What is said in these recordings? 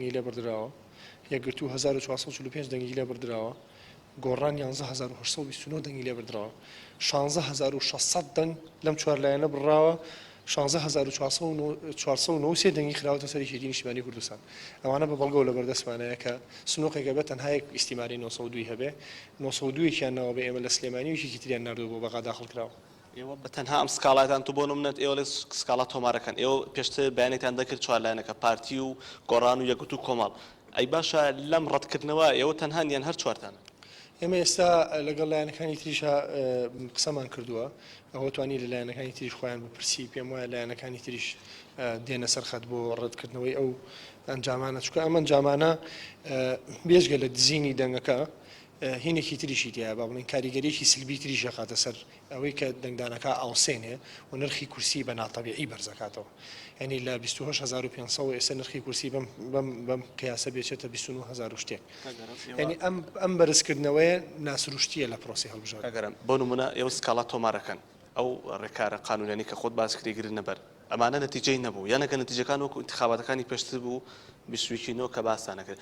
دەنگی لێ بڕدراوە، یەکگرتوو 1445 دەنگی لێ بڕدراوە، گۆڕان 11829 دەنگی لێ بردراوە، 16600 دەنگ لەم چوار لایەنە بڕاوە، 16493 دەنگی خراوەتە سەر یەکێتی نیشتیمانی کوردستان. ئەوانە بە بەڵگەوە لەبەردەستمانەیە کە سنوقێک ئەبێ تەنها یەک ئیستیمارەی 902 هەبێ، 902 یەکیان ناوە بە ئێمە لە سلێمانی و یەکێکی تریان ناردووە بۆ بەغا داخڵ کراوە. ئێوە بە تەنها ئەم سکاڵایەتان تو بۆ نمونە ئێوە لێ سکاڵا تۆمارەکەن ئێوە پێشتر بەیانێکتان دەکرد چوار لایەنەکە پارتی و گۆڕان و یەکگرتوو کۆمەڵ ئەی باشە لەم ڕەتکردنەوە ئێوە تەنهان یان هەر چوارتانن؟ ئێمە ئێستا لەگەڵ لایەنەکانی تریشا قسەمان کردووە ئەوە توانی لە لایەنەکانی تریش خۆیان بپرسی پێم وایە لایەنەکانی تریش دێنە سەر خەت بۆ ڕەتکردنەوەی ئەو ئەنجامانە چونکە ئەم ئەنجامانە بێجگە لە دزینی دەنگەکە هینێکی تریشی تیایە با بڵێین کاریگەریەکی سلبی تریش ئەخاتە سەر ئەوەی کە دەنگدانەکە ئاوسێنێ و نرخی کورسی بە ناتەبیعی بەرزەکاتەوە یعنی لە 28500 ئێستا نرخی کورسی بەم بەم بەم قیاسە بێچێتە 29000 و شتێک یعنی ئەم ئەم بەرزکردنەوەیە ناسروشتیە لە پرۆسی هەڵبژاردن. ئەگەرم بۆ نمونە ئێوە سکاڵا تۆمارەکەن ئەو ڕێکارە قانونیانەی کە خۆت باس کردی گرنە بەر ئەمانە نەتیجەی نەبوو یان ئەگەر نەتیجەکان وەکو ئینتخاباتەکانی پێشتر بوو 21 نۆ کە باستان ئەکرد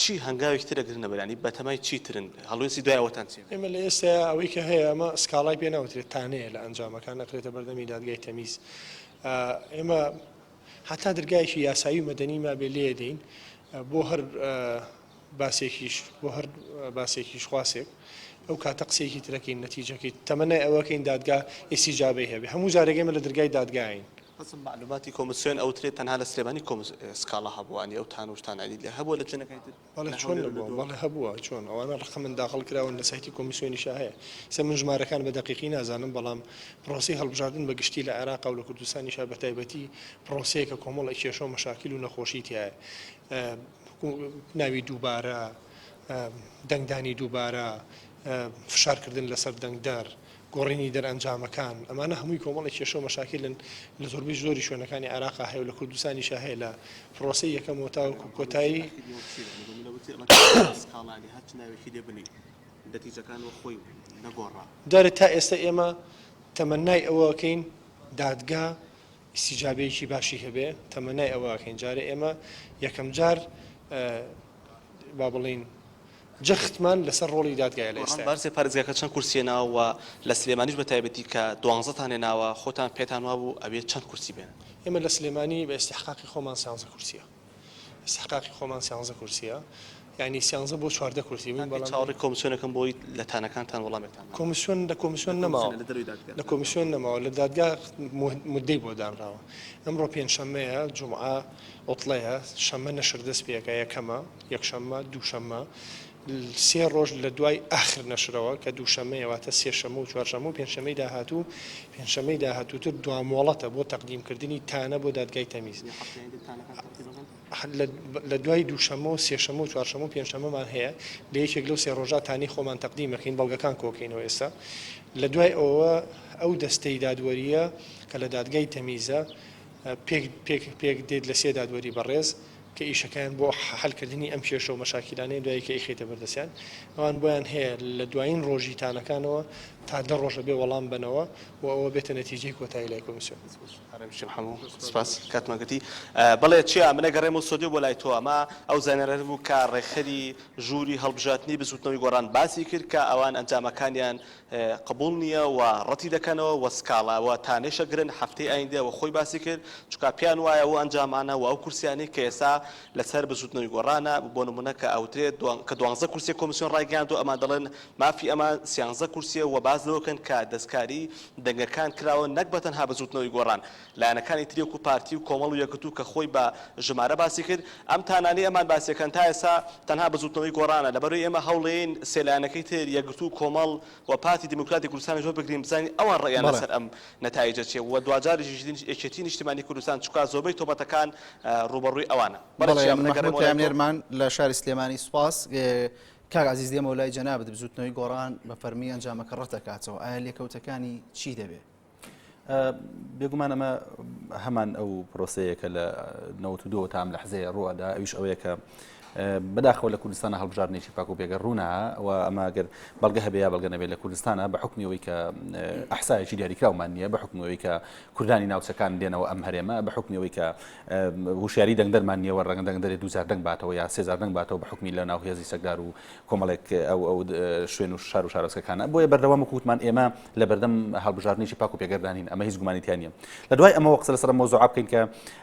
چی هەنگاوێکی تر ئەگرنە بەر یانی بەتەمای چی ترن هەڵوێستی دوای ئەوەتان چیە؟ ئێمە لە ئێستایا ئەوەی کە هەیە ئەمە سکاڵای پێ ناوترێت تانەیە لە ئەنجامەکان ئەخرێتە بەردەمی دادگای تەمیز ئێمە هەتا درگایەکی یاسایی و مەدەنی مابێ لێ دێین بۆ هەر باسێکیش بۆ هەر باسێکیش خواسێک ئەو کاتە قسەیەکی ترەکەین نەتیجەکەی تەمەنای ئەوەکەین دادگا ئیسیجابەی هەبێ هەموو جارێک ئێمە لە درگای دادگاین. بەس مەعلوماتی کۆمسیۆن ئەوترێت تەنها لە سلێمانی کۆمس سکاڵا هەبووە یانی ئەو تانە و شتانە یانی هەبووە لە شوێنەکانی تر؟ بەڵێ چۆن نەبووە بەڵێ هەبووە چۆن ئەوانە ڕەقەمن داخڵ کراون لە سایتی کۆمیسیۆنیشا هەیە ئێستا من ژمارەکان بە دەقیقی نازانم بەڵام پرۆسەی هەڵبژاردن بە گشتی لە عێراقا و لە کوردستانیشا بە تایبەتی پرۆسەیەکە کۆمەڵێک کێشە و مەشاکیل و نەخۆشی تیایە ناوی دووبارە دەنگدانی دووبارە فشارکردن لەسەر دەنگدەر گۆڕینی دەرئەنجامەکان، ئەمانە هەمووی کۆمەڵێک کێشە و مەشاکیلن لە زۆربەی زۆری شوێنەکانی عێراقا هەیە و لە کوردستانیشا هەیە لە پرۆسەی یەکەمەوە تاوەکو کۆتایی. جارێ تا ئێستا ئێمە تەمەنای ئەوە ئەکەین دادگا ئیستیجابەیەکی باشی هەبێ، تەمەنای ئەوە ئەکەین جارێ ئێمە یەکەمجار با بڵێین جەختمان لەسەر ڕۆڵی دادگایە لە گۆڕان ئێستایا. بارزێ پارێزگاکە چەند کورسی هێناوە و لە سلێمانیش بە تایبەتی کە دوانزەتان هێناوە خۆتان پێتان وابوو ئەبێ چەند کورسی بێنن؟ ئێمە لە سلێمانی بە ئیستیحقاقی خۆمان سیانزە کورسیە ئیستیحقاقی خۆمان سیانزە کورسیە یانی سیانزە بۆ 14 کورسی بووین بەڵام چاوەڕێی کۆمسیۆنەکەم بۆی لە تانەکانتان وەڵامێکتان مابێت. کۆمسیۆن لە کۆمسیۆن نەماوە لە دەرەوەی دادگا لە کۆمسیۆن نەماوە لە دادگا مودەی بۆ دانراوە ئەمڕۆ پێنجشەممەیە جومعە عوتڵەیە شەممە نەشر دەست پێکا یەکەمە یەکشەممە، دووشەممە، سێ ڕۆژ لە دوای ئاخر نەشرەوە کە دووشەممەیە واتە سێشەممە و چوارشەممە و پێنجشەممەی داهاتوو، پێنجشەممەی داهاتووتر دوا مۆڵەتە بۆ تەقدیمکردنی تانە بۆ دادگای تەمیز. لە دوای دووشەممە و سێشەممە و چوارشەممە و پێنجشەممەمان هەیە لە یەکێک لەو سێ ڕۆژە تانەی خۆمان تەقدیم ئەکەین بەڵگەکان کۆکەینەوە ئێستا لە دوای ئەوە ئەو دەستەی دادوەرییە کە لە دادگای تەمیزە پێک پێک پێک دێت لە سێ دادوەری بەڕێز کە ئیشەکەیان بۆ حەل کردنی ئەم کێشە و مەشاکیلانەیە دوایی کە ئیخەیتە بەردەستیان ئەوان بۆیان هەیە لە دوایین ڕۆژی تانەکانەوە تا دە ڕۆژ ئەبێ وەڵام بەنەوە و ئەوە بێتە نەتیجەی کۆتایی لای کۆمیسیۆن. ئارام شێخ حەمۆ سپاس کاتمان گرتی. بەڵێ چیا من ئەگەڕێمەوە ستۆدیۆ بۆ لای تۆ ئەمە ئەو زانیارانە بوو کە ڕێکخەری ژووری هەڵبژاردنی بزووتنەوەی گۆڕان باسی کرد کە ئەوان ئەنجامەکانیان قبوڵ نییە و ڕەتی دەکەنەوە و سکاڵا و تانەیش ئەگرن هەفتەی ئایندە و خۆی باسی کرد چونکە پێیان وایە ئەو ئەنجامانە و ئەو کورسیانەی کە ئێستا لەسەر بزوتنەوەی گۆڕانە بۆ نمونە کە ئەوترێت کە دوانزە کورسیە کۆمیسیۆن ڕایگەیاندوە ئەمان دەڵێن مافی ئەمان سیانزە کورسیە و باس لەوە کەن کە دەستکاری دەنگەکان کراوە نەک بەتەنها بزوتنەوەی گۆڕان لایەنەکانی تری وەکو پارتی و کۆمەڵ و یەکگرتوو کە خۆی بە ژمارە باسی کرد ئەم تانانەی ئەمان باسیەکەن تا ئێستا تەنها بزوتنەوەی گۆڕانە لەبەرئەوەی ئێمە هەوڵێین سێ لایەنەکەی تر یەکگرتوو و کۆمەڵ و پارتی دیموکراتی کوردستانیش وەربگرین بزانین ئەوان ڕەئیان لەسەر ئەم نەتایجە چیە و دواجاریش یەکێتی نیشتیمانی کوردستان چونکا زۆربەی تۆمەتەکان ڕووبەڕووی ئەوانە. بەڵێ بەڵێ چیا من مەحمود ئەگەڕێمەوە لای تۆ. پەیامنێرمان لە شاری سلێمانی سوپاس. کاک عەزیز دێمەوە لای جەنابت بزوتنەوەی گۆڕان بە فەرمی ئەنجامەکە ڕەتدەکاتەوە ئایا لێکەوتەکانی چی دەبێ؟ بێگومان ئەمە هەمان ئەو پرۆسەیە کە لە 92 تا ئەم لەحزەیە ڕووەدا ئەویش ئەوەیە کە بەداخەوە لە کوردستانە هەڵبژاردنێکی پاک و بێگەرد ڕوونە و ئەمە گەر بەڵگە هەبێ یا بەڵگە نەبێ لە کوردستانە بە حوکمی ئەوەی کە ئەحسایەکی دیاریکراومان نییە بە حوکمی ئەوەی کە کوردانی ناوچەکان دێنەوە ئەم هەرێمە بە حوکمی ئەوەی کە هوشیاری دەنگدەرمان نییە و ڕەنگە دەنگدەرێ دووجار دەنگ باتەوە یا سێجار دەنگ باتەوە بە حوکمی لە ناو هێزی چەکدار و کۆمەڵێک ئەو ئەو شوێن و شار و شارۆچکەکانە بۆیە بەردەوام وەکو وتمان ئێمە لە بەردەم هەڵبژاردنێکی پاک و پێگەردانین ئەمە هیچ گومانی تیا نییە لە دوای ئەمەوە قسە لەسەر مەوزوعە بکەین کە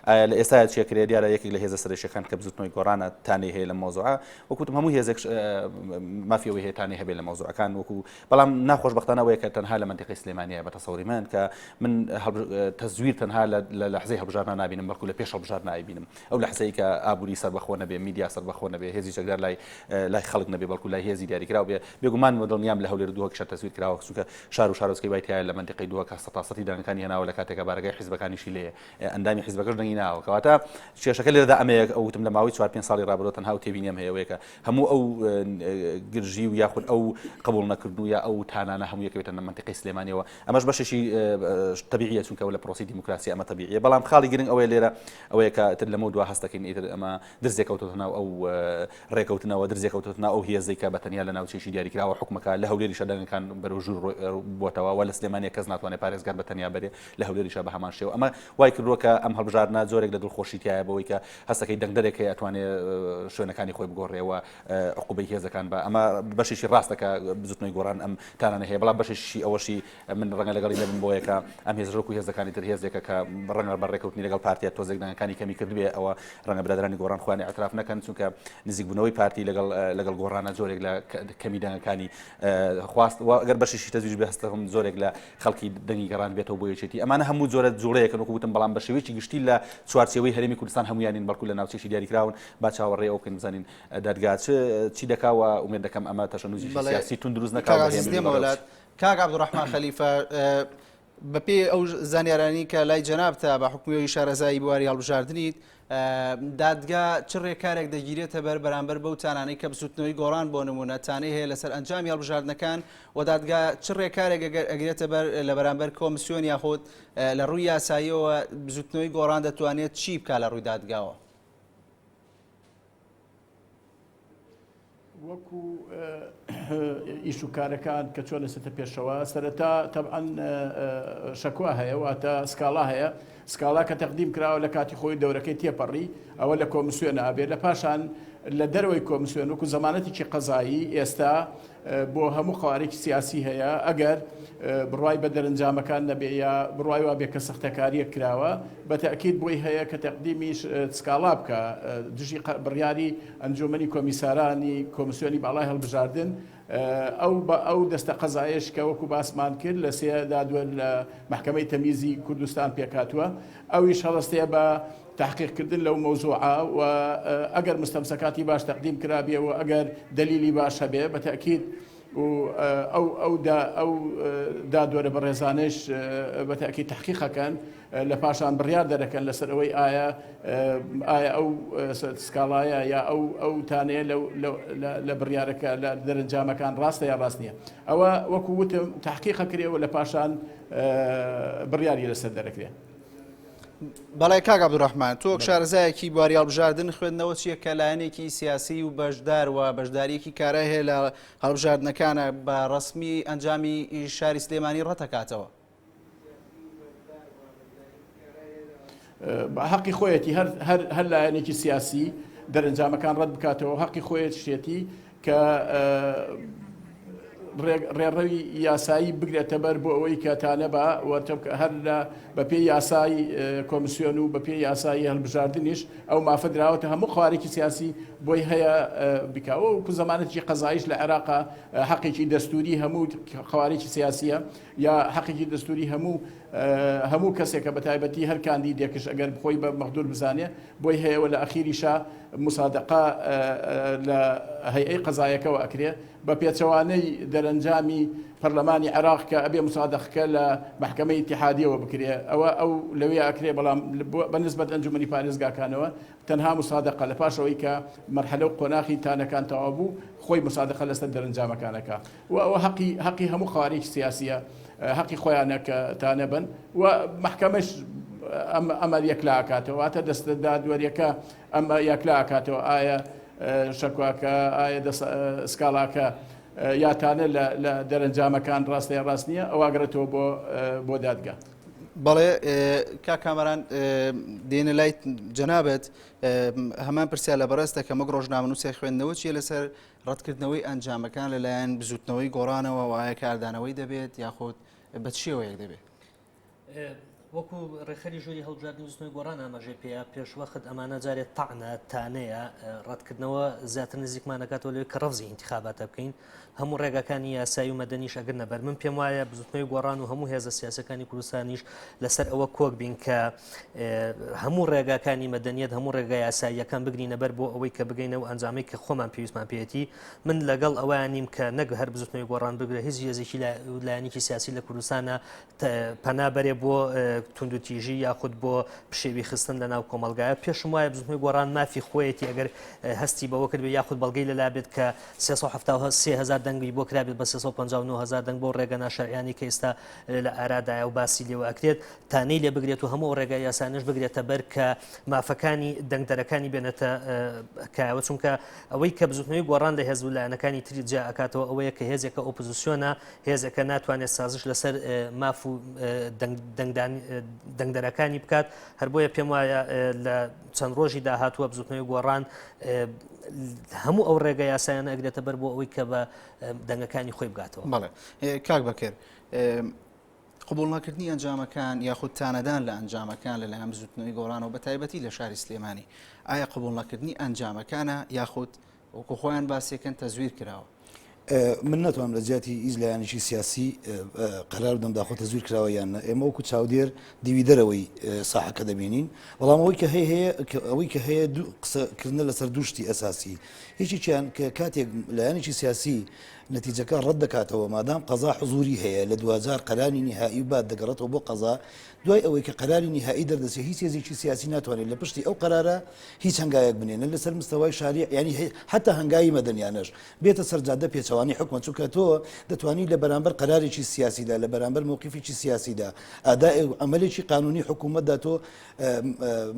ئایا لە ئێستایا چی ئەکرێ دیارە یەکێک لە هێزە سەرەکیەکان کە بزوتنەوەی گۆڕانە تانەی هەیە لەم مەوزوعە وەکو وتم هەموو هێزێک مافی ئەوەی هەیە تانەی هەبێ لە مەوزوعەکان وەکو بەڵام ناخۆشبەختانە ئەوەیە کە تەنها لە مەنتیقەی سلێمانیە بە تەسەوری من کە من تەزویر تەنها لە لەحزەی هەڵبژاردنا نابینم بەڵکو لە پێش هەڵبژاردنا ئەیبینم ئەو لەحزەی کە ئابووری سەربەخۆ نەبێ میدیا سەربەخۆ نەبێ هێزی چەکدار لای لای خەڵک نەبێ بەڵکو لای هێزی دیاریکراو بێ بێگومان و دڵنیام لە هەولێر دهۆکیشە تەزویر کراوە چونکە شار و شارۆچکەی وای تایە لە مەنتیقەی دهۆک سەتاسەتی دەنگەکانی هێناوە لە کاتێکا بارەگای حیزبەکانیشی لێیە ئەندامی حیزبەکەش دەنگی ناوە کەواتە کێشەکە لێرەدا ئەمەیە ئەو وتم لە ماوەی چوار پێنج ساڵی ڕابردوو تەنها ئەو تێبینیەم هەیە ئەوەیە کە هەموو ئەو گرژی و یاخود ئەو قبوڵ نەکردن و یا ئەو تانانە هەموو یەکەوێتە لە مەنتیقەی سلێمانیەوە ئەمەش بەشێکی تەبیعیە چونکە لە پرۆسی دیموکراسی ئەمە تەبیعیە بەڵام خاڵی گرنگ ئەوەیە لێرە ئەوەیە کە تر لەمە دوا هەستەکەین ئیتر ئەمە درزێک کەوتۆتە ناو ئەو ڕێکەوتنەوە، درزێک کەوتۆتە ناو ئەو هێزەی کە بە تەنیا لە ناوچەیەکی دیاریکراوە حوکمەکە، لە هەولێریشە دەنگەکان بەرەو ژوور بۆتەوە و لە سلێمانییە کەس ناتوانێت پارێزگار بە تەنیا بەرێ، لە هەولێریشە بە هەمان شێوە. ئەمە وای کردووە کە ئەم هەڵبژاردنە جۆرێک لە دڵخۆشی تیایە بەوەی کە هەستەکەی دەنگدەرێک هەیە ئەتوانێ شوێنەکانی خۆی بگۆڕێ و عقوبەی هێزەکان بە. ئەمە بەشێکی ڕاستە کە بزوتنەوەی گۆڕان ئەم تانانە هەیە، بەڵام بەشێکی ئەوەشی من ڕەنگە لەگەڵی نەبم بۆیە کە ئەم هێزەش وەکو هێزەکانی تر هێزێکە کە ڕەنگە بە ڕێکەوتنی لەگەڵ پارتیا تۆزێک دەنگەکانی کەمی کردبێ ئەوە ڕەنگە برادەرانی گۆڕان خۆیان ئیعتراف نەکەن چونکە نزیکبوونەوەی پارتی لەگەڵ لەگەڵ گۆڕانە جۆرێک لە کەمی دەنگەکانی خواست و ئەگەر بەشێکی تەزویش بێ هەستەکەم جۆرێک لە خەڵکی دەنگی گەڕان بێتەوە بۆ یەکێتی ئەمانە هەموو جۆرە جوڵەیەکن وەکو وتم بەڵام بە شێوەیەکی گشتی لە چوارچێوەی هەرێمی کوردستان هەموویانین بەڵکو لە ناوچێکی دیاریکراون با چاوەڕێ ئەو بکەین بزانین دادگا چ چی دەکا و ئومێد دەکەم ئەمە تەشەنوجێکی سیاسی توند دروست نەکا و کاک عەزیز بەهێمنی دێمەوە بەڕێوە لات بچێت. کاک عەبدولڕەحمان خەلیفە بەپێی ئەو زانیارانەی کە لای جەنابتە بە حوکمی ئەوی شارەزایی بواری هەڵبژاردنیت دادگا چ ڕێکارێک دەگیرێتە بەر بەرامبەر بەو تانانەی کە بزوتنەوەی گۆڕان بۆ نمونە تانەی هەیە لەسەر ئەنجامی هەڵبژاردنەکان و دادگا چ ڕێکارێک ئەگرێتە بەر لە بەرامبەر کۆمسیۆن یاخود لە ڕووی یاساییەوە بزوتنەوەی گۆڕان دەتوانێت چی بکا لە ڕووی دادگاوە؟ وەکو ئیش و کارەکان کە چۆن ئەچێتە پێشەوە سەرەتا تەبعەن شەکوا هەیە واتە سکاڵا هەیە سکاڵا کە تەقدیم کراوە لە کاتی خۆی دەورەکەی تێپەڕی ئەوە لە کۆمسیۆن ئابێ لە پاشان لە دەرەوەی کۆمسیۆن وەکو زەمانەتێکی قەزایی ئێستا بۆ هەموو قەوارێکی سیاسی هەیە، ئەگەر بڕوای بە دەرنجامەکان نەبێ یا بڕوای وابێ کە سەختەکارییەک کراوە، بە تەئکید بۆی هەیە کە تەقدیمی سکاڵا بکا دژی بڕیاری ئەنجوومەنی کۆمیسارانی کۆمسیۆنی باڵای هەڵبژاردن. ئەو بە ئەو دەستە قەزایەش کە وەکوو باسمان کرد لە سێ دادوەر لە مەحکەمەی تەمیزی کوردستان پێکهاتووە، ئەویش هەڵەستێ بە تەحقیق کردن لەو مەوزوعە و ئەگەر مستەمسەکاتی باش تەقدیم کرابێ و ئەگەر دەلیلی باش هەبێ بە تەئکید و ئەو ئەو دا ئەو دادوەرە بەڕێزانەش بە تەئکید تەحقیق ئەکەن لە پاشان بڕیار دەرەکەن لەسەر ئەوەی ئایا ئایا ئەو سکاڵایە یا ئەو ئەو تانەیە لەو لە بڕیارەکە لە دەرەنجامەکان ڕاستە یا ڕاست نییە ئەوە وەکو وتم تەحقیق ئەکرێ و لە پاشان بڕیاری لەسەر دەرەکرێ. بەڵێ کاک عەبدولڕەحمان، تۆ وەک شارەزایەکی بواری هەڵبژاردن خوێندنەوە چییە کە لایەنێکی سیاسی و بەشدار و بەشدارییەکی کارای هەیە لە هەڵبژاردنەکانە بە ڕەسمی ئەنجامی شاری سلێمانی ڕەتەکاتەوە؟ هەقی خۆیەتی هەر لایەنێکی سیاسی دەرەنجامەکان ڕەت بکاتەوە، هەقی خۆیەتیشێتی کە ڕێڕەوی یاسایی بگرێتەبەر بۆ ئەوەی کە تانە بە هەر لە بەپێی یاسای کۆمسیۆن و بەپێی یاسایی هەڵبژاردنیش ئەو مافە دراوەتە هەموو قوارێکی سیاسی بۆی هەیە بکەوە و زمانێکی قەزایش لە عێراقا حەقێکی دەستوری هەموو قوارێکی سیاسیە یا حەقێکی دەستوری هەموو هەموو کەسێکە بە تایبەتی هەر کاندیدێکش ئەگەر بخۆی بە مەغدور بزانێ بۆی هەیە و لە ئەخیریشا موسادەقە لە هەیئەی قەزایەکەوە ئەکرێ بە پێچەوانەی دەرەنجامی پەرلەمانی عێراق کە ئەبێ موسادەقەکە لە مەحکەمەی ئیتیحادیەوە بکرێ ئەوە ئەو لەوێ ئەکرێ بەڵام بە نسبەت ئەنجومەنی پارێزگاکانەوە تەنها موسادەقە لە پاش ئەوەی کە مەرحەلە و قۆناخی تانەکان تەواو بوو خۆی موسادەقە لەسەر دەرەنجامەکان ئەکا و ئەوە هەقی هەقی هەموو قەوارەیەکی سیاسیە هەقی خۆیانە کە تانە بن و مەحکەمەش ئەمە یەکلا ئەکاتەوە واتە دەستە دادوەریەکە ئەمە یەکلا ئەکاتەوە ئایا. شەکواکە ئایا سکاڵاکە یا تانە لە دەرەنجامەکان ڕاستە یا ڕاست نییە ئەوە ئەگەڕێتەوە بۆ بۆ دادگا. بەڵێ کاک کامەران دێنە لای جەنابت هەمان پرسیار لە بەڕێز دەکەم وەک ڕۆژنامەنووسێک خوێندنەوە چییە لەسەر ڕەتکردنەوەی ئەنجامەکان لەلایەن بزوتنەوەی گۆڕانەوە وایە کاردانەوەی دەبێت یاخود بە چ شێوەیەک دەبێت؟ وەکو ڕێکخەری ژووری هەڵبژاردنی بزوتنەوەی گۆڕان ئاماژەی پێیا پێشوەخت ئەمانە جارێ تەعنە تانەیە ڕەتکردنەوە زیاتر نزیکمان دەکاتەوە لەوەی کە ڕەفزی ئینتخاباتە بکەین هەموو ڕێگاکانی یاسایی و مەدەنیش ئەگرنە بەر من پێم وایە بزوتنەوەی گۆڕان و هەموو هێزە سیاسەکانی کوردستانیش لەسەر ئەوە کۆک بین کە هەموو ڕێگاکانی مەدەنیەت هەموو ڕێگا یاساییەکان بگرینە بەر بۆ ئەوەی کە بگەینەوە ئەنجامێک کە خۆمان پێویستمان پێیەتی من لەگەڵ ئەوەیان نیم کە نەک هەر بزوتنەوەی گۆڕان بگرە هیچ هێزێکی لایەنێکی سیاسی لە کوردستانە پەنا بەرێ بۆ توندوتیژی یاخود بۆ پشێوی خستن لە ناو کۆمەڵگایە پێشم وایە بزوتنەوەی گۆڕان مافی خۆیەتی ئەگەر هەستی بەوە کرد یاخود بەڵگەی لەلا بێت کە 373 هزار دەنگی بۆ کرابێت بە 359 هزار دەنگ بۆ ڕێگە ناشەرعیانی کە ئێستا لە ئارادایە و باسی لێوە ئەکرێت تانەی لێ بگرێت و هەموو ڕێگە یاسانش بگرێتە بەر کە مافەکانی دەنگدەرەکانی بێنێتە کایەوە چونکە ئەوەی کە بزوتنەوەی گۆڕان لە هێز و لایەنەکانی تری جیا ئەکاتەوە ئەوەیە کە هێزێکە ئۆپۆزیسیۆنە هێزێکە ناتوانێت سازش لەسەر ماف و دەنگدەرەکانی بکات هەر بۆیە پێم وایە لە چەند ڕۆژی داهاتووە بزوتنەوەی گۆڕان هەموو ئەو ڕێگە یاسایانە ئەگرێتە بەر بۆ ئەوەی کە بە دەنگەکانی خۆی بگاتەوە. بەڵێ کاک بەکر قبوڵنەکردنی ئەنجامەکان یاخود تانەدان لە ئەنجامەکان لەلایەن بزوتنەوەی گۆڕانەوە بە تایبەتی لە شاری سلێمانی ئایا قبوڵنەکردنی ئەنجامەکانە یاخود وەکو خۆیان باسیەکەن تەزویر کراوە؟ من ناتوانم لە جیاتی هیچ لایەنێکی سیاسی قەرار بدەم داخۆ تەزویر کراوە یان نە ئێمە وەکو چاودێر دیوی دەرەوەی ساحەکە دەبینین بەڵام ئەوەی کە هەیە هەیە ئەوەی کە هەیە دوو قسەکردنە لەسەر دوو شتی ئەساسی یەکێکیان کە کاتێک لایەنێکی سیاسی نەتیجەکە ڕەت دەکاتەوە مادام قەزا حزوری هەیە لە دواجار قەراری نیهایی و بات دەگەڕێتەوە بۆ قەزا دوای ئەوەی کە قەراری نیهایی دەردەچێت هیچ هێزێکی سیاسی ناتوانێت لە پشتی ئەو قەرارە هیچ هەنگاوێک بنێ نە لەسەر مستەوای شاری یانی حتا هەنگاوی مەدەنیانەش بێتە سەر جادە پێچەوانەی حوکمە چونکە تۆ دەتوانی لە بەرامبەر قەرارێکی سیاسیدا لە بەرامبەر مەوقیفێکی سیاسیدا ئەدائێک و عەمەلێکی قانونی حکوومەتدا تۆ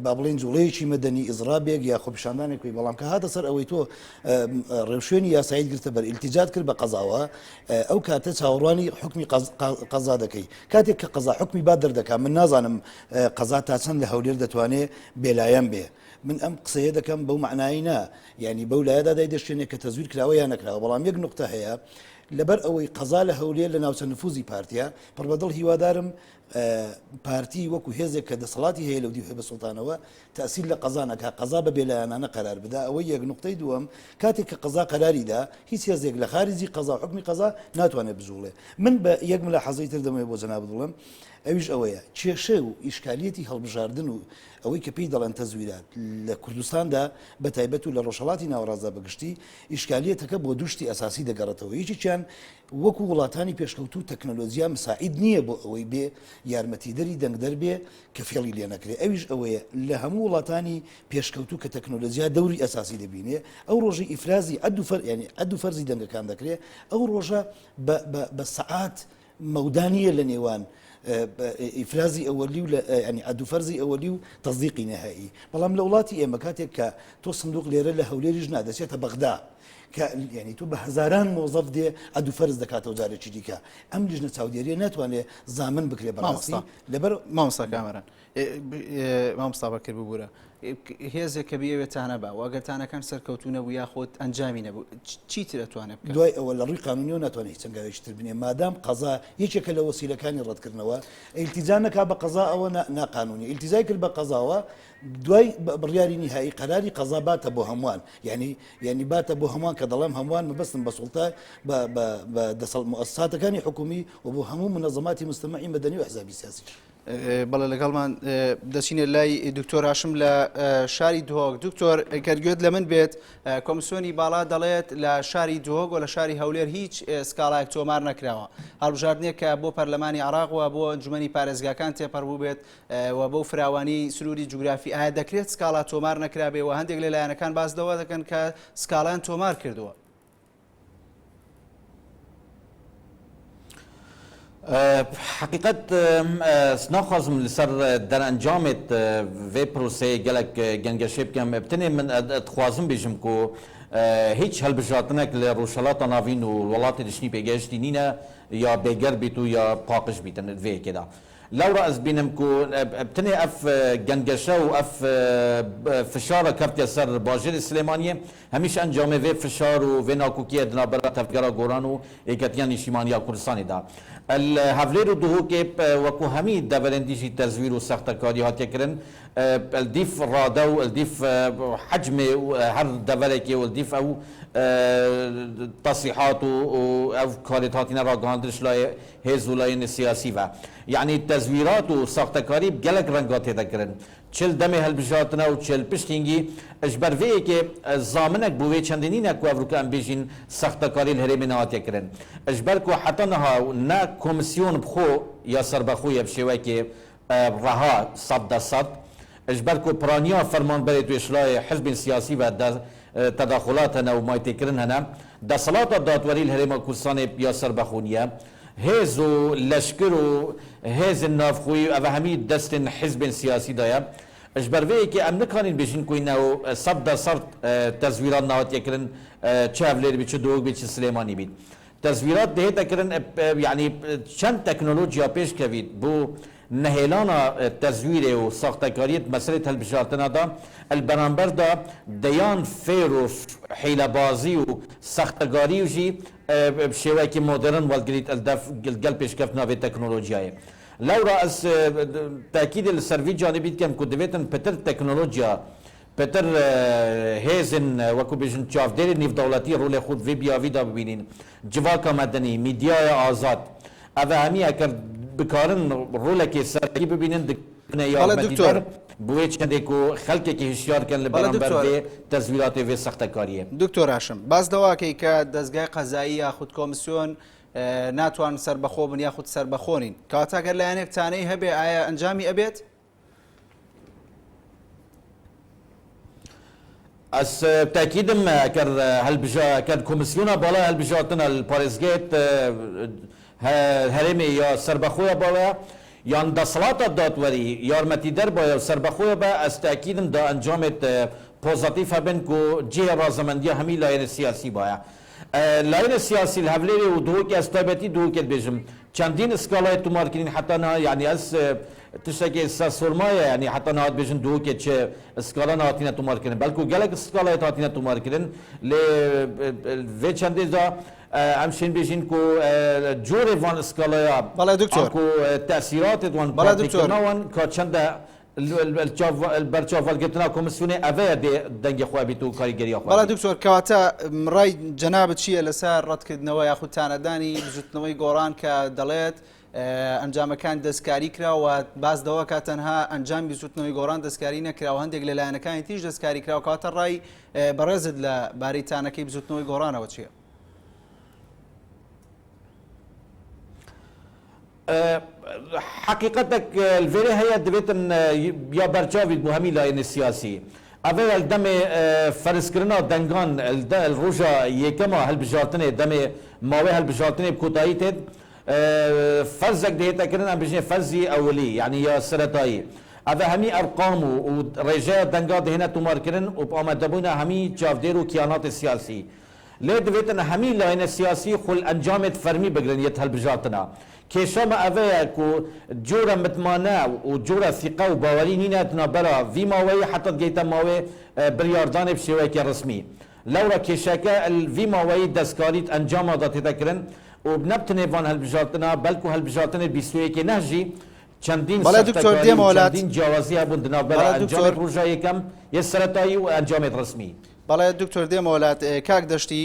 با بڵێین جوڵەیەکی مەدەنی ئیزرابێک یا خۆپیشاندانێک بکەی بەڵام کە هاتە سەر ئەوەی تۆ ڕێوشوێنی یاساییت گرتە بەر ئیلتیجات کرد بە قەزاوە ئەو کاتە چاوەڕوانی حوکمی قەزا دەکەی کاتێک کە قەزا حوکمی با دەردەکا من نازانم قەزا تا چەند لە هەولێر دەتوانێ بێلایەن بێ من ئەم قسەیە دەکەم بەو مەعنای نا یعنی بەو لایەدا دایدەشکێنێ کە تەزویر کراوە یا نەکراوە بەڵام یەک نوقتە هەیە لەبەر ئەوەی قەزا لە هەولێر لە ناوچە نفوزی پارتیە پڕ بەدڵ هیوادارم پارتی وەکو هێزێک کە دەسەڵاتی هەیە لەو دیو هەیە بە سوڵتانەوە تەئسیر لە قەزا نەکا قەزا بە بێلایەنانە قەرار بدا ئەوەی یەک نوقتەی دووەم کاتێک کە قەزا قەراری دا هیچ هێزێک لە خارجی قەزا و حوکمی قەزا ناتوانێت بجوڵێ من بە یەک ملاحەزەی تر دەمەوێت بۆ جەنابت بڵێم ئەویش ئەوەیە کێشە و ئیشکالیەتی هەڵبژاردن و ئەوەی کە پێی دەڵێن تەزویرات لە کوردستاندا بە تایبەت و لە ڕۆژهەڵاتی ناوەڕاستدا بە گشتی ئیشکالیەتەکە بۆ دوو شتی ئەساسی دەگەڕێتەوە یەکێکیان وەکو وڵاتانی پێشکەوتوو تەکنەلۆجیا مساعید نییە بۆ ئەوەی بێ یارمەتیدەری دەنگدەر بێ کە فێڵی لێ نەکرێ ئەویش ئەوەیە لە هەموو وڵاتانی پێشکەوتوو کە تەکنەلۆجیا دەوری ئەساسی دەبینێ ئەو ڕۆژەی ئیفرازی عەد و فەر یانی عەد و فەرزی دەنگەکان دەکرێ ئەو ڕۆژە بە بە بە سەعات مەودا نییە لە نێوان ئیفرازی ئەوەلی و ینی عەد و فەرزی ئەوەلی و تەزدیقی نەهایی بەڵام لە وڵاتی ئێمە کاتێک کە تۆ سندوق لێرە لە هەولێریش نا دەچێتە بەغدا کە یعنی تۆ بە هەزاران مۆزەف دێ عەد و فەرز دەکاتەوە جارێکی دیکە ئەم لیژنە چاودێریە ناتوانێ زامن بکرێ بەڕاستی لەبەر مامۆستا کامەران مامۆستا بەکر ببورە هێزێک کە بیەوێت تانە با و ئەگەر تانەکان سەرکەوتوو نەبوو یاخود ئەنجامی نەبوو چیتر ئەتوانێت بکات؟ دوای ئەوە لە ڕووی قانونیەوە ناتوانێت هیچ هەنگاوێکی تر بنێ مادام قەزا یەکێکە لە وەسیلەکانی ڕەتکردنەوە ئیلتیجا نەکا بە قەزا ئەوە ناقانونیە ئیلتیجای کرد بە قەزاوە دوای بڕیاری نیهایی قەراری قەزا باتە بۆ هەمووان یعنی یعنی باتە بۆ هەمووان کە دەڵێم هەمووان مەبەستم بە سوڵتە بە بە بە دەسەڵ موئەسساتەکانی حکومی و بۆ هەموو منەزەماتی مجتەمەعی مەدەنی و ئەحزابی سیاسیش. بەڵێ لەگەڵمان دەچینە لای دکتۆر هاشم لە شاری دهۆک دکتۆر گەر گوێت لە من بێت کۆمسیۆنی باڵا دەڵێت لە شاری دهۆک و لە شاری هەولێر هیچ سکاڵایەک تۆمار نەکراوە هەڵبژاردنێک کە بۆ پەرلەمانی عراق و بۆ ئەنجومەنی پارێزگاکان تێپەڕ بوو بێت و بەو فراوانی سنووری جوگرافی ئایا دەکرێت سکاڵا تۆمار نەکرابێ و هەندێک لە لایەنەکان باس لەوە دەکەن کە سکاڵیان تۆمار کردووە. حەقیقەت ناخوازم لەسەر دەرئەنجامێت ڤێ پرۆسەیە گەلەک گەنگەشێ بکەم، بتنێ من دخوازم بێژم کو هیچ هەلبژارتنەک لە ڕۆژهەڵاتا ناڤین و وڵاتێ دشنی پێگەهشتی نینە یا بێگەرد بیت و یا پاقژ بیتن ڤێ یەکێدا. لەورا ئەز بینم کو بتنێ ئەف گەنگەشە و ئەف فشارە کەفتیە سەر باژێرێ سلێمانیێ هەمیش ئەنجامێ ڤێ فشار و ڤێ ناکۆکیە د ناڤبەرا تەڤگەرا گۆران و یەکەتییا نیشتیمانیا کوردستانێ دا ل هەڤلێر و دهۆکێ وەکو هەمی دەڤەرێن دی ژی تەزویر و سەختەکاری هاتیە کرن ل دیف ڕادە و ل دیف حەجمێ هەر دەڤەرێکێ و ل دیف ئەو تەسریحات و ئەو کارێت هاتینە ڕاگەهاندنش لایێ هێز و لایەنێ سیاسی ڤە یەعنی تەزویرات و ساختەکاری گەلەک ڕەنگا تێدە کرن چ ل دەمێ هەلبژارتنە و چ ل پشت هینگی ژ بەر ڤێ یەکێ زامنەک بۆ وێ چەندێ نینە کو ئەڤروکە ئەم بێژین ساختەکاری ل هەرێمێ نەهاتیە کرن ژ بەر کو حەتا نها نە کۆمسیۆن بخۆ یا سەربەخۆیە بشێوەکێ ڕەها 100% ژ بەر کو پرانیا فەرمانبەرێت وێ شلایێ حزبێن سیاسی ڤە تەداخولات هەنە و مایتێکرن هەنە. دەسەڵاتا دادوەری ل هەرێما کوردستانێ یا سەربەخۆ نییە. هێز و لەشکر و هێزێن ناڤخۆیی و ئەڤە هەمی دەستێن حیزبێن سیاسی دایە. ژ بەر ڤێ یەکێ ئەم نکانین بێژین کو ئینە و 100% تەزویرات نەهاتیە کرن چ هەڤلێر بی چ دهۆک بی چ سلێمانی بیت. تەزویرات دهێتە کرن یەعنی چەند تەکنۆلۆجیا پێش کەڤیت بۆ نەهێلانا تەزویرێ و ساختەکاریێت مەسەلێت هەلبژارتنا دا ال بەرامبەر دا دەیان فێر و حیلەبازی و ساختەگاری و ژی ب شێوەیەکی مۆدێرن وەلگریت ال دەف گەل پێشکەفتنا ڤێ تەکنۆلۆجیایێ. لەورا ئەز تەکیدێ ل سەر ڤی جانبی دکەم کو دڤێتن پتر تەکنۆلۆجیا پتر هێزێن وەکو بێژن چاڤدێرێ نێڤدەوڵەتی ڕۆلێ خو ڤێ بیاڤی دا ببینین، جڤاکا مەدەنی، میدیایا ئازاد ئەڤە هەمی ئەکەر بکارن ڕۆلەکێ سەرەکی ببینن دکەنە بەڵێ یارمەتیدەر دکتۆر. بۆ وێ چەندێ کو خەلکێکی هشیار کەن لە بەڵێ بەرامبەر دکتۆر. ڤێ تەزویراتێ ڤێ سەختەکاریێ. دکتۆر هاشم باس لەوە ئەکەی کە دەزگای قەزایی یاخود کۆمسیۆن ناتوان سەربەخۆ بن یاخود سەربەخۆ نین کەواتە گەر لایەنێک تانەی هەبێ ئایا ئەنجامی ئەبێت؟ ئەز تەکیدم ئەکەر هەلبژا ئەکەر کۆمسیۆنا باڵای هەلبژارتنە ل پارێزگەیت هەرێمێ یا سەربەخۆیە باوە یان دەسەڵاتا دادوەری یارمەتیدەر بایە و سەربەخۆیە بە ئەز تەکیدم دا ئەنجامێت پۆزەتیف هەبن کو جێ ڕازەمەندیا هەمی لایەنێ سیاسی بایە لایەنێ سیاسی ل هەڤلێرێ و دهۆکێ ئەز تایبەتی دهۆکێ دبێژم چەندین سکاڵای تومار کرین حەتا نها یەعنی ئەز تشتەکێ سەر سۆرمایە یەعنی حەتا نها دبێژن دهۆکێ چ سکاڵا نەهاتینە تومار کرن بەلکو گەلەک سکاڵایت هاتینە تومار کرن لێ ڤێ چەندێ دا ئەم شێن بێژین کو جۆرێ ڤان سکاڵایا بەڵێ دکتۆر. ئانکو تەسیراتێت وان بەڵێ دکتۆر. کارتێکردنا وان کا چەندە بەرچاوەلگرتنا کۆمسیۆنێ ئەڤەیە دێ دەنگێ خوە بیت و کاریگەریا خوە بەڵێ بیت. دکتۆر کەواتە ڕای جەنابت چییە لەسەر ڕەتکردنەوە یاخود تانەدانی بزوتنەوەی گۆڕان کە دەڵێت ئەنجامەکان دەستکاری کرا و باس لەوە کە تەنها ئەنجامی بزوتنەوەی گۆڕان دەستکاری نەکرا و هەندێک لە لایەنەکانی تریش دەستکاری کرا و کەواتە ڕای بەڕێزت لە بارەی تانەکەی بزوتنەوەی گۆڕانەوە چییە؟ حەقیقەتەک لڤێرێ هەیە دڤێتن یا بەرچاویت بۆ هەمی لایەنێ سیاسی. ئەڤەیە لدەمێ فەرزکرنا دەنگان لروژا یەکەما هەلبژارتنێ دەمێ ماوەێ هەلبژارتنێ بکۆتایی تێت فەرزەک دهێتە کرن ئەم بژنێ فەرزی ئەولی یەعنی یا سەرەتایی. ئەڤە هەمی ئەرقام و ڕێژەیا دەنگا دهێنە تومار کرن و ئامادەبوینا هەمی چاڤدێر و کیاناتێ سیاسی. لێ دڤێتن هەمی لایەنە سیاسی خو ئەنجامێت فەرمی بگرن یەت هەلبژارتنا. کێشا مە ئەڤەیە کو جۆرە متمانە و جۆرە سیقە و باوەری نینە دنابەرا ڤی ماوەیی حەتا دگەیتە ماوێ بریاردانێ بشێوەیەکی ڕەسمی. لەورا کێشەکە ال ڤی ماوەیی دەسکاریت ئەنجاما دا تێتە کرن و نە بتنێ ڤان هەلبژارتنا بەلکو هەلبژارتنێ 21 نەه ژی چەندین بەڵێ دکتۆر سەختەکاری و دێمەوە لات. چەندین جیاوازی هەبوون دناڤبەرا بەڵێ دکتۆر. ئەنجامێت ڕوژا یەکەم یە سەرەتایی و ئەنجامێت ڕەسمی. بەڵێ دکتۆر دێمەوە لات. کاک دەشتی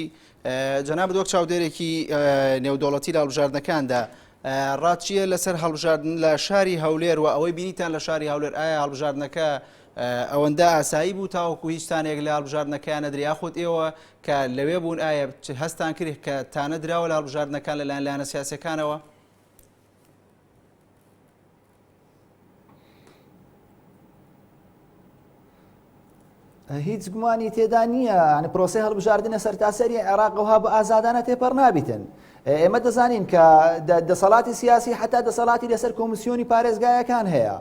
جەنابت وەک چاودێرێکی نێودەوڵەتی لە هەڵبژاردنەکاندا ڕات چییە لەسەر هەڵبژاردن لە شاری هەولێر و ئەوەی بینیتان لە شاری هەولێر ئایا هەڵبژاردنەکە ئەوەندە ئاسایی بوو تاوەکو هیچ تانێک لە هەڵبژاردنەکەیان نەدرێ یاخود ئێوە کە لەوێ بوون ئایا هەستان کرد کە تانە دراوە لە هەڵبژاردنەکان لەلایەن لایەنە سیاسیەکانەوە؟ هیچ گومانی تێدا نییە یانی پرۆسەی هەڵبژاردنە سەرتاسەری عێراق ئەوها بە ئازادانە تێپەڕ نابیتن. ئێمە دەزانین کە دەسەڵاتی سیاسی حتا دەسەڵاتی لەسەر کۆمیسیۆنی پارێزگایەکان هەیە.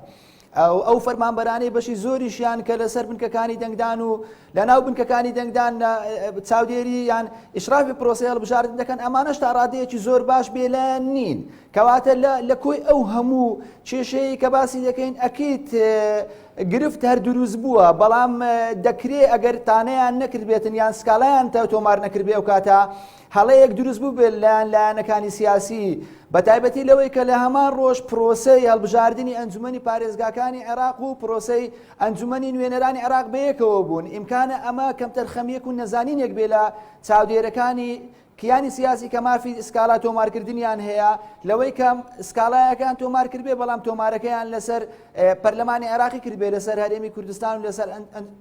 ئەو ئەو فەرمانبەرانەی بەشی زۆریشیان کە لەسەر بنکەکانی دەنگدان و لە ناو بنکەکانی دەنگدان چاودێری یان ئیشرافی پرۆسەی هەڵبژاردن دەکەن ئەمانەش تا ڕادەیەکی زۆر باش بێلایەن نین کەواتە لە کۆی ئەو هەموو کێشەیە کە باسی دەکەین ئەکیت گرفت هەر دروست بووە بەڵام دەکرێ ئەگەر تانەیان نەکردبێتن یان سکاڵایان تا تۆمار نەکردبێ ئەو کاتە هەڵەیەک دروست بووبێت لایەن لایەنەکانی سیاسی بە تایبەتی لەوەی کە لە هەمان ڕۆژ پرۆسەی هەڵبژاردنی ئەنجومەنی پارێزگاکانی عێراق و پرۆسەی ئەنجومەنی نوێنەرانی عێراق بەیەکەوە بوون ئیمکانە ئەمە کەمتەرخەمیەک و نەزانینێک بێ لە چاودێرەکانی کیانی سیاسی کە مافی سکاڵا تۆمارکردنیان هەیە لەوەی کە سکاڵایەکان تۆمار کردبێ بەڵام تۆمارەکەیان لەسەر پەرلەمانی عێراقی کردبێ لەسەر هەرێمی کوردستان و لەسەر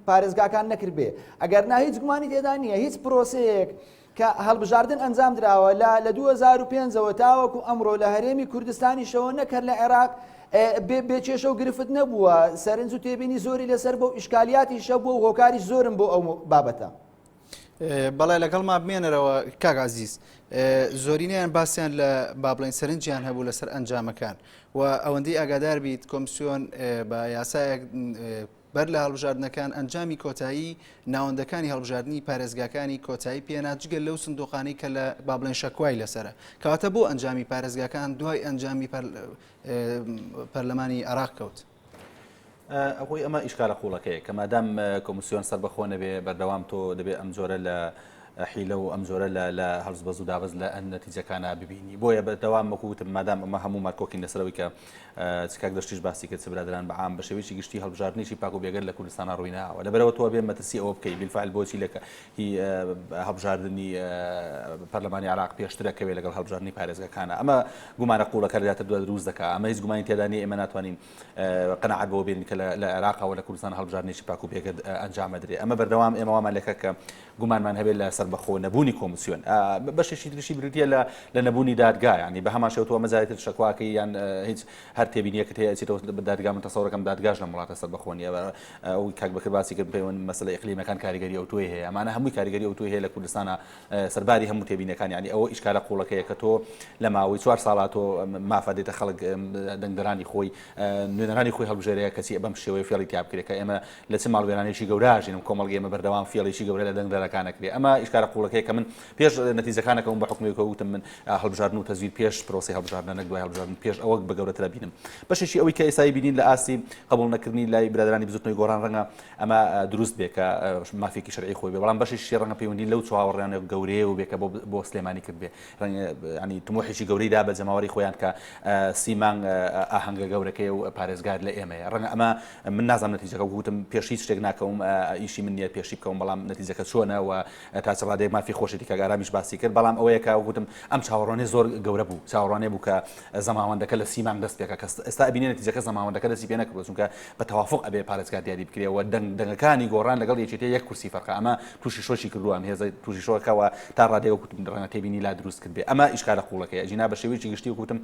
پارێزگاکان نەکردبێ ئەگەر نا هیچ گومانی تێدا نییە هیچ پرۆسەیەک کە هەڵبژاردن ئەنجام دراوە لە لە 2005ەوە تاوەکو ئەمڕۆ لە هەرێمی کوردستانیشەوە نەک هەر لە عێراق بێ کێشە و گرفت نەبووە سەرنج و تێبینی زۆری لەسەر بۆ ئیشکالیاتیشە بووە و هۆکاریش زۆرن بۆ ئەو بابەتە. بەڵێ لەگەڵما بمێنەرەوە کاک عزیز زۆرینەیان باسییان لە با بڵێن سەرنجیان هەبوو لەسەر ئەنجامەکان و ئەوەندەی ئاگادار بیت کۆمسیۆن بە یاسایەک بەر لە هەڵبژاردنەکان ئەنجامی کۆتایی ناوەندەکانی هەڵبژاردننی پارێزگاکانی کۆتایی پێنا جگە لەو سندوقانی کە لە با بڵێن شەکوای لەسرە کەواتە بۆ ئەنجامی پارێزگاکان دوای ئەنجامی پەرلەمانی عراق کەوت. ئەوەی ئەمە ئیشکالە قوڵەکەیە کە مادام کۆمسیۆن سەربەخۆ نەبێ بەردەوام تۆ دەبێ ئەم جۆرە لە حیلە و ئەم جۆرە لە لە هەڵزبەز و دابەز لە نەتیجەکانە ببینی بۆیە بەردەوام وەکو وتم مادام ئەمە هەموو مارکۆکین لەسەرەوەی کە چ کاک دەشتیش باسی کرد چ برادران بە عام بە شێوەیەکی گشتی هەڵبژاردنێکی پاک و بێگەرد لە کوردستانا ڕووی ناوە لەبەرەوە تۆ بێ مەترسی ئەوە بکەی بیلفعل بۆچی لە هی هەڵبژاردنی پەرلەمانی عراق پێشترە کەوێ لەگەڵ هەڵبژاردنی پارێزگەکانە ئەمە گومانە قوڵەکە لە زیاتر دروست دەکا ئەمە هیچ گومانی تێدا نییە ئێمە ناتوانین قەناعەت بەوە بێنین کە لە عێراقەوە لە کوردستان هەڵبژاردنێکی پاک و بێگەرد ئەنجام ئەدرێ. ئەمە بەردەوام ئێمە وامان لێکا کە گومانمان هەبێت لە سەربەخۆ نەبوونی کۆمسیۆن. بەشێکی تریشی بریتییە لە لە نەبوونی دادگا یانی بە هەمان شێوە تۆ ئەمە جارێ تر شەکواکەی یان هیچ هەر تێبینیەکت هەیە ئەچیتەوە دادگا من تەسەورەکەم دادگاش لەم وڵاتە سەربەخۆ نییە ئەو کاک بەکر باسی کرد پەیوەند مەسەلە ئیقلیمەکان کاریگەری ئەوتۆی هەیە ئەمانە هەمووی کاریگەری ئەوتۆی هەیە لە کوردستانە سەرباری هەموو تێبینیەکان یانی ئەوە ئیشکالە قوڵەکەیە کە تۆ لە ماوەی چوار ساڵا تۆ مافە دێتە خەڵک دەنگدەرانی خۆی نوێنەرانی خۆی هەڵبژێرەیە کەچی بەم شێوەیە فێڵی تیا بکرێت کە ئێمە لە چ ماڵوێرانێکی گەورە ژینم کۆمەڵگەی ئێمە بەردەوام فێڵێکی گەورە لە دەنگدەرەکان ئەکرێ ئەمە ئیشکالە قوڵەکەیە کە من پێش نەتیجەکانەکەم بە حکومی کە وتم من هەڵبژاردن و تەزویر پێش پرۆسەی هەڵبژاردنە نەک دوای هەڵبژاردن پێش ئەوەک بە گەورەترە بینم بەشێکی ئەوەی کە ئێستای بینین لە ئاستی قبوڵ نەکردنی لای برادرانی بزوتنەوەی گۆڕان ڕەنگە ئەمە دروست بێ کە مافێکی شەرعی خۆی بێ بەڵام بەشێکی ڕەنگە پەیوەندی لەو چاوەڕێیانە گەورەیەوە بێ کە بۆ بۆ سلێمانی کرد بێ ڕەنگە ینی تموحێکی گەورەی دا بە جەماوەری خۆیان کە سی مانگ ئاهەنگە گەورەکەی و پارێزگار لە ئێمەیە ڕەنگە ئەمە من نازانم نەتیجەکە وتم پێش هیچ شتێک ناکەوم ئیشی من نییە پێشی بکەم بەڵام نەتیجەکە چۆنە و تا چ ڕادەیەک مافی خۆشێتی کاک ئارامیش باسی کرد بەڵام ئەوەیە کە وتم ئەم چاوەڕوانیە زۆر گەورە بوو چاوەڕوانیە بوو کە زەماوەندەکە لە سی مانگ دەست پێکا کە ئێستا ئەبینێ نەتیجەکە زەماوەندەکە دەستی پێ نەکردووە چونکە بە تەوافق ئەبێ پارێزگار دیاری بکرێ و دەنگ دەنگەکانی گۆڕان لەگەڵ یەکێتی یەک کورسی فەرقە ئەمە تووشی شۆکی کردووە ئەم هێزە تووشی شۆکە و تا ڕادەیەک وەک وتم ڕەنگە تێبینی لا دروست کردبێ ئەمە ئیشکالە قووڵەکەی ئەگینا بە شێوەیەکی گشتی وەک وتم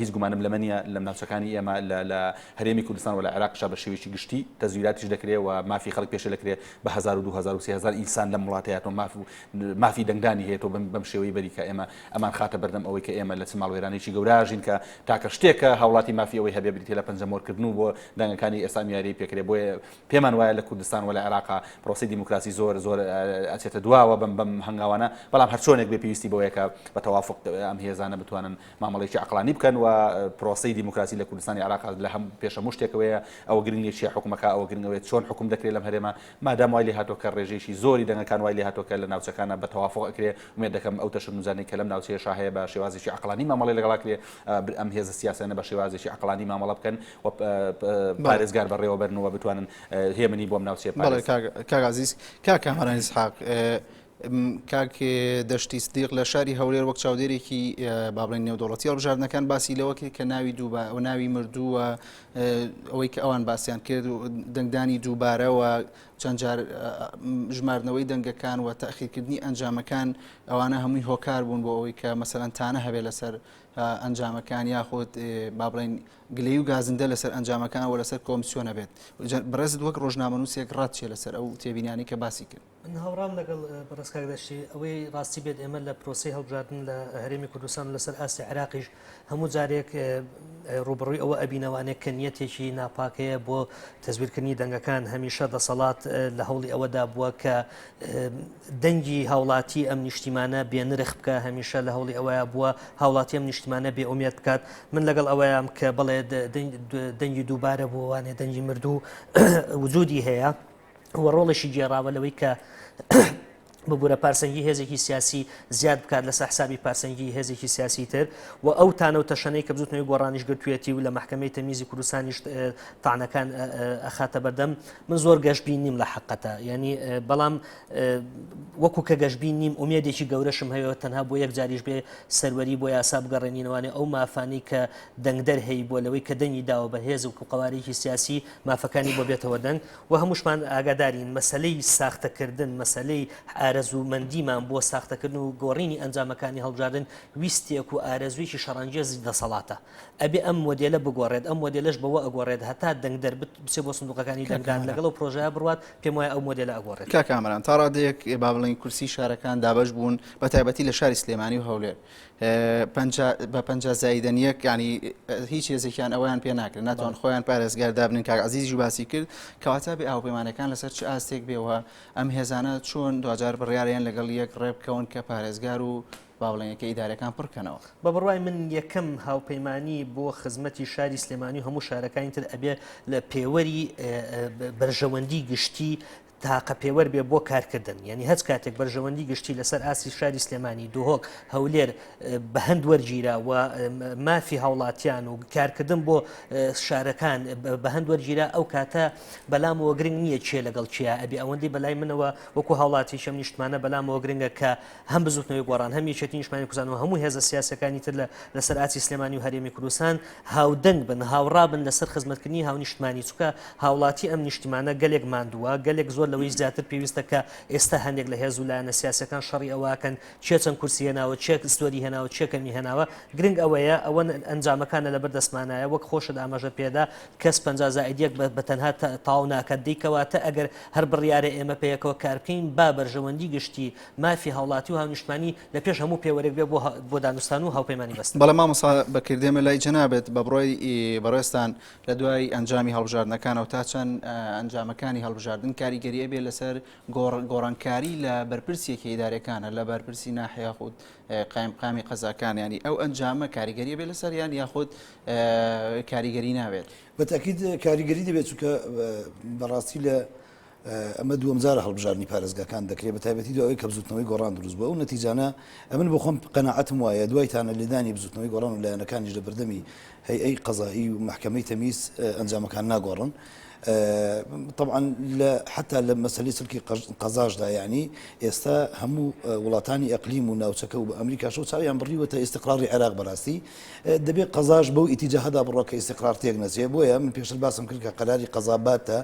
هیچ گومانم لەمە نییە لە ناوچەکانی ئێمە لە لە هەرێمی کوردستان و لە عێراقیشا بە شێوەیەکی گشتی تەزویراتیش دەکرێ و مافی خەڵک پێشێل دەکرێ بە 1000 و 2000 و 3000 ئینسان لەم وڵاتەیە تۆ ماف و مافی دەنگدانی هەیە تۆ بەم شێوەی بەری کە ئێمە ئەمان خاتە بەردەم ئەوەی کە ئێمە لە چ ماڵوێرانێکی گەورە ئەژین کە تاکە شتێک کە هاوڵاتی مافی ئەوەی هەبێ بریتیە لە پەنجەمۆرکردن و بۆ دەنگەکانی ئێستا ئەم یاریەی پێکرێ بۆیە پێمان وایە لە کوردستان و لە عێراقا پرۆسەی دیموکراسی زۆر زۆر ئەچێتە دواوە بەم بەم هەنگاوانە بەڵام هەرچۆنێک بێ پێویستی بەوەیە کە بە تەوافق ئەم هێزانە بتوانن مامەڵەیەکی عەقڵانی بکەن و پرۆسەی دیموکراسی لە کوردستانی عێراق لە هەم پێش هەموو شتێکەوەیە ئەوە گرنگ نیە کێ حوکمەکا ئەوە گرنگ ئەوەیە چۆن حوکم دەکرێت لەم هەرێمە مادام وای لێهاتووە کە ڕێژەیەکی زۆری دەنگەکان وای لێهاتووە کە لە ناوچەکانە بە تەوافوق ئەکرێ ئومێد دەکەم ئەو تەشەنوجانەی کە لەم ناوچەیەشا هەیە بە شێوازێکی عەقڵانی مامەڵەی لەگەڵا کرێ ئەم هێزە سیاسیانە بە شێوازێکی عەقڵانی مامەڵە بکەن و پارێزگار بەڕێوە بەرن و بتوانن هێمنی بۆ ئەم ناوچەیە بەڵێ پارێز. کاک عەزیز کاک کامەران ئیسحاق کاک دەشتی سدیق لە شاری هەولێر وەک چاودێرێکی با بڵێین نێودەوڵەتی هەڵبژاردنەکان باسی لەوە کرد کە ناوی دووبا و ناوی مردووە ئەوەی کە ئەوان باسیان کرد و دەنگدانی دووبارەوە. چەند جار ژماردنەوەی دەنگەکان و تەخیرکردنی ئەنجامەکان ئەوانە هەمووی هۆکار بوون بۆ ئەوەی کە مەسەلەن تانە هەبێت لەسەر ئەنجامەکان یاخود با بڵێین گلەیی و گازندە لەسەر ئەنجامەکان و لەسەر کۆمسیۆن هەبێت. بەڕێزت وەک ڕۆژنامەنووسێک ڕات چییە لەسەر ئەو تێبینیانەی کە باسی کرد؟ من هاوڕام لەگەڵ بەڕێز کاک دەشتی. ئەوەی ڕاستی بێت ئێمە لە پرۆسەی هەڵبژاردن لە هەرێمی کوردستان و لەسەر ئاستی عێراقیش هەموو جارێک ڕووبەڕووی ئەوە ئەبینەوانێک کە نیەتێکی ناپاک هەیە بۆ تەزویرکردنی دەنگەکان. هەمیشە دەسەڵات لە هەوڵی ئەوەدا بووە کە دەنگی هاوڵاتی ئەم نیشتیمانە بێ نرخ بکا، هەمیشە لە هەوڵی ئەوەیا بووە هاوڵاتی ئەم نیشتیمانە بێ ئومێد بکات. من لەگەڵ ئەوەیام کە بەڵێ دەنگی دووبارە بووە وانێ دەنگی مردوو وجودی هەیە و ڕۆڵێکی گێڕاوە لەوەی کە ببورە پارسەنگی هێزێکی سیاسی زیاد بکات لەسەر حسابی پارسەنگی هێزێکی سیاسی تر و ئەو تانە و تەشەنەی کە بزوتنەوەی گۆڕانیش گرتوێتی و لە مەحکەمەی تەمیزی کوردستانیش تانەکان ئەخاتە بەردەم من زۆر گەشبین نیم لە حەقەتە یعنی بەڵام وەکو کە گەشبین نیم ئومێدێکی گەورەشم هەیە تەنها بۆ یەک جاریش بێ سەروەری بۆ یاسا بگەڕێنینەوانێ ئەو مافانی کە دەنگدەر هەی بۆ لەوەی کە دەنگی داوە بە هێز و قوارێکی سیاسی مافەکانی بۆ بێتەوە دەنگ و هەمووشمان ئاگادارین مەسلەی ساختەکردن مەسلەی ئارەزوومەندیمان بۆ ساختەکردن و گۆڕینی ئەنجامەکانی هەڵبژاردن ویستێک و ئارەزوویەکی شەڕانگێزی دەسەڵاتە ئەبێ ئەم مۆدێلە بگۆڕێت، ئەم مۆدێلەش بەوە ئەگۆڕێت هەتا دەنگدەر بچێ بۆ سندوقەکانی دەنگدان لەگەڵ ئەو پرۆژەیە بڕوات، پێم وایە ئەو مۆدێلە ئەگۆڕێت. کاک کامەران، تا ڕادەیەک با بڵێین کورسی شارەکان دابەش بوون، بە تایبەتی لە شاری سلێمانی و هەولێر 50 بە 50 زایدەن یەک، یانی هیچ هێزێکیان ئەوەیان پێ ناکرێت، ناتوان خۆیان پارێزگار دابنێن، کاک عەزیزیش باسی کرد، کەواتە بێ هاوپەیمانەکان لەسەر چ ئاستێک بێ و ئەم هێزانە چۆن دواجار بڕیاریان لەگەڵ یەک ڕێبکەون کە پارێزگار و با بڵێین یەکە ئیدارەکان پڕ کەنەوە. بە بڕوای من یەکەم هاوپەیمانی بۆ خزمەتی شاری سلێمانی و هەموو شارەکانی تر ئەبێ لە پێوەری بەرژەوەندی گشتی تاقە پێوەر بێ بۆ کارکردن یعنی هەچ کاتێک بەرژەوەندی گشتی لەسەر ئاستی شاری سلێمانی دهۆک هەولێر بە هەند وەرگیرا و مافی هاوڵاتیان و کارکردن بۆ شارەکان بە هەند وەرگیرا ئەو کاتە بەلامەوە گرنگ نییە کێ لەگەڵ کێ ئەبێ ئەوەندەی بەلای منەوە وەکو هاوڵاتیشم نیشتمانە بەلامەوە گرنگە کە هەم بزوتنەوەی گۆڕان، هەم یەکێتی نیشتمانی کوردستان و هەموو هێزە سیاسیەکانی تر لە لەسەر ئاستی سلێمانی و هەرێمی کوردستان هاودەنگ بن، هاوڕا بن لەسەر خزمەتکردنی هاونیشتمانی، چونکە هاوڵاتی ئەم نیشتمانە گەلێک ماندووە، گەلێک زۆر لەوەیش زیاتر پێویستە کە ئێستا هەندێک لە هێز و لایەنە سیاسیەکان شەڕی ئەوە ئەکەن کێ چەند کورسی هێناوە، کێ زۆری هێناوە، کێ کەمی هێناوە، گرنگ ئەوەیە ئەوە ئەنجامەکانە لەبەر دەستمانایە، وەک خۆشت ئاماژەت پێدا کەس 50 زائد یەک بە تەنها تەواو ناکات، دەی کەواتە ئەگەر هەر بڕیارە ئێمە پێکەوە کار بکەین با بەرژەوەندی گشتی مافی هاوڵاتی و هاونیشتمانی لە پێش هەموو پێوەرێک بێ بۆ دانوستان و هاوپەیمانی بەستن. بەڵێ مامۆستا بەکر دێمە لای جەنابت، بە بڕوای بەڕێزتان لە دوای ئەنجامی هەڵبژاردنەکانەوە تا چەند ئەنجامەکانی هەڵبژاردن کاریگەری ئەبێ لەسەر گۆڕانکاری لە بەرپرسی یەکە ئیدارەکانە لە بەرپرسی ناحیە یاخود قایمقامی قەزاکان یانی ئەو ئەنجامە کاریگەری ئەبێ لەسەریان یاخود کاریگەری نابێت؟ بە تەئکید کاریگەری دەبێت چونکە بەڕاستی لە ئەمە دووەم جارە هەڵبژاردنی پارێزگاکان دەکرێت بە تایبەتی دوای ئەوەی کە بزوتنەوەی گۆڕان دروست بووە ئەو نەتیجانە ئەمن بۆ خۆم قەناعەتم وایە دوای تانە لێدانی بزوتنەوەی گۆڕان و لایەنەکانیش لە بەردەمی هەیئەی قەزایی و مەحکەمەی تەمیز ئەنجامەکان ناگۆڕن طبعا لە حتا لە مەسەلەی سلکی قەزاشدا یعنی ئێستا هەموو وڵاتانی ئەقلیم و ناوچەکە و بە ئەمریکاشەوە چاویان بڕیوەتە ئیستقراری عێراق بەڕاستی دەبێت قەزاش بەو ئیتیجاهەدا بڕوا کە ئیستقرار تێک نەچێ بۆیە من پێشتر باسم کرد کە قەراری قەزا باتە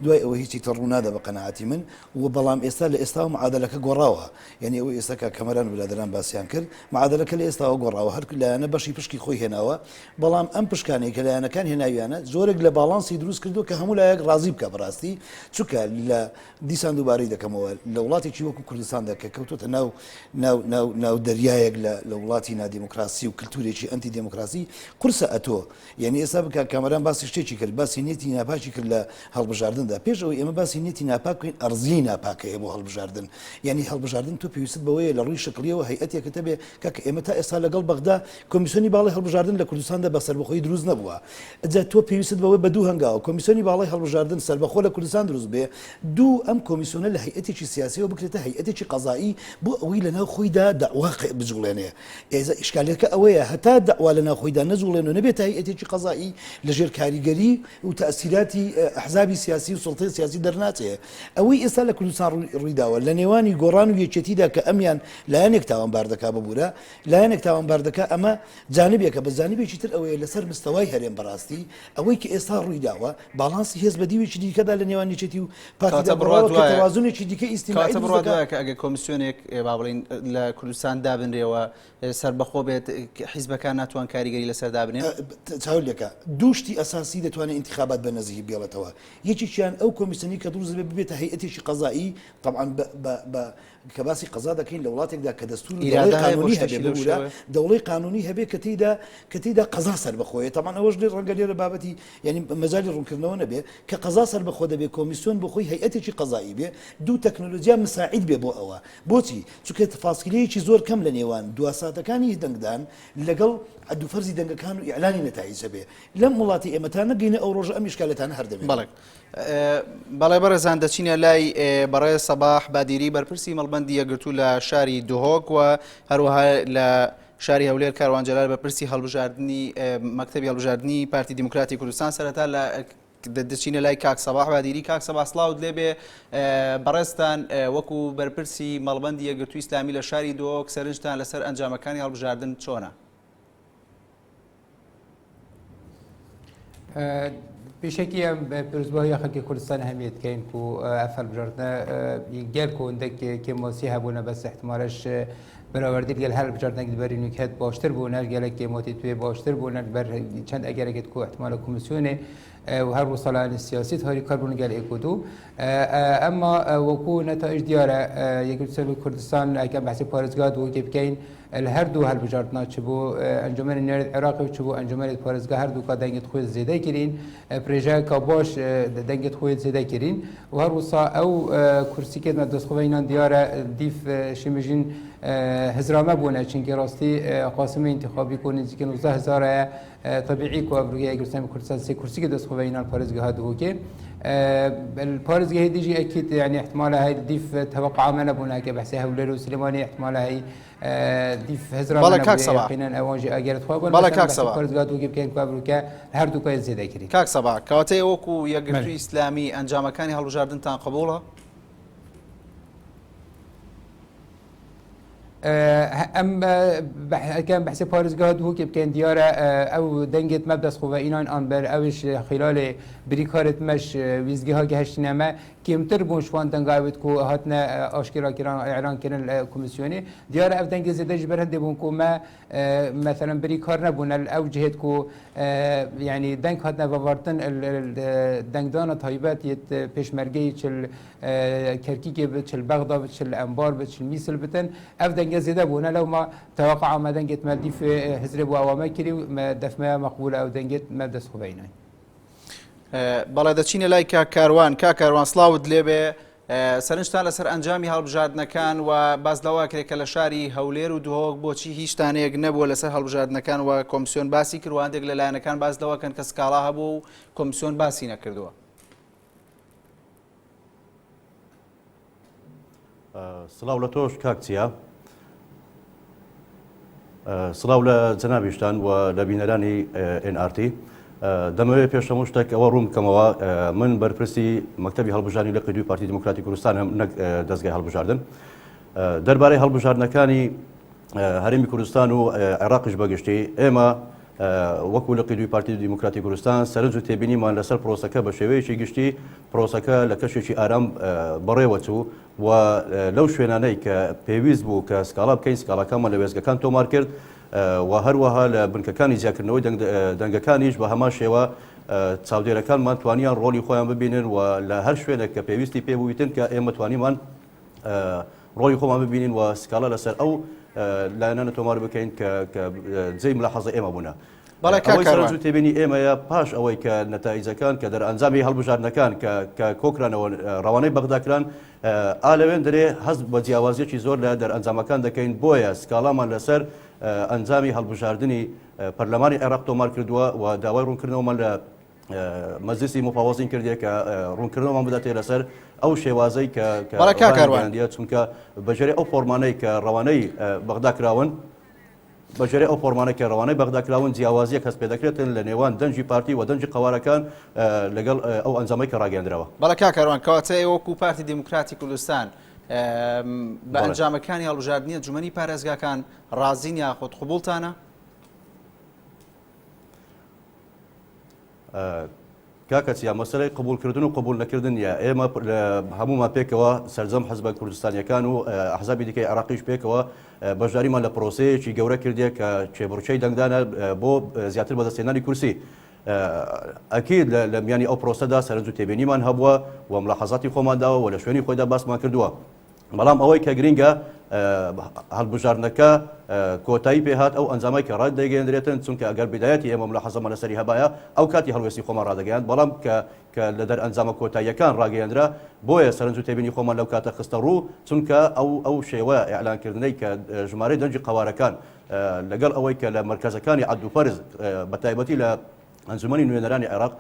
دوای ئەوە هیچی تر ڕوونادا بە قەناعەتی من و بەڵام ئێستا لە ئێستاوە معادەلەکە گۆڕاوە یعنی ئەوەی ئێستا کاک کەمەران و برادەران باسیان کرد معادەلەکە لە ئێستاوە گۆڕاوە هەر لایەنە بەشی پشکی خۆی هێناوە بەڵام ئەم پشکانەی کە لایەنەکان هێناویانە جۆرێک لە باڵانسی دروست کردووە کە هەموو لایەک ڕازی بکە بەڕاستی چونکە لە دیسان دووبارەی دەکەمەوە لە وڵاتێکی وەکو کوردستاندا کە کەوتۆتە ناو ناو ناو ناو دەریایەک لە لە وڵاتی نادێموکراسی و کلتورێکی ئەنتی دێموکراسی قورسە ئەتۆ یعنی ئێستا بکە کامەران باسی شتێکی کرد باسی نیەتی ناپاکی کرد لە هەڵبژاردندا پێش ئەوەی ئێمە باسی نیەتی ناپاک بکەین ئەرزیی ناپاک هەیە بۆ هەڵبژاردن یعنی هەڵبژاردن تۆ پێویستت بەوەیە لە ڕووی شکڵیەوە هەیئەتێکت هەبێ کاکە ئێمە تا ئێستا لەگەڵ بەغدا کۆمیسیۆنی باڵای هەڵبژاردن لە کوردستاندا بە سەربەخۆیی دروست نەبووە جا تۆ پێویستت بەوەی بە دوو هەنگاوە کۆمیسیۆنی باڵای هەڵبژاردن سەربەخۆ لە کوردستان دروست بێ دوو ئەم کۆمیسیۆنە لە هەیئەتێکی سیاسیەوە بکرێتە هەیئەتێکی قەزایی بۆ ئەوەی لەناو خۆیدا دەعوا بجوڵێنێ ئێزا ئیشکالیەتکە ئەوەیە هەتا دەعوا لەناو خۆیدا نەجوڵێن و نەبێتە هەیئەتێکی قەزایی لەژێر کاریگەری و تەئسیراتی ئەحزابی سیاسی و سوڵتەی سیاسی دەرناچێ ئەوەی ئێستا لە کوردستان ڕوویداوە لە نێوانی گۆڕان و یەکێتیدا کە ئەمیان لایەنێک تاوانبار دەکا ببورە لایەنێک تاوانبار دەکا ئەمە جانبێکە بە جانبێکی تر ئەوەیە لەسەر مستەوای هەرێم بەڕاستی ئەوەی کە ئێستا ڕوویداوە باڵانسی. باڵانسی هێز بە دیوێکی دیکەدا لە نێوان یەکێتی و پارتیدا کەواتە بڕوات گۆڕاوە کە وایە تەوازنێکی دیکە ئیجتیماعی کەواتە دروست بڕوات دەکا. وایە کە ئەگەر کۆمیسیۆنێک با بڵێین لە کوردستان دابنرێ و سەربەخۆ بێت حیزبەکان ناتوان کاریگەری لەسەر دابنێن؟ چاو لێکە دوو شتی ئەساسی دەتوانێت ئینتیخابات بە نەزیهی بێڵێتەوە یەکێکیان ئەو کۆمیسیۆنەی کە دروست دەبێت ببێتە هەیئەتێکی قەزایی تەبعەن بە بە بە کە باسی قەزا دەکەین لە وڵاتێکدا کە دەستور و دەوڵەی ئیرادە هەیە بۆ قانونی هەبێ شتێکی لەو ببورە شێوەیە؟ دەوڵەی قانونی هەبێ کە تێیدا کە تێیدا قەزا سەربەخۆیە تەبعەن ئەوەش لێ ڕەنگە لێرە بابەتی یانی مەجالی ڕوونکردنەوە نەبێ کە قەزا سەربەخۆ دەبێ کۆمیسیۆن بۆ خۆی هەیئەتێکی قەزایی بێ دوو تەکنۆلۆجیا مساعید بێ بۆ ئەوە بۆچی چونکە فاسیلەیەکی زۆر کەم لە نێوان دوا ساتەکانی دەنگدان لەگەڵ عەد و فەرزی دەنگەکان و ئیعلانی نەتایج هەبێ لەم وڵاتی ئێمە تا نەگەینە ئەو ڕۆژە ئەم ئیشکالەتانە هەر دەمێنن. بەڵێ بەڵێ بەڕێزان دەچینە لای بەڕێز سەباح بادیری بەرپرسی مەڵبەندی یەکگرتوو لە شاری دهۆک و هەروەها لە شاری هەولێر کاروان جەلال بەرپرسی هەڵبژاردنی مەکتەبی هەڵبژاردنی پارتی دیموکراتی کوردستان سەرەتا لە دەچینە لای کاک سەباح بادیری کاک سەباح سڵاوت لێبێ بەڕێزتان وەکو بەرپرسی مەڵبەندی یەکگرتووی ئیسلامی لە شاری دهۆک سەرنجتان لەسەر ئەنجامەکانی هەڵبژاردن چۆنە؟ پێشەکی ئەم پیرۆزباهیە خەڵکی کوردستان هەمیە دکەین کو ئەف هەڵبژاردنە گەل کو هندێک کێماسی هەبوونە بەس احتمالش بەراوردی گەل هەر بژاردنێک بەرین و کەت باشتر بوونە گەلێک کێماتی توێ باشتر بوونە بەر چەند ئەگەرێکت کو احتمال کۆمیسیۆنێ و هەر وسەلایەن سیاسی هاری کار بوون گەل ئێکودو ئەمما وەکو نەتایج دیارە یەکگرتوو کوردستان ئەگەر بەحسی پارێزگا دووەکێ بکەین لە هەردوو هەلبژاردنا چ بۆ ئەنجومەنی نوێنەرێت عێراقی و چ بۆ ئەنجومەنێت پارێزگا هەردووکا دەنگێت خۆی زێدە کرین پرێژەکە باش دەنگێت خۆی زێدە کرین و هەروسا ئەو کورسیکێت مە دەستخۆینان دیارە دیف شمژین هزرامە بوونە چونکی ڕاستی قاسمی انتخابی کو نزیک 19 هزارە طبیعی کو ئەڤروگە یەکگرتوو کوردستان سێ کورسیکە دەستخۆینان پارێزگەها دهۆکێ پارێزگەهی دیژی ئەکید یعنی احتمالە هەی دیف تەوەقع مە نەبوونە کە بەحسێ هەولێر و سلێمانی احتمالە هەی بەڵێ کاک سەباح بەڵێ کاک سەباح کاک سەباح کەواتە ئێوە وەکو یەکگرتووی ئیسلامی ئەنجامەکانی هەڵبژاردنتان قبوڵە؟ ئەم ئەکەم بەحسی پارێزگا دهۆکێ بکەین دیارە ئەو دەنگێت مە دەست خۆ ئینان ئان بەر ئەوش خلالێ بریکارت مەش ویزگەها گەهشتینەمە کێمتر بوون شوان دەنگاوێت کو هاتنە ئاشکرا کران ئیعلان کردن لە کۆمیسیۆنێ دیارە ئەف دەنگێ زێدە ji ber هندê bûn ku me مثلا برî kar nebûne li ew cihêt ku yanî deng hatine vevartin dengdana taybet yê pêşmergeyê çi li Kerkîkê bi çi li Bexda bi çi li Enbar bi çi li Mîsil bitin ev denge zêde bûne lewma teweqea me dengê me dîfê hizrê bû ewa me kirî û me defmeya meqbûl e ew dengê me dest xwe veynayn. بەڵێ دەچینە لای کاک کاروان کاک کاروان سڵاوت لێبێ سەرنجتان لەسەر ئەنجامی هەڵبژاردنەکان و باس لەوە کرێت کە لە شاری هەولێر و دهۆک بۆچی هیچ تانەیەک نەبووە لەسەر هەڵبژاردنەکان و کۆمسیۆن باسی کرد و هەندێک لە لایەنەکان باس لەوە کەن کە سکاڵا هەبوو و کۆمسیۆن باسی نەکردووە. سڵاو لە تۆش کاک چیا سڵاو لە جەنابیشتان و لە بینەرانی NRT دەمەوێت پێش هەموو شتێک ئەوە ڕوون بکەمەوە من بەرپرسی مەکتەبی هەڵبژاردنی لقی دووی پارتی دیموکراتی کوردستانم نەک دەزگای هەڵبژاردن دەربارەی هەڵبژاردنەکانی هەرێمی کوردستان و عێراقیش بەگشتی ئێمە وەکو لقی دووی پارتی دیموکراتی کوردستان سەرنج و تێبینیمان لەسەر پرۆسەکە بە شێوەیەکی گشتی پرۆسەکە لە کەشێکی ئارام بەڕێوەچوو و لەو شوێنانەی کە پێویست بوو کە سکاڵا بکەین سکاڵاکانمان لە وێستگەکان تۆمار کرد و هەروەها لە بنکەکانی جیاکردنەوەی دەنگەکانیش بە هەمان شێوە چاودێرەکانمان توانیان ڕۆڵی خۆیان ببینن و لە هەر شوێنێک کە پێویستی پێ بوویتن کە ئێمە توانیمان ڕۆڵی خۆمان ببینین و سکاڵا لەسەر ئەو لایەنانە تۆمار بکەین کە کە جێی ملاحەزەی ئێمە بوونە. بەڵێ کاک ئەوەی سەرنج کاروان. و تێبینی ئێمەیە پاش ئەوەی کە نەتائیجەکان کە دەرئەنجامی هەڵبژاردنەکان کە کە کۆکرانەوە ڕەوانەی بەغدا کران ئا لەوێن دەرێ هەست بە جیاوازیەکی زۆر لە دەرئەنجامەکان دەکەین بۆیە سکاڵامان لەسەر ئەنجامی هەڵبژاردنی پەرلەمانی عێراق تۆمار کردووە و داوای ڕوونکردنەوەمان لە مەجلیسی مفاوەزین کردیە کە ڕوونکردنەوەمان بداتێ لەسەر ئەو شێوازەی کە کە بەڵێ کاک کاروان. ڕایانگەیاندیە چونکە بەگوێرەی ئەو فۆرمانەی کە ڕەوانەی بەغدا کراون بەگوێرەی ئەو فۆرمانەی کە ڕەوانەی بەغدا کراون جیاوازیەک هەست پێدەکرێتن لە نێوان دەنگی پارتی و دەنگی قەوارەکان لەگەڵ ئەو ئەنجامەی کە ڕاگەیەندراوە. بەڵێ کاک کاروان کەواتە ئێوە وەکو پارتی دیموکراتی کوردستان بە ئەنجامەکانی هەڵبژاردنی ئەنجومەنی پارێزگاکان ڕازین یاخود قبوڵتانە؟ کاکە چیا مەسەلەی قبوڵکردن و قبوڵ نەکردن نییە، ئێمە هەموومان پێکەوە سەرجەم حزبە کوردستانییەکان و ئەحزابی دیکەی عێراقیش پێکەوە بەشداریمان لە پرۆسەیەکی گەورە کردیە کە کێبڕکێی دەنگدانە بۆ زیاتر بەدەستهێنانی کورسی. ئەکید لە میانی ئەو پرۆسەدا سەرنج و تێبینیمان هەبووە و ملاحەزاتی خۆمان داوە و لە شوێنی خۆیدا باسمان کردووە. بەڵام ئەوەی کە گرینگە هەڵبژاردنەکە کۆتایی پێهات ئەو ئەنجامای کە ڕادەگەیەندرێتن چونکە ئەگەر بدایەتی ئێمە ملاحەزەمان لەسەری هەبایە ئەو کاتی هەڵوێستی خۆمان ڕادەگەیاند بەڵام کە کە لە دەرئەنجامە کۆتاییەکان ڕاگەیەندرا بۆیە سەرنج و تێبینی خۆمان لەو کاتە خستە ڕوو چونکە ئەو ئەو شێوە ئیعلانکردنەی کە ژمارەی دەنگی قەوارەکان لەگەڵ ئەوەی کە لە مەرکەزەکانی عەد و فەرز بە تایبەتی لە ئەنجومەنی نوێنەرانی عێراق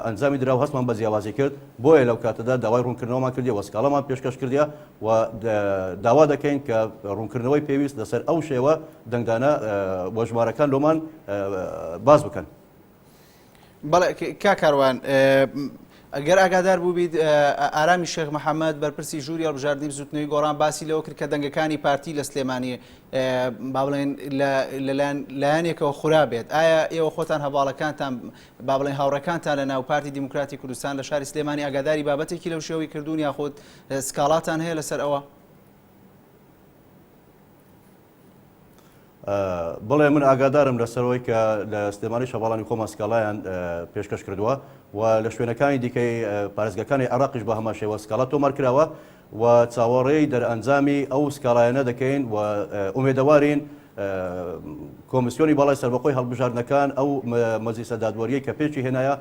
ئەنجامی درا و هەستمان بە جیاوازی کرد، بۆیە لەو کاتەدا داوای ڕوونکردنەوەمان کردیە و سکاڵامان پێشکەش کردیە و داوا دەکەین کە ڕوونکردنەوەی پێویست لەسەر ئەو شێوە دەنگدانە و ژمارەکان لۆمان باس بکەن. بەڵێ کاک کاروان، گەر ئاگادار بووبیت ئارامی شێخ محەممەد بەرپرسی ژووری هەڵبژاردنی بزوتنەوەی گۆڕان باسی لەوە کرد کە دەنگەکانی پارتی لە سلێمانی با بڵێن لەلایەن لایەنێکەوە خورا بێت ئایا ئێوە خۆتان هەواڵەکانتان با بڵێن هاوڕێکانتان لە ناو پارتی دیموکراتی کوردستان لە شاری سلێمانی ئاگاداری بابەتێکی لەو شێوەی کردوون یاخود سکاڵاتان هەیە لەسەر ئەوە؟ بەڵێ من ئاگادارم لەسەرەوەی کە لە سلێمانی شەڤاڵانی خۆمان سکاڵایان پێشکەش کردووە و لە شوێنەکانی دیکەی پارێزگاکانی عێراقیش بە هەمان شێوە سکاڵا تۆمار کراوە و چاوەڕێی دەرئەنجامی ئەو سکاڵایانە دەکەین و ئومێدەوارین کۆمیسیۆنی باڵای سەربەخۆی هەڵبژاردنەکان ئەو مەجلیسە دادوەریەی کە پێکی هێنایە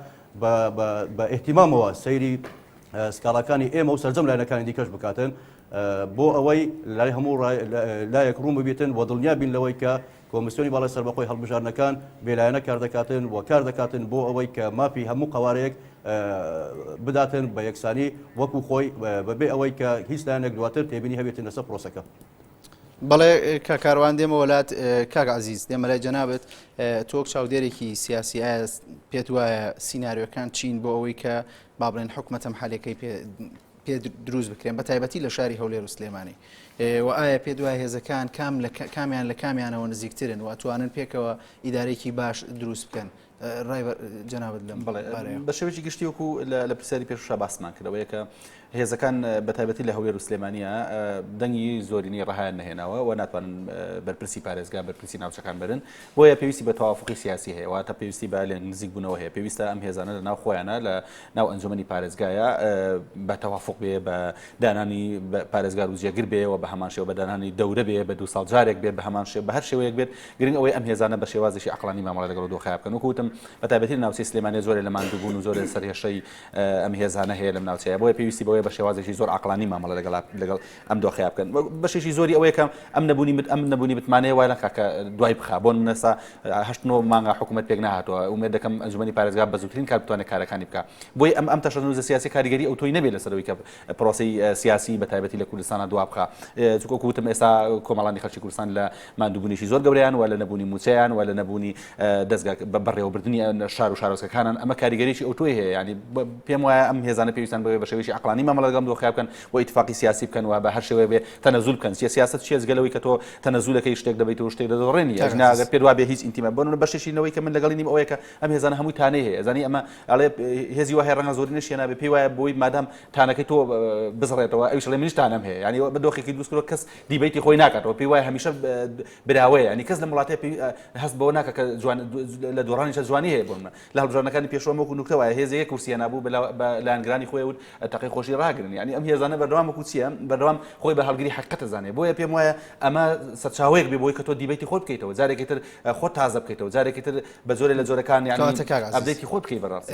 بە ئیهتیمامەوە سەیری سکاڵاکانی ئێمە و سەرجەم لایەنەکانی دیکەش بکاتن بۆ ئەوەی لای هەموو لایەک ڕوون ببیتن و دڵنیا بین لەوەی کە کۆمیسیۆنی باڵای سەربەخۆی هەڵبژاردنەکان بێلایەنە کار دەکاتن و کار دەکاتن بۆ ئەوەی کە مافی هەموو قەوارەیەک بداتن بە یەکسانی وەکو خۆی بەبێ ئەوەی کە هیچ لایەنێک دواتر تێبینی هەبێتن لەسەر پرۆسەکە. بەڵێ کاک کاروان دێمەوە لات کاک عەزیز دێمە لای جەنابت تۆ وەک چاودێرێکی سیاسی ئایا پێت وایە سیناریۆکان چین بۆ ئەوەی کە با بڵێن حکومەتە محەلیەکەی پێ پێ دروست بکرێن بە تایبەتی لە شاری هەولێر و سلێمانی و ئایا پێ دوای هێزەکان کام لە کامیان لە کامیانەوە نزیکترن و ئەتوانن پێکەوە ئیدارێکی باش دروست بکەن ڕای جەنابت لەم بەڵێ بە شێوەیەکی گشتی وەکو لە پرسیاری پێشوشا باسمان کردەوەیە کە هێزەکان بە تایبەتی لە هەولێر و سلێمانیە دەنگی زۆرینەی ڕەهایان نەهێناوە و ناتوانن بەرپرسی پارێزگا بەرپرسی ناوچەکان برن بۆیە پێویستی بە تەوافقی سیاسی هەیە واتە پێویستی بە لێک نزیک بوونەوە هەیە پێویستە ئەم هێزانە لە ناو خۆیانە لە ناو ئەنجومەنی پارێزگایە بە تەوافق بێ بە دانانی پارێزگار و جێگر بێ و بە هەمان شێوە بە دانانی دەورە بێ بە دو ساڵ جارێک بێ بە هەمان شێوە بە هەر شێوەیەک بێت گرنگ ئەوەی ئەم هێزانە بە شێوازێکی عەقڵانی مامەڵە لەگەڵ دۆخەیا بکەن وەکو وتم بە تایبەتی لە ناوچەی سلێمانی زۆرێ لە ماندووبوون و زۆرێ سەرهێشەی ئەم هێزانە هەیە لەم ناوچەیە بۆیە پێویستی بەوەیە بە شێوازێکی زۆر عەقڵانی مامەڵە لەگەڵ لەگەڵ ئەم دۆخەیا بکەن بەشێکی زۆری ئەوەیە کە ئەم نەبوونی مت ئەم نەبوونی متمانەیە وای نەکا کە دوای بخا بۆ نمونە ئێستا هەشت نۆ مانگە حکوومەت پێک نەهاتووە ئومێد دەکەم ئەنجومەنی پارێزگا بە زووترین کات بتوانێت کارەکانی بکا بۆیە ئەم ئەم تەشەنوزە سیاسی کاریگەری ئەوتۆی نەبێت لەسەر ئەوەی کە پرۆسەی سیاسی بە تایبەتی لە کوردستانە دوا بخا چونکە وەکو وتم ئێستا کۆمەڵانی خەڵکی کوردستان لە ماندووبوونێکی زۆر گەورەیان و لە نەبوونی مووچەیان و لە نەبوونی دەزگا بەڕێوەبردنی شار و شارۆچکەکانان ئەمە کاریگەریی ئەوتۆی هەیە یانی پێم وایە ئەم هێزانە پێویستان بەوەیە بە شێوەیەکی عەقڵانی مامەڵە لەگەڵ ئەم دۆخەیا بکەن و ئیتفاقی سیاسی بکەن و بە هەر شێوەیەک بێ تەنەزول بکەن چیە سیاسەت چیە جگە لەوەی کە تۆ تەنەزولەکەی شتێک دەبەیت و شتێک دەدۆڕێنی کاک ئەگینا عەزیز. ئەگەر پێت وابێ هیچ ئینتیما بۆ نمونە بەشێکی لەوەی کە من لەگەڵی نیم ئەوەیە کە ئەم هێزانە هەمووی تانەی هەیە ئەزانی ئەمە ئەڵێ هێزی وا هەیە ڕەنگە زۆرینەش هێنابێ پێی وایە بۆی مادام تانەکەی تۆ بزڕێتەوە ئەویش ئەڵێ منیش تانەم هەیە یانی بە دۆخێکی دروست کردووە کەس debate ی خۆی ناکاتەوە پێی وایە هەمیشە براوەیە یانی کەس لەم وڵاتە پێی هەست بەوە ناکا کە جوان لە دۆڕانیشە جوانی هەیە بۆ نمونە لە هەڵبژاردنەکانی پێشووەم وەکو نوکتە وایە هێزێک یەک کورسی هێنابوو بە لایەنگرانی خۆی وت تەقەی خۆشی ڕاگرن یانی ئەم هێزانە بەردەوام وەکو چییە بەردەوام خۆی بە هەڵگری حەقیقەت دەزانێ بۆیە پێم وایە ئەمە سەرچاوەیەک بێ بۆی کە تۆ debate ی خۆت بکەیتەوە جارێکی تر خۆت تازە بکەیتەوە جارێکی تر بە جۆرێ لە جۆرەکان یانی کەواتە کاک عەزیز update ی خۆت بکەی بەڕاستی.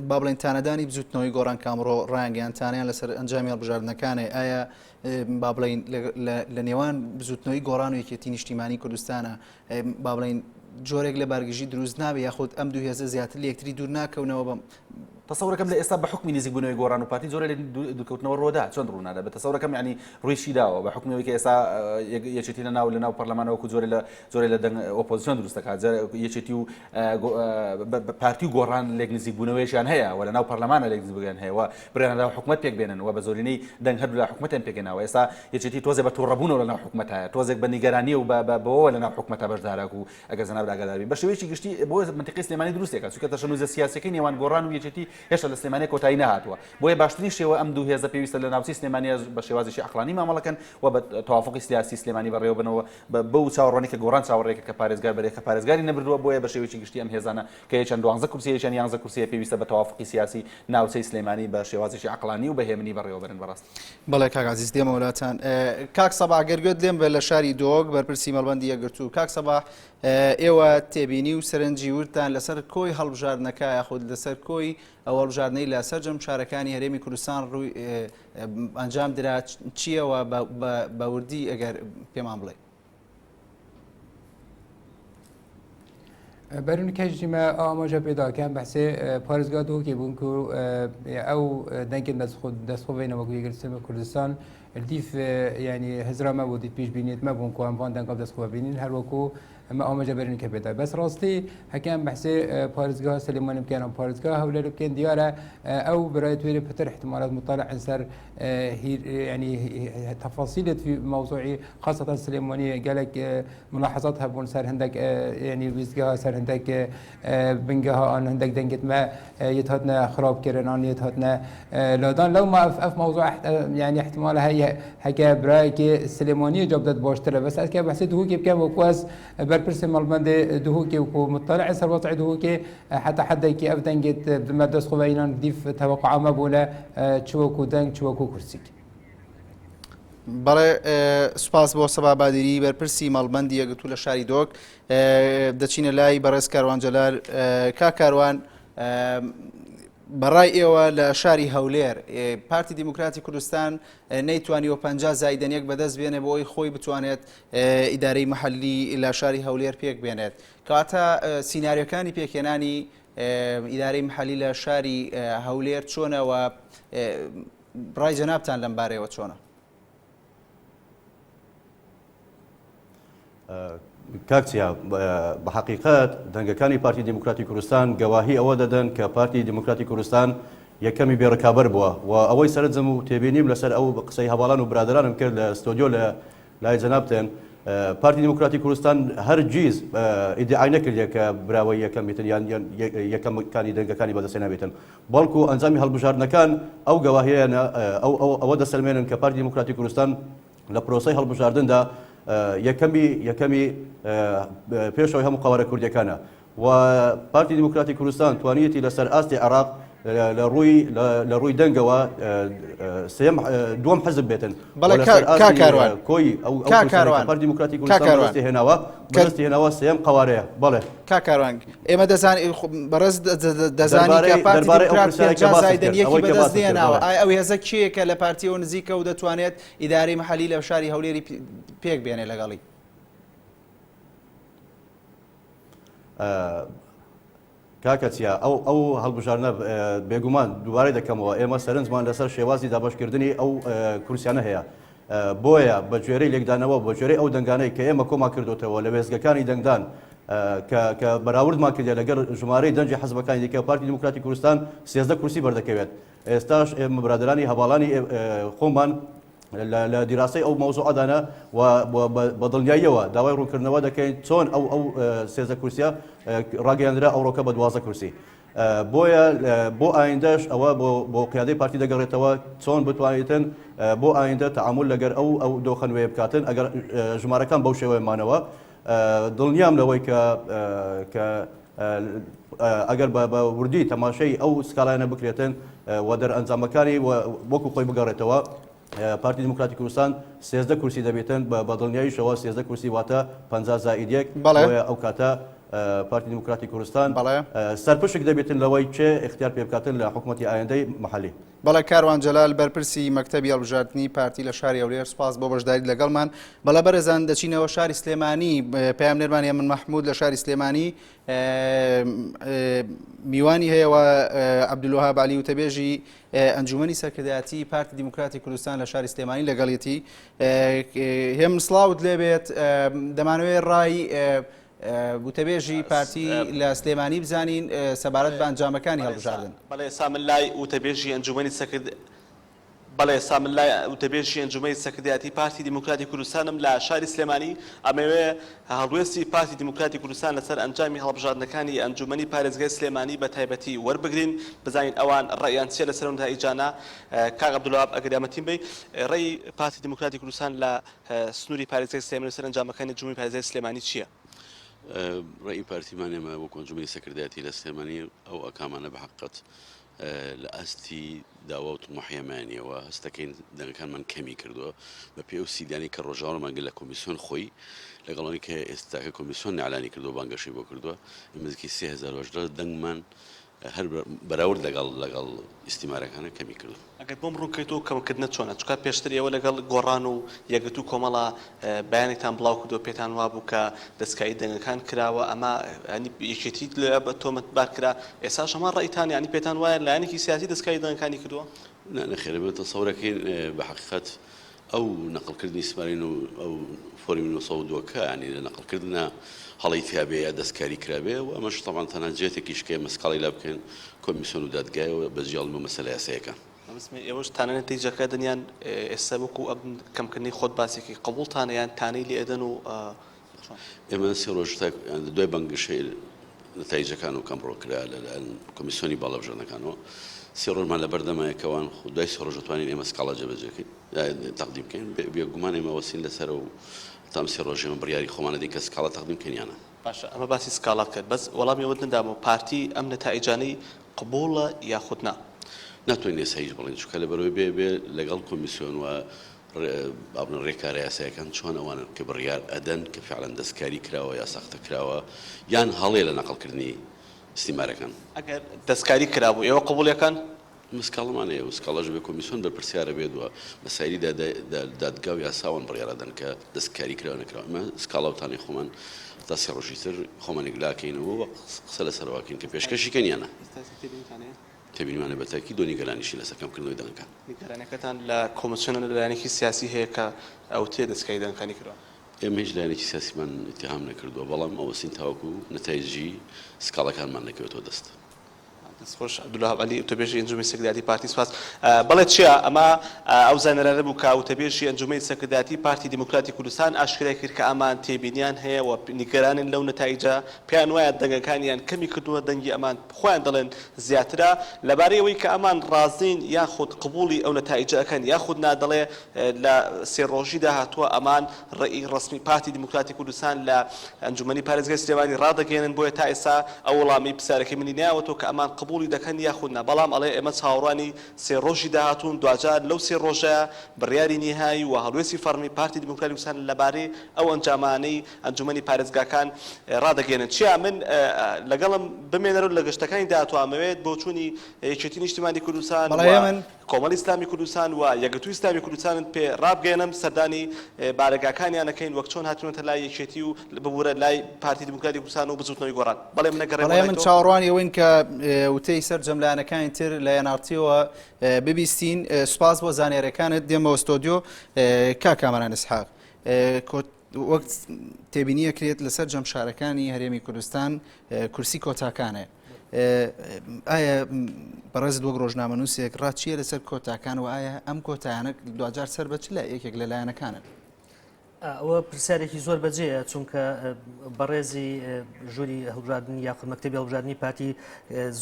با بڵێین تانەدانی بزوتنەوەی گۆڕان کە ئەمڕۆ ڕایانگەیاند تانەیان لەسەر ئەنجامی هەڵبژاردنەکانێ ئایا با بڵێین لە نێوان بزوتنەوەی گۆڕان و یەکێتی نیشتیمانی کوردستانە با بڵێین جۆرێک لە بارگژی دروست نابێ یاخود ئەم دوو هێزە زیاتر لە یەکتری دوور ناکەونەوە بەم تەسەورەکەم لە ئێستا بە حوکمی نزیکبوونەوەی گۆڕان و پارتی جۆرێ لە دوورکەوتنەوە ڕوودا چۆن ڕوونادا بە تەسەورەکەم یانی ڕوویشی داوە بە حوکمی ئەوەی کە ئێستا یەکێتی لە ناو لە ناو پەرلەمانە وەکو جۆرێ لە جۆرێ لە دەنگ ئۆپۆزیسیۆن دروست دەکات یەکێتی و پارتی و گۆڕان لێک نزیکبوونەوەیەکیان هەیە و لە ناو پەرلەمانە لێک نزیکبوونەوەیان هەیە و بڕیاریان داوە حکومەت پێک بێنن و بە زۆرینەی دەنگ هەردوولا حکومەتیان پێکهێناوە ئێستا یەکێتی تۆزێ بە توڕەبوونەوە لە ناو حکومەتایە تۆزێک بە نیگەرانیە و بەوەوە لە ناو حکومەتە بەشدارە و ئەگەر جەنابت ئاگادار بی بە شێوەیەکی گشتی بۆ مەنتیقی سلێمانی دروست دەکات چونکە تەشەنوزە سیاسیەکەی نێوان گۆڕان و یەکێتی. هێشتا لە سلێمانیە کۆتایی نەهاتووە بۆیە باشترین شێوە ئەم دوو هێزە پێویستە لە ناوچەی سلێمانیە بە شێوازێکی عەقڵانی مامەڵە کەن و بە تەوافقی سیاسی سلێمانی بەڕێوە بنەوە بە بەو چاوەڕوانی کە گۆڕان چاوەڕێکە کە پارێزگار بەرێ کە پارێزگاری نەبردووە بۆیە بە شێوەیەکی گشتی ئەم هێزانە کە یەکیان دوانزە کورسیە یەکیان یانزە کورسیە پێویستە بە تەوافقی سیاسی ناوچەی سلێمانی بە شێوازێکی عەقڵانی و بە هێمنی بەڕێوە بەرن بەڕاستی. بەڵێ کاک عەزیز دێمەوە لاتان. کاک سەباح گەر گوێت لێم بێت لە شاری دهۆک بەرپرسی مەڵبەندی یەکگرتوو کاک سەباح ئێوە تێبینی و سەرنجی وردتان لەسەر کۆی هەڵبژاردنەکە یاخود لەسەر کۆی ئەو هەڵبژاردنەی لە سەرجەم شارەکانی هەرێمی کوردستان ڕووی ئەنجام درا چییە و بە وردی ئەگەر پێمان بڵێ؟ بەرون کەژیمە ئاماژە پێداکەم بەحسێ پارێزگا دهۆکێ بوون و ئەو دەنگێن دەستخۆ وەکو یەکگرتووی کوردستان دیف ینی هزرا مەبوو دیت پیش بینێت مەبوون کو ئەم وان دەنگا دەستخۆ بینین هەروەکو ئەمە ئاماژە بەرن کە پێدا بەس ڕاستی هەکەم بەحسێ پارێزگا سلێمانی بکەن ئەم پارێزگا هەولێر بکەن دیارە ئەو برای توێرە پتر احتمالات مطلع سەر يعني تفاصيل في موضوعي خاصة سليمانية قالك ملاحظات هەبوون سەر هەندێک یعنی ویستگەها سەر هەندێک بنگەها ئان هەندێک دەنگت مە یت هاتنە خراپ کردن ئان یت هاتنە لادان لەو ما ئەف ئەف موضوع یعنی احتمال هەیە هەکە برایەکی سلێمانی جواب دەت باشترە بەس ئەسکە بەحسی دهوکی بکەم وەکو ئەس بەرپرسی مەڵبەندێ دهوکی وکو مطلع سەر وەزعی دهوکی حتا حدێکی ئەف دەنگت بمە دەست خۆ بەینان دیف تەوەقع مەبوونە چ وەکو دەنگ چ وەکو کورسیک. بەڵێ سوپاس بۆ سەبا بادیری بەرپرسی مەڵبەندی یەکگرتوو لە شاری دۆک دەچینە لای بەڕێز کاروان جەلال کا کاروان بەڕای ئێوە لە شاری هەولێر پارتی دیموکراتی کوردستان نەیتوانیوە 50 زایدەن یەک بەدەست بێنێ بۆ ئەوی خۆی بتوانێت ئیدارەی محەلی لە شاری هەولێر پێک بێنێت کەواتە سیناریۆکانی پێکهێنانی ئیدارەی محەلی لە شاری هەولێر چۆنە و ڕای جەنابتان لەم بارەیەوە چۆنە؟ کاک چیا بە حەقیقەت دەنگەکانی پارتی دیموکراتی کوردستان گەواهی ئەوە دەدەن کە پارتی دیموکراتی کوردستان یەکەمی بێ ڕکابەر بووە و ئەوەی سەرنجم و تێبینیم لەسەر ئەو قسەی هەواڵان و برادەرانم کرد لە ستۆدیۆ لە لای جەنابتن پارتی دیموکراتی کوردستان هەرگیز ئیدعای نەکردیە کە براوەی یەکەم بیتن یان یەکەمەکانی دەنگەکانی بەدەستهێنابێتن بەڵکو ئەنجامی هەڵبژاردنەکان ئەو گەواهیەیانە ئەو ئەو ئەوە دەسەلمێنن کە پارتی دیموکراتی کوردستان لە پرۆسەی هەڵبژاردندا یەکەمی یەکەمی پێشەوەی هەموو قەوارە کوردیەکانە و پارتی دیموکراتی کوردستان توانیەتی لەسەر ئاستی عێراق لە ڕووی لە ڕووی دەنگەوە سێم دووەم حزب بێتن بەڵێ کاک کاروان کۆی ئەو کاک کاروان پارتی دیموکراتی کوردستان بەدەستی هێناوە بەدەستی هێناوە سێم قەوارەیە بەڵێ کاک کاروان ئێمە دەزانین بەڕێز دەزانی کە پارتی دیموکرات 50 زایدەن یەکی بەدەست نێناوە ئایا ئەو هێزە کێیە کە لە پارتیەوە نزیکە و دەتوانێت ئیدارەی محەلی لە شاری هەولێری پێک بێنێ لەگەڵی؟ کاکە چیا ئەو ئەو هەڵبژاردنە بێگومان دووبارەی دەکەمەوە ئێمە سەرنجمان لەسەر شێوازی دابەشکردنی ئەو کورسیانە هەیە بۆیە بە گوێرەی لێکدانەوە بە گوێرەی ئەو دەنگانەی کە ئێمە کۆمان کردوتەوە لە وێستگەکانی دەنگدان کە کە بەراوردمان کردە لەگەڵ ژمارەی دەنگی حزبەکانی دیکە پارتی دیموکراتی کوردستان 13 کورسی بەردەکەوێت ئێستاش ئێمە برادەرانی هەواڵانی خۆمان لە دیراسەی ئەو مەوزوعەدانە و بە دڵنیاییەوە داوای ڕوونکردنەوە دەکەین چۆن ئەو ئەو 13 کورسیە ڕاگەیاندرا ئەوڕۆکە بە 12 کورسی. بۆیە بۆ ئایندەش ئەوە بۆ بۆ قیادەی پارتی دەگەڕێتەوە چۆن بتوانیتن بۆ ئایندە تەعامول لەگەر ئەو ئەو دۆخە نوێیە بکاتن ئەگەر ژمارەکان بەو شێوەیە مانەوە دڵنیام لەوەی کە کە ئەگەر بە وردی تەماشای ئەو سکاڵایانە بکرێتن و دەرئەنجامەکانی وەکو خۆی بگەڕێتەوە پارتی دیموکراتی کوردستان 13 کورسی دەبێتن بە دڵنیاییشەوە 13 کورسی واتە 50 زائید یەک بۆیە ئەو کاتە پارتی دیموکراتی کوردستان سەرپشک دەبێتن لەوەی چێ اختیار پێ بکاتن لە حکوومەتی ئایندەی محلی. بەڵێ کاروان جەلال بەرپرسی مەکتەبی هەڵبژاردنی پارتی لە شاری هەولێر سوپاس بۆ بەشداریت لەگەڵمان. بەڵێ بەرێزان دەچینەوە شاری سلێمانی پەیامنێرمان هێمن مەحمود لە شاری سلێمانی میوانی هەیە و عەبدولوەهاب عەلی وتەبێژی ئەنجومەنی سەرکردایەتی پارتی دیموکراتی کوردستان لە شاری سلێمانی لەگەڵیەتی هێمن سڵاوت لێبێت دەمانەوێت ڕای وتەبێژی پارتی لە سلێمانی بزانین سەبارەت بە ئەنجامەکانی هەڵبژاردن. بەڵێ ئێستا من لای وتەبێژی ئەنجومەنی سەرکرد. بەڵێ ئێستا من لای وتەبێژی ئەنجومەنی سەرکردایەتی پارتی دیموکراتی کوردستانم لە شاری سلێمانی، ئەمەوێ هەڵوێستی پارتی دیموکراتی کوردستان لەسەر ئەنجامی هەڵبژاردنەکانی ئەنجومەنی پارێزگای سلێمانی بە تایبەتی وەربگرین، بزانین ئەوان ڕەئیان چیە لەسەر ئەو نەتائیجانە. کاک عەبدولوەهاب ئەگەر یارمەتیم بەی ڕەئی پارتی دیموکراتی کوردستان لە سنوری پارێزگای سلێمانی لەسەر ئەنجامەکانی ئەنجومەنی پارێزگای سلێمانی چیە؟ ڕەئی پارتیمان ئێمە وەکو ئەنجومەنی سەرکردایەتی لە سلێمانی ئەو ئاکامانە بە حەقیقەت لە ئاستی داوا و تموحی ئێمەیان نییە و هەست دەکەین دەنگەکانمان کەمی کردووە بە پێی ئەو سیدیانەی کە ڕۆژاوەمان گرت لە کۆمیسیۆن خۆی لەگەڵ ئەوەی کە ئێستاکە کۆمیسیۆن ئیعلانی کردووە بانگەشەی بۆ کردووە ئێمە نزیکەی 3018 دەنگمان هەر بەراورد لەگەڵ لەگەڵ ئیستیمارەکانە کەمی کردووە. ئەگەر بۆم ڕوون کەیتەوە کەمکردنە چۆنە؟ چونکە پێشتر ئێوە لەگەڵ گۆڕان و یەکگرتوو کۆمەڵە بەیانێکتان بڵاو کردەوە پێتان وابوو کە دەستکاری دەنگەکان کراوە ئەمە یانی یەکێتی لێ بە تۆمەتبار کرا ئێستاش هەمان ڕەئیتان یانی پێتان وایە لایەنێکی سیاسی دەستکاری دەنگەکانی کردووە؟ نا نەخێر ئێمە تەسەورەکەین بە حەقیقەت ئەو نەقڵکردنی سمارین و ئەو فۆرمی 902 کە یانی لە نەقڵکردنا هەڵەی تیابێ یا دەستکاری کرابێ و ئەمەش تەبعەن تەنها جێتێکیش کە ئێمە سکاڵای لا بکەین کۆمیسیۆن و دادگایە و بەجیاڵین بۆ مەسەلە یاساییەکان. مەبەستمە ئێوەش تانە نەتیجەکە دەن یان ئێستا وەکو ئەم کەمکردنەی خۆت باسێکی قبوڵتانە یان تانەی لێ ئەدەن و چۆن؟ ئێمە سێ ڕۆژ تا دوای بانگەشەی نەتایجەکان و کەمڕۆ کرا لەلایەن کۆمیسیۆنی باڵا بژاردنەکانەوە سێ ڕۆژمان لەبەردەمایە کەوان خۆ دوای سێ ڕۆژ دەتوانین ئێمە سکاڵا جێبەجێ کەین تەقدیم بکەین بێگومان ئێمە وەسین لەسەر و تا ئەم سێ ڕۆژ ئێمە بڕیاری خۆمان ئەدەین کە سکاڵا تەقدیم بکەین یان نا. باشە ئەمە باسی سکاڵات کرد بەس وەڵامی ئەوەت نەدامەوە پارتی ئەم نەتائیجانەی قبوڵە یاخود نا؟ ناتوانین ئێستا هیچ بڵێین چونکە لەبەرئەوەی بێ بێ لەگەڵ کۆمیسیۆن و با بڵێن ڕێکارە یاسایەکان چۆن ئەوانن کە بڕیار ئەدەن کە فعلەن دەستکاری کراوە یا ساختە کراوە یان هەڵەیە لە نەقڵکردنی ئیستیمارەکان. ئەگەر دەستکاری کرابوو ئێوە قبوڵی ئەکەن؟ ئێمە سکاڵەمان هەیە و سکاڵاش بێ کۆمیسیۆن بەرپرسیارە بێت و مەسایلی دادگا و یاسا ئەوان بڕیار ئەدەن کە دەستکاری کراوە نەکراوە. ئێمە سکاڵا و تانەی خۆمان تا سێ ڕۆژی تر خۆمان یەکلاکەینەوە و قسە لەسەر ئەوە ئەکەین کە پێشکەشی کەین یان نا. ئێستا تێبینیتان هەیە؟ تێبینیمان هەیە بە تاکید و نیگەرانیشین لەسەر کەمکردنەوەی دەنگەکان. نیگەرانیەکەتان لە کۆمیسیۆنە لە لایەنێکی سیاسی هەیە کە ئەوترێ دەستکاری دەنگەکانی کردوە؟ ئێمە هیچ لایەنێکی سیاسیمان ئیتیهام نەکردوە، بەڵام ئەوەسین تاوەکو نەتایجی سکاڵاکانمان نەکەوێتەوە دەست. دەست خۆش عەبدولوەهاب عەلی وتەبێژی ئەنجومەنی سەرکردایەتی پارتی سوپاس. بەڵێ چیا ئەمە ئەو زانیارانە بوو کە وتەبێژی ئەنجومەنی سەرکردایەتی پارتی دیموکراتی کوردستان ئاشکرای کرد کە ئەمان تێبینیان هەیە و نیگەرانن لەو نەتایجە پێیان وایە دەنگەکانیان کەمی کردووە دەنگی ئەمان خۆیان دەڵێن زیاترە لەبارەی ئەوەی کە ئەمان ڕازین یاخود قبوڵی ئەو نەتایجە ئەکەن یاخود نا دەڵێ لە سێ ڕۆژی داهاتووە ئەمان ڕێی ڕەسمی پارتی دیموکراتی کوردستان لە ئەنجومەنی پارێزگای سلێمانی ڕادەگەیەنن، بۆیە تا ئێستا ئەو وەڵامی پرسیارەکەی منی نەیاوەتەوە کە ئەمان قبوڵی دەکەن یاخود نا، بەڵام ئەڵێ ئێمە چاوەڕوانی سێ ڕۆژی داهاتوون، دواجار لەو سێ ڕۆژە بڕیاری نیهایی و هەڵوێستی فەڕمی پارتی دیموکراتی کوردستان لەبارەی ئەو ئەنجامانەی ئەنجومەنی پارێزگاکان ڕادەگەیەنن. چیا من لەگەڵم بمێنەرەوە لە گەشتەکانی داهاتوو ئەمەوێت بۆچوونی یەکێتی نیشتیمانی کوردستان بەڵێ و هێمن. کۆمەڵی ئیسلامی کوردستان و یەکگرتووی ئیسلامی کوردستانت پێ ڕابگەیەنم سەردانی بارەگاکانیان ئەکەین وەک چۆن هاتوونەتە لای یەکێتی و ببورە لای پارتی دیموکراتی کوردستان و بزووتنەوەی گۆڕان بەڵێ من ئەگەڕێمەوە بەڵێ لای من تۆ. چاوەڕوانی ئەوەین کە وتەی سەرجەم لایەنەکانی تر لە ئێن ئاڕ تیەوە ببیستین سوپاس بۆ زانیاریەکانت دێمەوە ستۆدیۆ کاک کامەران ئیسحاق وەک تێبینی ئەکرێت لەسەر جەم شارەکانی هەرێمی کوردستان کورسی کۆتاکانە ئایا بەڕێزت وەک ڕۆژنامەنووسێک ڕات چییە لەسەر کۆتاکان و ئایا ئەم کۆتایانە دواجار سەر بە چ لە یەکێک لە لایەنەکانن؟ ئەوە پرسیارێکی زۆر بەجێیە چونکە بەڕێزی ژووری هەڵبژاردنی یاخود مەکتەبی هەڵبژاردنی پارتی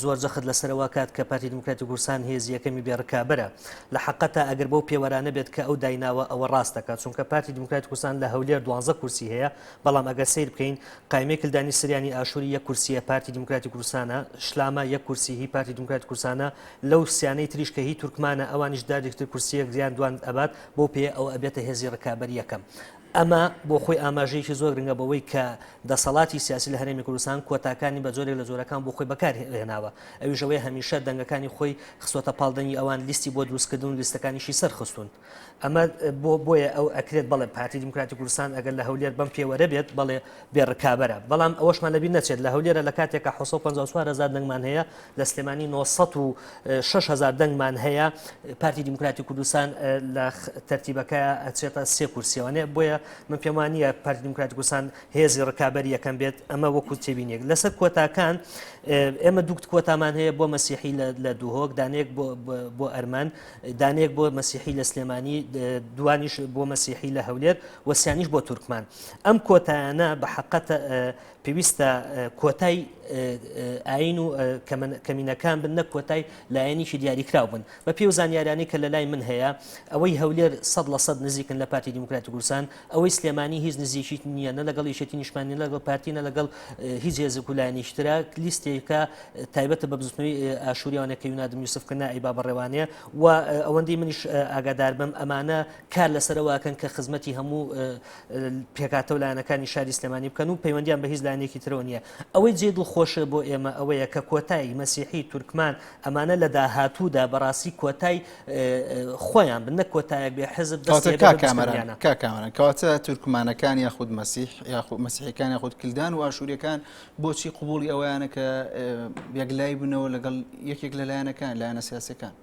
زۆر جەخت لەسەرەوە کات کە پارتی دیموکراتی کوردستان هێزی یەکەمی بێ ڕکابەرە لە حقەتا ئەگەر بەو پێوەرانە بێت کە ئەو دایناوە ئەوە ڕاست دەکات چونکە پارتی دیموکراتی کوردستان لە هەولێر دوانزە کورسی هەیە بەڵام ئەگەر سەیر بکەین قایمەی کلدانی سریانی ئاشووری یەک کورسیە پارتی دیموکراتی کوردستانە شلامە یەک کورسی هی پارتی دیموکراتی کوردستانە لەو سیانەی تریش کە هی تورکمانە ئەوانیش دارێکتر کورسیەک یان دوان ئەبات بەو پێیە ئەوە ئەبێتە هێزی ڕکابەری یەکەم. ئەمە بۆ خۆی ئاماژەیەکی زۆر گرنگە بەوەی کە دەسەڵاتی سیاسی لە هەرێمی کوردستان کۆتاکانی بە جۆرێک لە جۆرەکان بۆ خۆی بەکار هێناوە ئەویش ئەوەیە هەمیشە دەنگەکانی خۆی خستۆتە پاڵ دەنگی ئەوان لیستی بۆ دروستکردن و لیستەکانیشی سەرخستوون ئەمە بۆ بۆیە ئەو ئەکرێت بەڵێ پارتی دیموکراتی کوردستان ئەگەر لە هەولێر بەم پێوەرە بێت بەڵێ بێ ڕکابەرە بەڵام ئەوەشمان لەبیر نەچێت لە هەولێرە لە کاتێکا 754 هەزار دەنگمان هەیە لە سلێمانی 906 هەزار دەنگمان هەیە پارتی دیموکراتی کوردستان لە تەرتیبەکە ئەچێتە سێ کورسیەوانێ بۆیە. من پێم وانییە پارتی دیموکراتی کوردستان هێزی ڕکابەری یەکەم بێت، ئەمە وەکو تێبینیەک. لەسەر کۆتاکان ئێمە دوو کۆتامان هەیە بۆ مەسیحی لە دهۆک، دانەیەک بۆ ئەرمەن، دانەیەک بۆ مەسیحی لە سلێمانی، دوانیش بۆ مەسیحی لە هەولێر و سیانیش بۆ تورکمان. ئەم کۆتایانە بە حەقەتە پێویستە کۆتای ئاین و کەمینەکان بن نەک کۆتای لایەنێکی دیاریکراو بن. بە پێی ئەو زانیاریانەی کە لە لای من هەیە ئەوەی هەولێر 100% نزیکن لە پارتی دیموکراتی کوردستان، ئەوەی سلێمانی هیچ نزیکی نییە نە لەگەڵ یەکێتی نیشتمانی نە لەگەڵ پارتی نە لەگەڵ هیچ هێزێک و لایەنێکی ترە، لیستێکە تایبەتە بە بزوتنەوەی ئاشووریانە کە یونادم یوسف کە نائیبا بەڕێوانەیە و ئەوەندەی منیش ئاگادار بم ئەمانە کار لەسەرەوە ئەکەن کە خزمەتی هەموو پێکهاتە و لایەنەکانی شاری سلێمانی بکەن و پەیوەندیان بە هیچ لایەنێکی ترەوە نییە. ئەوەی جێی دڵخۆشە بۆ ئێمە ئەوەیە کە کۆتای مەسیحی، تورکمان، ئەمانە لە داهاتوودا بەڕاستی کۆتای خۆیان بن نەک کۆتایەک بێ حزب دەستی هەبێ بە بزوتنەوەیانە. کاک کامەران، کەواتە تورکمانەکان یاخود مەسیح یاخود مەسیحیەکان یاخود کلدان و ئاشووریەکان بۆچی قبوڵی ئەوەیانە کە یەکلایی بنەوە لەگەڵ یەکێک لە لایەنەکان لایەنە سیاسیەکان؟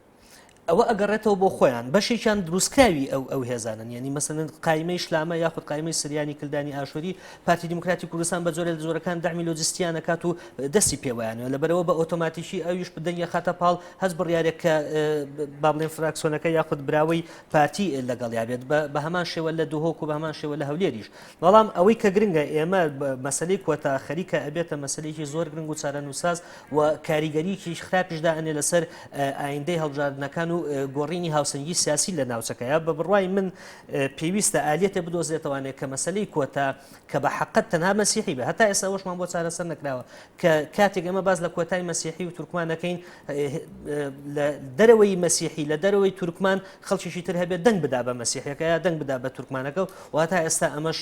ئەوە ئەگەڕێتەوە بۆ خۆیان بەشێکیان دروستکراوی ئەو ئەو هێزانن یعنی مەسەلەن قایمەی شلامە یاخود قایمەی سریانی کلدانی ئاشووری پارتی دیموکراتی کوردستان بە جۆرێ لە جۆرەکان دەعمی لۆجستیان ئەکات و دەستی پێوەیانەوە لەبەرەوە بە ئۆتۆماتیکی ئەویش دەنگی خاتە پاڵ هەست بڕیارێک کە با بڵێن فراکسۆنەکە یاخود براوەی پارتی لەگەڵیا بێت بە هەمان شێوە لە دهۆک و بە هەمان شێوە لە هەولێریش بەڵام ئەوەی کە گرنگە ئێمە مەسەلەی کۆتا خەریکە ئەبێتە مەسەلەیەکی زۆر گرنگ و چارەنووسساز و کاریگەریی خراپیش دائەنێ لەسەر ئایندەی هەڵبژاردنەکان و گۆڕینی هاوسەنگی سیاسی لە ناوچەکەیە. بە بڕوای من پێویستە ئالیەتێ بدۆزرێتەوانێ کە مەسەلەی کۆتا کە بە حەقەت تەنها مەسیحی بێ هەتا ئێستا ئەوەشمان بۆ چارەسەر نەکراوە کە کاتێک ئێمە باس لە کۆتای مەسیحی و تورکمان دەکەین لە دەرەوەی مەسیحی لە دەرەوەی تورکمان خەڵکیشی تر هەبێت دەنگ بدا بە مەسیحەکە یا دەنگ بدا بە تورکمانەکە و هەتا ئێستا ئەمەش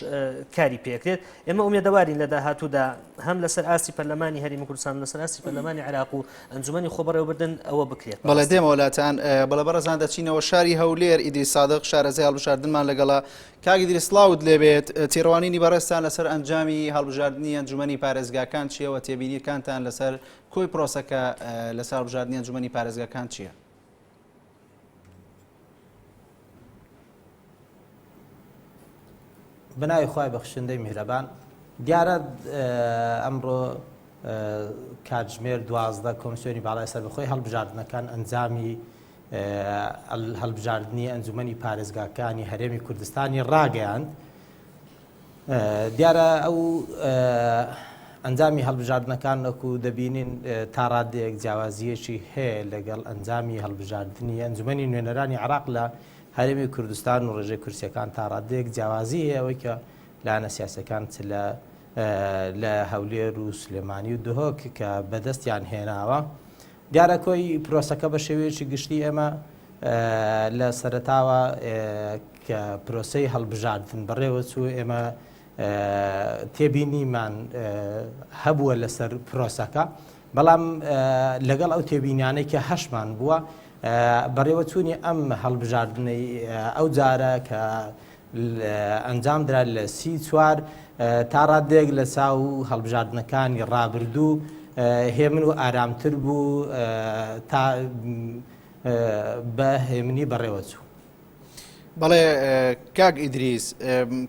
کاری پێکرێت ئێمە ئومێدەوارین لە داهاتوودا هەم لەسەر ئاستی پەرلەمانی هەرێمی کوردستان لەسەر ئاستی پەرلەمانی عێراق و ئەنجومەنی خۆبەڕێوەبردن ئەوە بکرێت. بەڵێ دێمەوە لاتان. بەڵێ بەڕێزان دەچینەوە شاری هەولێر ئیدریس سادق شارەزای هەڵبژاردنمان لەگەڵە. کاک ئیدریس سڵاوت لێبێت تێڕوانینی بەڕێزتان لەسەر ئەنجامی هەڵبژاردنی ئەنجومەنی پارێزگاکان چییە و تێبینیەکانتان لەسەر کۆی پرۆسەکە لەسەر هەڵبژاردنی ئەنجومەنی پارێزگاکان چییە؟ بەناوی خوای بەخشندەی میهرەبان دیارە ئەمڕۆ کاتژمێر 12 کۆمسیۆنی باڵای سەربەخۆی هەڵبژاردنەکان ئەنجامی هەڵبژاردنی ئەنجومەنی پارێزگاکانی هەرێمی کوردستانی ڕاگەیاند دیارە ئەو ئەنجامی هەڵبژاردنەکان وەکو دەبینین تا ڕادەیەک جیاوازییەکی هەیە لەگەڵ ئەنجامی هەڵبژاردنی ئەنجومەنی نوێنەرانی عێراق لە هەرێمی کوردستان و ڕێژەی کورسیەکان تا ڕادەیەک جیاوازی هەیە ئەوەی کە لایەنە سیاسەکان چ لە لە هەولێر و سلێمانی و دهۆک کە بەدەستیان هێناوە دیارە کۆی پرۆسەکە بە شێوەیەکی گشتی ئێمە لە سەرەتاوە کە پرۆسەی هەڵبژاردن بەڕێوە چوو ئێمە تێبینیمان هەبووە لەسەر پرۆسەکە بەڵام لەگەڵ ئەو تێبینیانەی کە هەشمان بووە بەڕێوەچوونی ئەم هەڵبژاردنەی ئەو جارە کە ئەنجامدرا لە 34 تا ڕادەیەک لە چاو هەڵبژاردنەکانی ڕابردوو هێمن و ئارامتر بوو تا بە هێمنی بەڕێوەچوو. بەڵێ کاک ئیدریس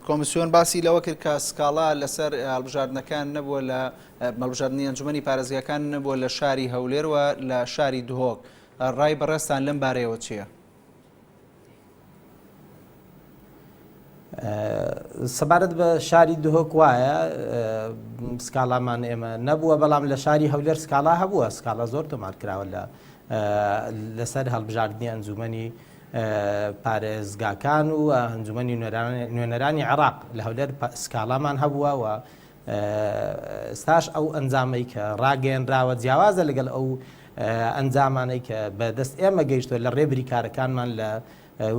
کۆمسیۆن باسی لەوە کرد کە سکاڵا لەسەر هەڵبژاردنەکان نەبووە لە هەڵبژاردنی ئەنجومەنی پارێزگاکان نەبووە لە شاری هەولێر و لە شاری دهۆک ڕای بەڕێزتان لەم بارەیەوە چییە؟ سەبارەت بە شاری دهۆک وایە سکاڵامان ئێمە نەبووە بەڵام لە شاری هەولێر سکاڵا هەبووە سکاڵا زۆر تۆمار کراوە لە لەسەر هەڵبژاردنی ئەنجومەنی پارێزگاکان و ئەنجومەنی نوێنەرانی عێراق لە هەولێر سکاڵامان هەبووە و ئێستاش ئەو ئەنجامەی کە ڕاگەیەنراوە جیاوازە لەگەڵ ئەو ئەنجامانەی کە بەدەست ئێمە گەیشتووە لە ڕێ بریکارەکانمان لە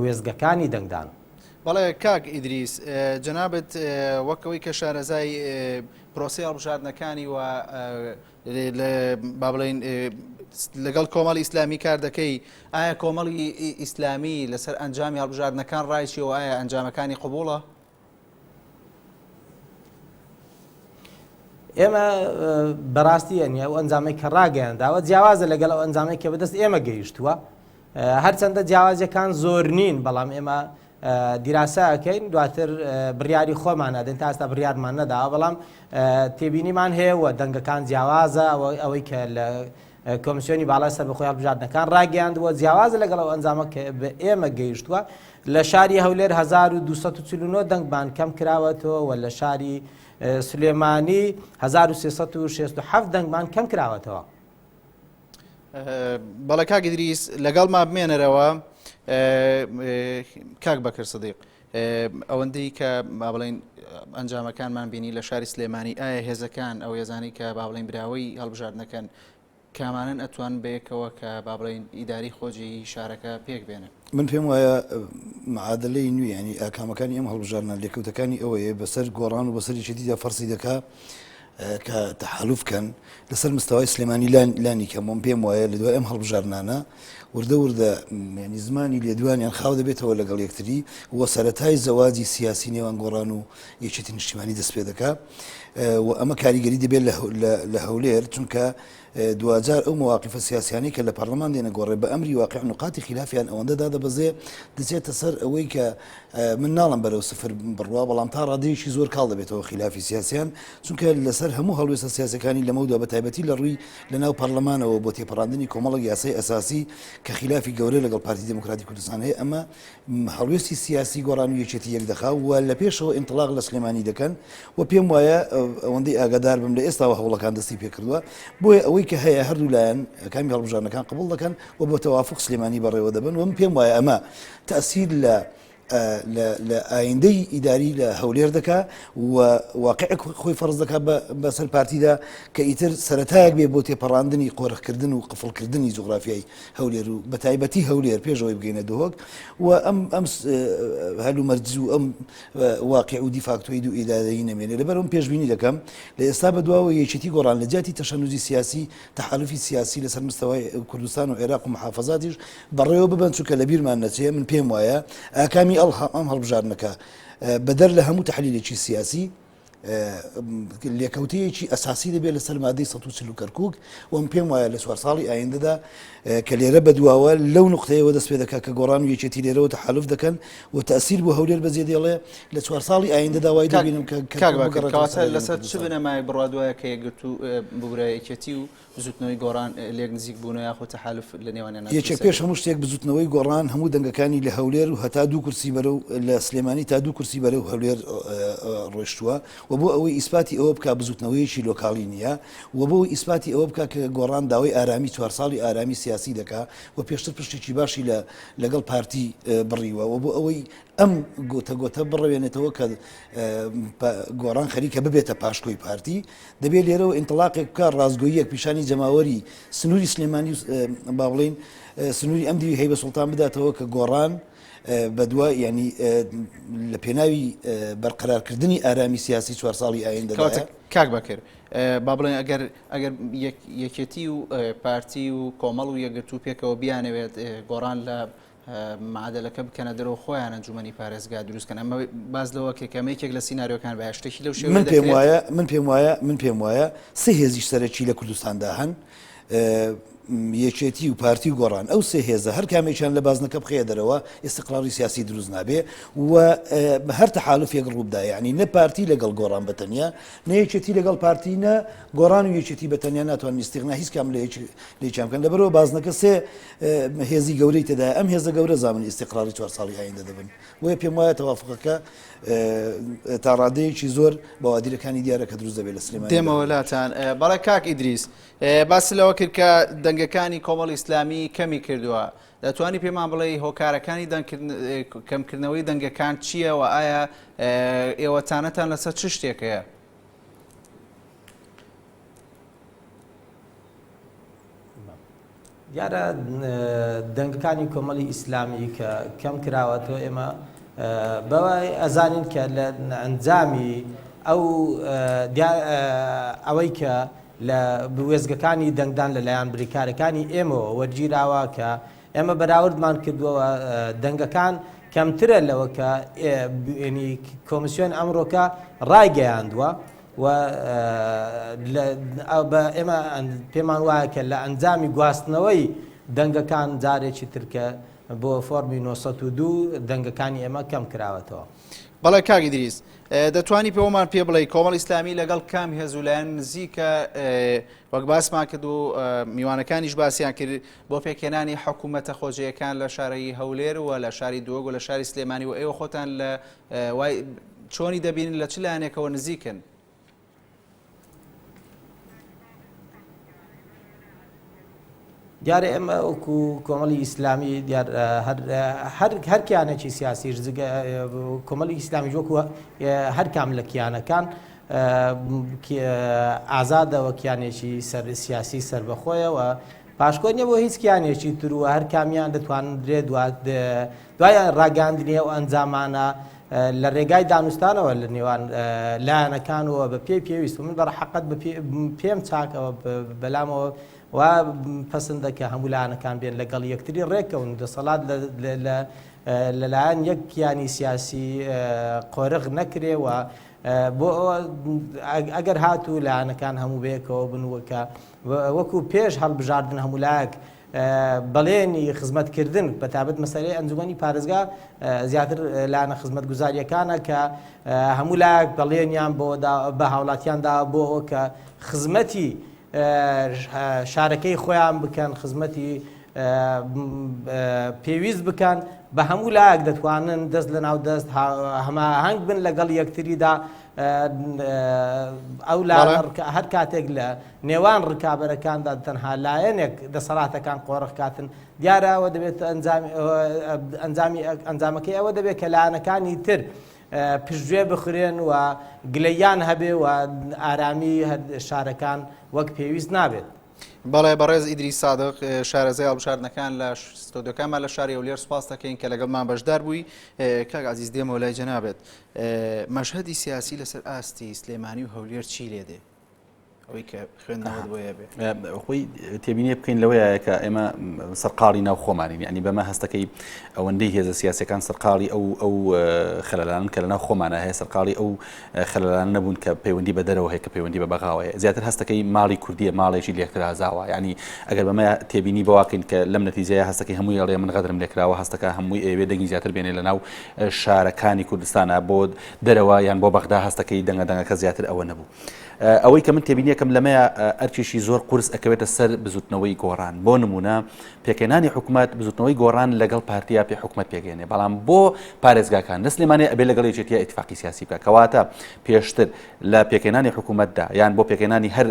وێستگەکانی دەنگدان. بەڵێ کاک ئیدریس جەنابت وەک ئەوەی کە شارەزای پرۆسەی هەڵبژاردنەکانی و با بڵێین لەگەڵ کۆمەڵی ئیسلامی کار دەکەی ئایا کۆمەڵی ئیسلامی لەسەر ئەنجامی هەڵبژاردنەکان ڕای چیە و ئایا ئەنجامەکانی قبوڵە؟ ئێمە بەڕاستی یعنی ئەو ئەنجامەی کە ڕاگەیانداوە جیاوازە لەگەڵ ئەو ئەنجامەی کە بەدەست ئێمە گەیشتووە هەرچەندە جیاوازیەکان زۆر نین بەڵام ئێمە دیراسە ئەکەین دواتر بڕیاری خۆمان ئەدەین تا ئێستا بڕیارمان نەداوە بەڵام تێبینیمان هەیە و دەنگەکان جیاوازە ئەوەی کە لە کۆمسیۆنی باڵای سەربەخۆی هەڵبژاردنەکان ڕاگەیاندووە جیاوازە لەگەڵ ئەو ئەنجامە کە بە ئێمە گەیشتووە لە شاری هەولێر 1249 دەنگمان کەم کراوەتەوە و لە شاری سلێمانی 1367 دەنگمان کەم کراوەتەوە. بەڵێ کاک ئیدریس لەگەڵما بمێنەرەوە کاک بەکر سدیق ئەوەندەی کە با بڵێین ئەنجامەکانمان بینی لە شاری سلێمانی ئایا هێزەکان ئەو هێزانەی کە با بڵێین براوەی هەڵبژاردنەکەن کامانن ئەتوان بەیەکەوە کە با بڵێین ئیداری خۆجێی شارەکە پێک بێنن؟ من پێم وایە معادلەی نوێ ینی ئاکامەکانی ئەم هەڵبژاردنە لێکەوتەکانی ئەوەیە بەسەر گۆڕان و بەسەر یەکێتیدا فەرزی دەکا کە تەحالوف کەن لەسەر مستەوای سلێمانی لانی کەم وم پێم وایە لە دوای ئەم هەڵبژاردنانە وردە وردە ینی زمانی لێدوانیان خاو دەبێتەوە لەگەڵ یەکتری و سەرەتای زەواجی سیاسی نێوان گۆڕان و یەکێتی نیشتیمانی دەست پێ دەکا و ئەمە کاریگەری دەبێت لە هەولێر چونکە دواجار ئەو مەواقیفە سیاسیانەی کە لە پەرلەمان دێنە گۆڕێ بە ئەمری واقیع نوقاتی خیلافیان ئەوەندە دادەبەزێ دەچێتە سەر ئەوەی کە من ناڵم بەرەو سفر بڕوا بەڵام تا ڕادەیەکی زۆر کاڵ دەبێتەوە خیلافی سیاسیان چونکە لەسەر هەموو هەڵوێستە سیاسەکانی لەمەودا بە تایبەتی لە ڕووی لە ناو پەرلەمانەوە بۆ تێپەڕاندنی کۆمەڵک یاسای ئەساسی کە خیلافی گەورە لەگەڵ پارتی دێموکراتی کوردستان هەیە ئەمە هەڵوێستی سیاسی گۆڕان و یەکێتی یەکدەخا و لە پێشەوە ئینتڵاق لە سلێمانی دەکەن و پێم وایە ئەوەندەی ئاگادار بم لە ئێستاوە هەوڵەکان دەستی پێکردووە بۆیە ئەوەی کە هەیە هەردوو لایەن ئەکامی هەڵبژاردنەکان قبوڵ دەکەن و بە تەوافق سلێمانی بەڕێوە دەبەن و من پێم وایە ئەمە تەئسیر لە لە ئایندەی ئیداری لە هەولێر دەکا و واقعێک خۆی فەرز دەکا بەسەر پارتیدا کە ئیتر سەرەتایەک بێ بۆ تێپەڕاندنی قۆرخکردن و قفڵکردنی جوغرافیای هەولێر و بەتایبەتی هەولێر پێش ئەوەی بگەینە دهۆک و ئەم ئەم هەلومەرج و ئەم واقع و دیفاکتۆی دوو ئیدارەیی نەمێنێ. لەبەر ئەوم پێشبینی دەکەم لە ئێستا بەدواوە یەکێتی گۆڕان لە جیاتی تەشەنوجی سیاسی تەحالوفی سیاسی لەسەر مستەوای کوردستان و عێراق و محافەزاتیش بەڕێوە ببەن چونکە لەبیرمان نەچێ من پێم وایە ئاکامی ئەم هەڵبژاردنەکە بەدەر لە هەموو تەحلیلێکی سیاسی لێکەوتەیەکی ئەساسی دەبێت لەسەر مادەی 140 کەرکک و من پێم وایە لە چوار ساڵی ئایندەدا کە لێرە بەدواوە لەو نقطەیەوە دەست پێ دەکات کە گۆڕان و یەکێتی لێرەوە تەحالف دەکەن و تەسیر بۆ هەولێر بەجێ دێڵێ لە چوار ساڵی ئایندەدا وای دەبینم کە کەواتە لەسەر چ بنەمایەک بڕوا دوایە کە یەکگرتوو ببورە یەکێتی و بزوتنەوەی گۆڕان لێک نزیک بوونەوە یاخود تەحالف لە نێوانیان یەکێک پێش هەموو شتێک بزوتنەوەی گۆڕان هەموو دەنگەکانی لە هەولێر و هەتا دوو کورسی بەرەو لە سلێمانی تا دوو کورسی بەرەو هەولێر ڕۆیشتووە و بۆ ئەوەی ئیسپاتی ئەوە بکا بزوتنەوەیەکی لۆکاڵی نییە و بۆ ئیسپاتی ئەوە بکا کە گۆڕان داوای ئارامی چوار ساڵی ئارامی سیاسی دەکا و پێشتر پشتێکی باشی لە لەگەڵ پارتی بڕیوە و بۆ ئەوەی ئەم گۆتە گۆتە بڕەوێنێتەوە کە گۆڕان خەریکە ببێتە پاشکۆی پارتی، دەبێت لێرەوە ئینتڵاقێک بکات ڕاستگۆییەک پیشانی جەماوەری سنووری سلێمانی و با بڵێین سنووری ئەم دیوی هەیبە سوڵتان بداتەوە کە گۆڕان بەدوا ینی لە پێناوی بەرقەرارکردنی ئارامی سیاسی چوار ساڵی ئایندە کاک بەکر با بڵێن ئەگەر ئەگەر یەکێتی و پارتی و کۆمەڵ و یەکگرتوو پێکەوە بیانەوێت گۆڕان لە معادەلەکە بکەنە دەرەوە خۆیان ئەنجومەنی پارێزگا دروست کەن ئەمە باس لەوە کرد کە ئەمە یەکێک لە سیناریۆکان بایە شتێکی لەو شێوەیە من پێم دەکرێت؟ وایە من پێم وایە من پێم وایە سێ هێزی سەرەکی لە کوردستاندا هەن یەکێتی و پارتی و گۆڕان ئەو سێ هێزە هەر کامێکیان لە بازنەکە بخەیە دەرەوە ئیستقراری سیاسی دروست نابێ و هەر تەحالفێک ڕووبدا یعنی نە پارتی لەگەڵ گۆڕان بە تەنیا نە یەکێتی لەگەڵ پارتی نە گۆڕان و یەکێتی بە تەنیا ناتوانن ئیستیغنا هیچ کام لە یەکیان بکەن لەبەرەوە بازنەکە سێ هێزی گەورەی تێدایە، ئەم هێزە گەورە زامنی ئیستیقراری چوار ساڵی ئایندە دەبن، بۆیە پێم وایە تەوافوقەکە تا ڕادەیەکی زۆر بەوادیرەکانی دیارە کە دروست دەبێت لە سلێمانی. دێمەوە لاتان. بەڵێ کاک ئیدریس، باست لەوە کرد کە دەنگەکانی کۆمەڵی ئیسلامی کەمی کردووە، دەتوانی پێمان بڵێی هۆکارەکانی کەمکردنەوەی دەنگەکان چییە و ئایا ئێوە تانەتان لەسەر چ شتێک هەیە؟ دیارە دەنگەکانی کۆمەڵی ئیسلامی کە کەم کراوەتەوە ئێمە بەوە ئەزانین کە لە ئەنجامی ئەو ئەوەی کە لە وێزگەکانی دەنگدان لەلایەن بریکارەکانی ئێمەوە وەرگیراوە کە ئێمە بەراوردمان کردووە دەنگەکان کەمترە لەوە کە کۆمیسیۆن ئەمڕۆکە ڕایگەیاندووە و ئێمە پێمان وایە کە لە ئەنجامی گواستنەوەی دەنگەکان جارێکی ترکە. بۆ فۆرمی 902 دەنگەکانی ئێمە کەم کراوەتەوە. بەڵێ کاک ئیدریس دەتوانی پێوەمان پێ بڵێی کۆمەڵ ئیسلامی لەگەڵ کام هێز و لایەن نزیکە وەک باسمان کرد و میوانەکانیش باسیان کرد بۆ پێکهێنانی حکوومەتە خۆجێیەکان لە شارەی هەولێر و لە شاری دهۆک و لە شاری سلێمانی و ئێوە خۆتان لە وای چۆنی دەبینن لە چ لایەنێکەوە نزیکن؟ دیارە ئێمە وەکو کۆمەڵی ئیسلامی دیار هەر هەر کیانێکی سیاسی کۆمەڵی ئیسلامی وەکو هەر کام لە کیانەکان ئازادەوە کیانێکی سەر سیاسی سربەخۆیەوە پاشکۆ نیە بۆ هیچ کیانێکی تر و هەر کامیان دەتوانرێت دوای ڕاگەاندنی ئەو ئەنجامانە لە رێگای دانوستانەوە لە نێوان لایەنەکان و بە پێی پێویست و من بە ڕەحەقەت بە پێم چاکەوە بەلامەوە و پەسەندە کە هەموو لایەنەکان بێن لەگەڵ یەکتری ڕێککەون و دەسەڵات لەلایەن یەک کیانی سیاسی قۆرغ نەکرێ و بۆ ئەوە ئەگەر هاتوو لایەنەکان هەموو بەیەکەوە بن وەکە وەکو پێش هەڵبژاردن هەموو لایەک بەڵێنی خزمەتکردن بەتابەت مەسەلەی ئەنجومەنی پارێزگا زیاتر لایەنە خزمەتگوزاریەکانە کە هەموو لایەک بەڵێنیان بۆ بە هاوڵاتیان دا بۆ ئەوە کە خزمەتی شارەکەی خۆیان بکەن خزمەتی پێویست بکەن بە هەموو لایەک دەتوانن دەست لە ناو دەست هەماهەنگ بن لەگەڵ یەکتریدا ئەو هەر کاتێک لە نێوان ڕکابەرەکاندا تەنها لایەنێک دەسەڵاتەکان قۆرخ کاتن دیارە ئەوە دەبێت ئەنجامی ئەنجامەکەی ئەوە دەبێت کە لایەنەکانی تر پشتگوێ بخرێن و گلەیان هەبێ و ئارامی شارەکان وەک پێویست نابێت. بەڵێ بەڕێز ئیدریس سادق شارەزای هەڵبژاردنەکان لە ستۆدیۆکانمان لە شاری هەولێر سوپاس دەکەین کە لەگەڵمان بەشدار بووی کاک عەزیز دێمەوە لای جەنابت مەشهەدی سیاسی لەسەر ئاستی سلێمانی و هەولێر چی لێ دێ؟ ئەوەی کە خوێندنەوەت بۆ هەبێ. خۆی تێبینیە بکەین لەوەیە کە ئێمە سەرقاڵی ناو خۆمانین یعنی بەمە هەستەکەی ئەوەندەی هێزە سیاسەکان سەرقاڵی ئەو ئەو خەلەلان کە لەناو خۆمانە هەیە سەرقاڵی ئەو خەلەلان نەبوون کە پەیوەندی بە دەرەوە هەیە کە پەیوەندی بە بەغاوە هەیە زیاتر هەستەکەی ماڵی کوردیە ماڵێکی لێکترازاوە یعنی ئەگەر بەمە تێبینی بەواکەین کە لەم نەتیجەیە هەستەکەی هەمووی ئەڵێ من غەدرم لێکراوە هەستەکە هەمووی ئەیەوێ دەنگی زیاتر بێنێ لەناو شارەکانی کوردستانە بۆ دەرەوە یان بۆ بەغدا هەستەکەی دەنگە دەنگەکە زیاتر ئەوە نەبوو. ئەوەی کە من تێبینیەکەم لەمەیە ئەرکێکی زۆر قورس ئەکەوێتە سەر بزوتنەوەی گۆڕان بۆ نمونە پێکهێنانی حکومەت بزوتنەوەی گۆڕان لەگەڵ پارتیا پێ حکومەت پێکێنێ بەڵام بۆ پارێزگاکان لە سلێمانی ئەبێ لەگەڵ یەکێتیا ئیتفاقی سیاسی بکە کەواتە پێشتر لە پێکهێنانی حکومەتدا یان بۆ پێکهێنانی هەر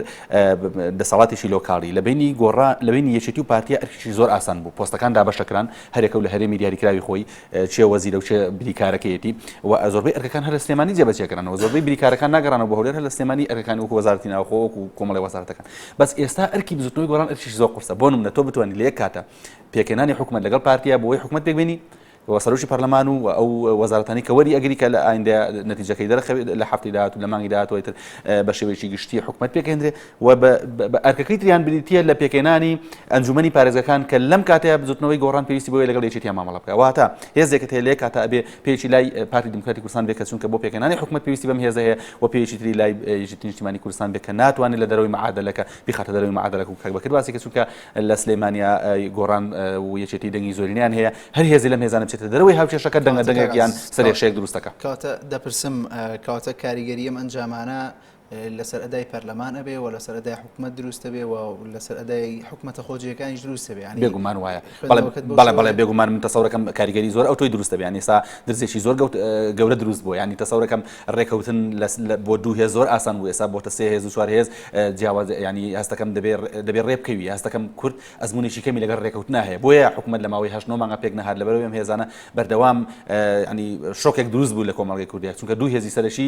دەسەڵاتێکی لۆکاڵی لە بینی گۆڕا لە بینی یەکێتی و پارتیا ئەرکێکی زۆر ئاسان بوو پۆستەکان دابەشەکران هەرێکە و لە هەرێمی دیاریکراوی خۆی چێ وەزیرە و چێ بریکارەکەیەتی و زۆربەی ئەرکەکان هەر لە سلێمانی جێبەجێکران و زۆربەی بریکارەکان ناگەڕانەوە بۆ هەولێر هەر لە سلێمانی ئەرکەکانی وەکو وەزارەتی ناوخۆ وەکو کۆمەڵی وەزارەتەکان بەس ئێستا ئەرکی بزوتنەوەی گۆڕان ئەرکێکی زۆر قورسە بۆ نمونە تۆ بتوانانی لە یەک کاتە پێکهێنانی حکومەت لەگەڵ پارتیا بۆ ئەوەی حکومەت پێکبێنی و سەرۆکی پەرلەمان و ئەو وەزارەتانی کە وەری ئەگری کە لە ئایندە نەتیجەکەی دەرخەوێت لە هەفتەی داهاتوو لە مانگی داهاتوو تر بە شێوەیەکی گشتی حکومەت پێکهێنرێ و بە ئەرکەکەی تریان بریتییە لە پێکهێنانی ئەنجومەنی پارێزگاکان کە لەم کاتەیە بزوتنەوەی گۆڕان پێویستی بۆیە لەگەڵ یەکێتیان مامەڵە بکات واتە هێزێکت هەیە لە یەک کاتە ئەبێ پێیەکی لای پارتی دیموکراتی کوردستان بێ کە چونکە بۆ پێکهێنانی حکومەت پێویستی بەم هێزە هەیە و پێیەکی تری لای یەکێتی نیشتیمانی کوردستان بێ کە ناتوانێت لە دەرەوەی معادلەکە بیخاتە دەرەوەی معادلەکە و کاک بەکر باسی کە چونکە لە سلێمانیا گۆڕان و یەکێتی دەنگی زۆرینیان هەیە هەر هێزی لەم هێزانە بچێتە دەرەوەی هاوکێشەکە دەنگە دەنگێک یان سەرێشەیەک دروست دەکات. کەواتە دەپرسم کەواتە کاریگەری ئەم ئەنجامانە لەسەر ئەدای پەرلەمان ئەبێ و لەسەر ئەدای حکومەت دروست دەبێ و لەسەر ئەدای حکومەتە خۆجێیەکانیش دروست دەبێ یانی بێگومان وایە بەڵێ بەڵێ بەڵێ بێگومان من تەسەورەکەم کاریگەری زۆر ئەوتۆی دروست دەبێ یانی ئێستا درزێکی زۆر گەورە دروست بووە یانی تەسەورەکەم ڕێکەوتن بۆ دوو هێز زۆر ئاسان بوو ئێستا بۆتە سێ هێز و چوار هێز جیاواز ینی هەستەکەم دەبێ دەبێ ڕێ بکەوی هەستەکەم کورد ئەزمونێکی کەمی لەگەڵ ڕێکەوتنا هەیە بۆیە حکومەت لە ماوەی هەشت نۆ مانگە پێک نەهات لەبەرەوەی ئەم هێزانە بەردەوام ینی شۆکێک دروست بوو لە کۆمەڵگەی کوردیا چونکە دوو هێزی سەرەکی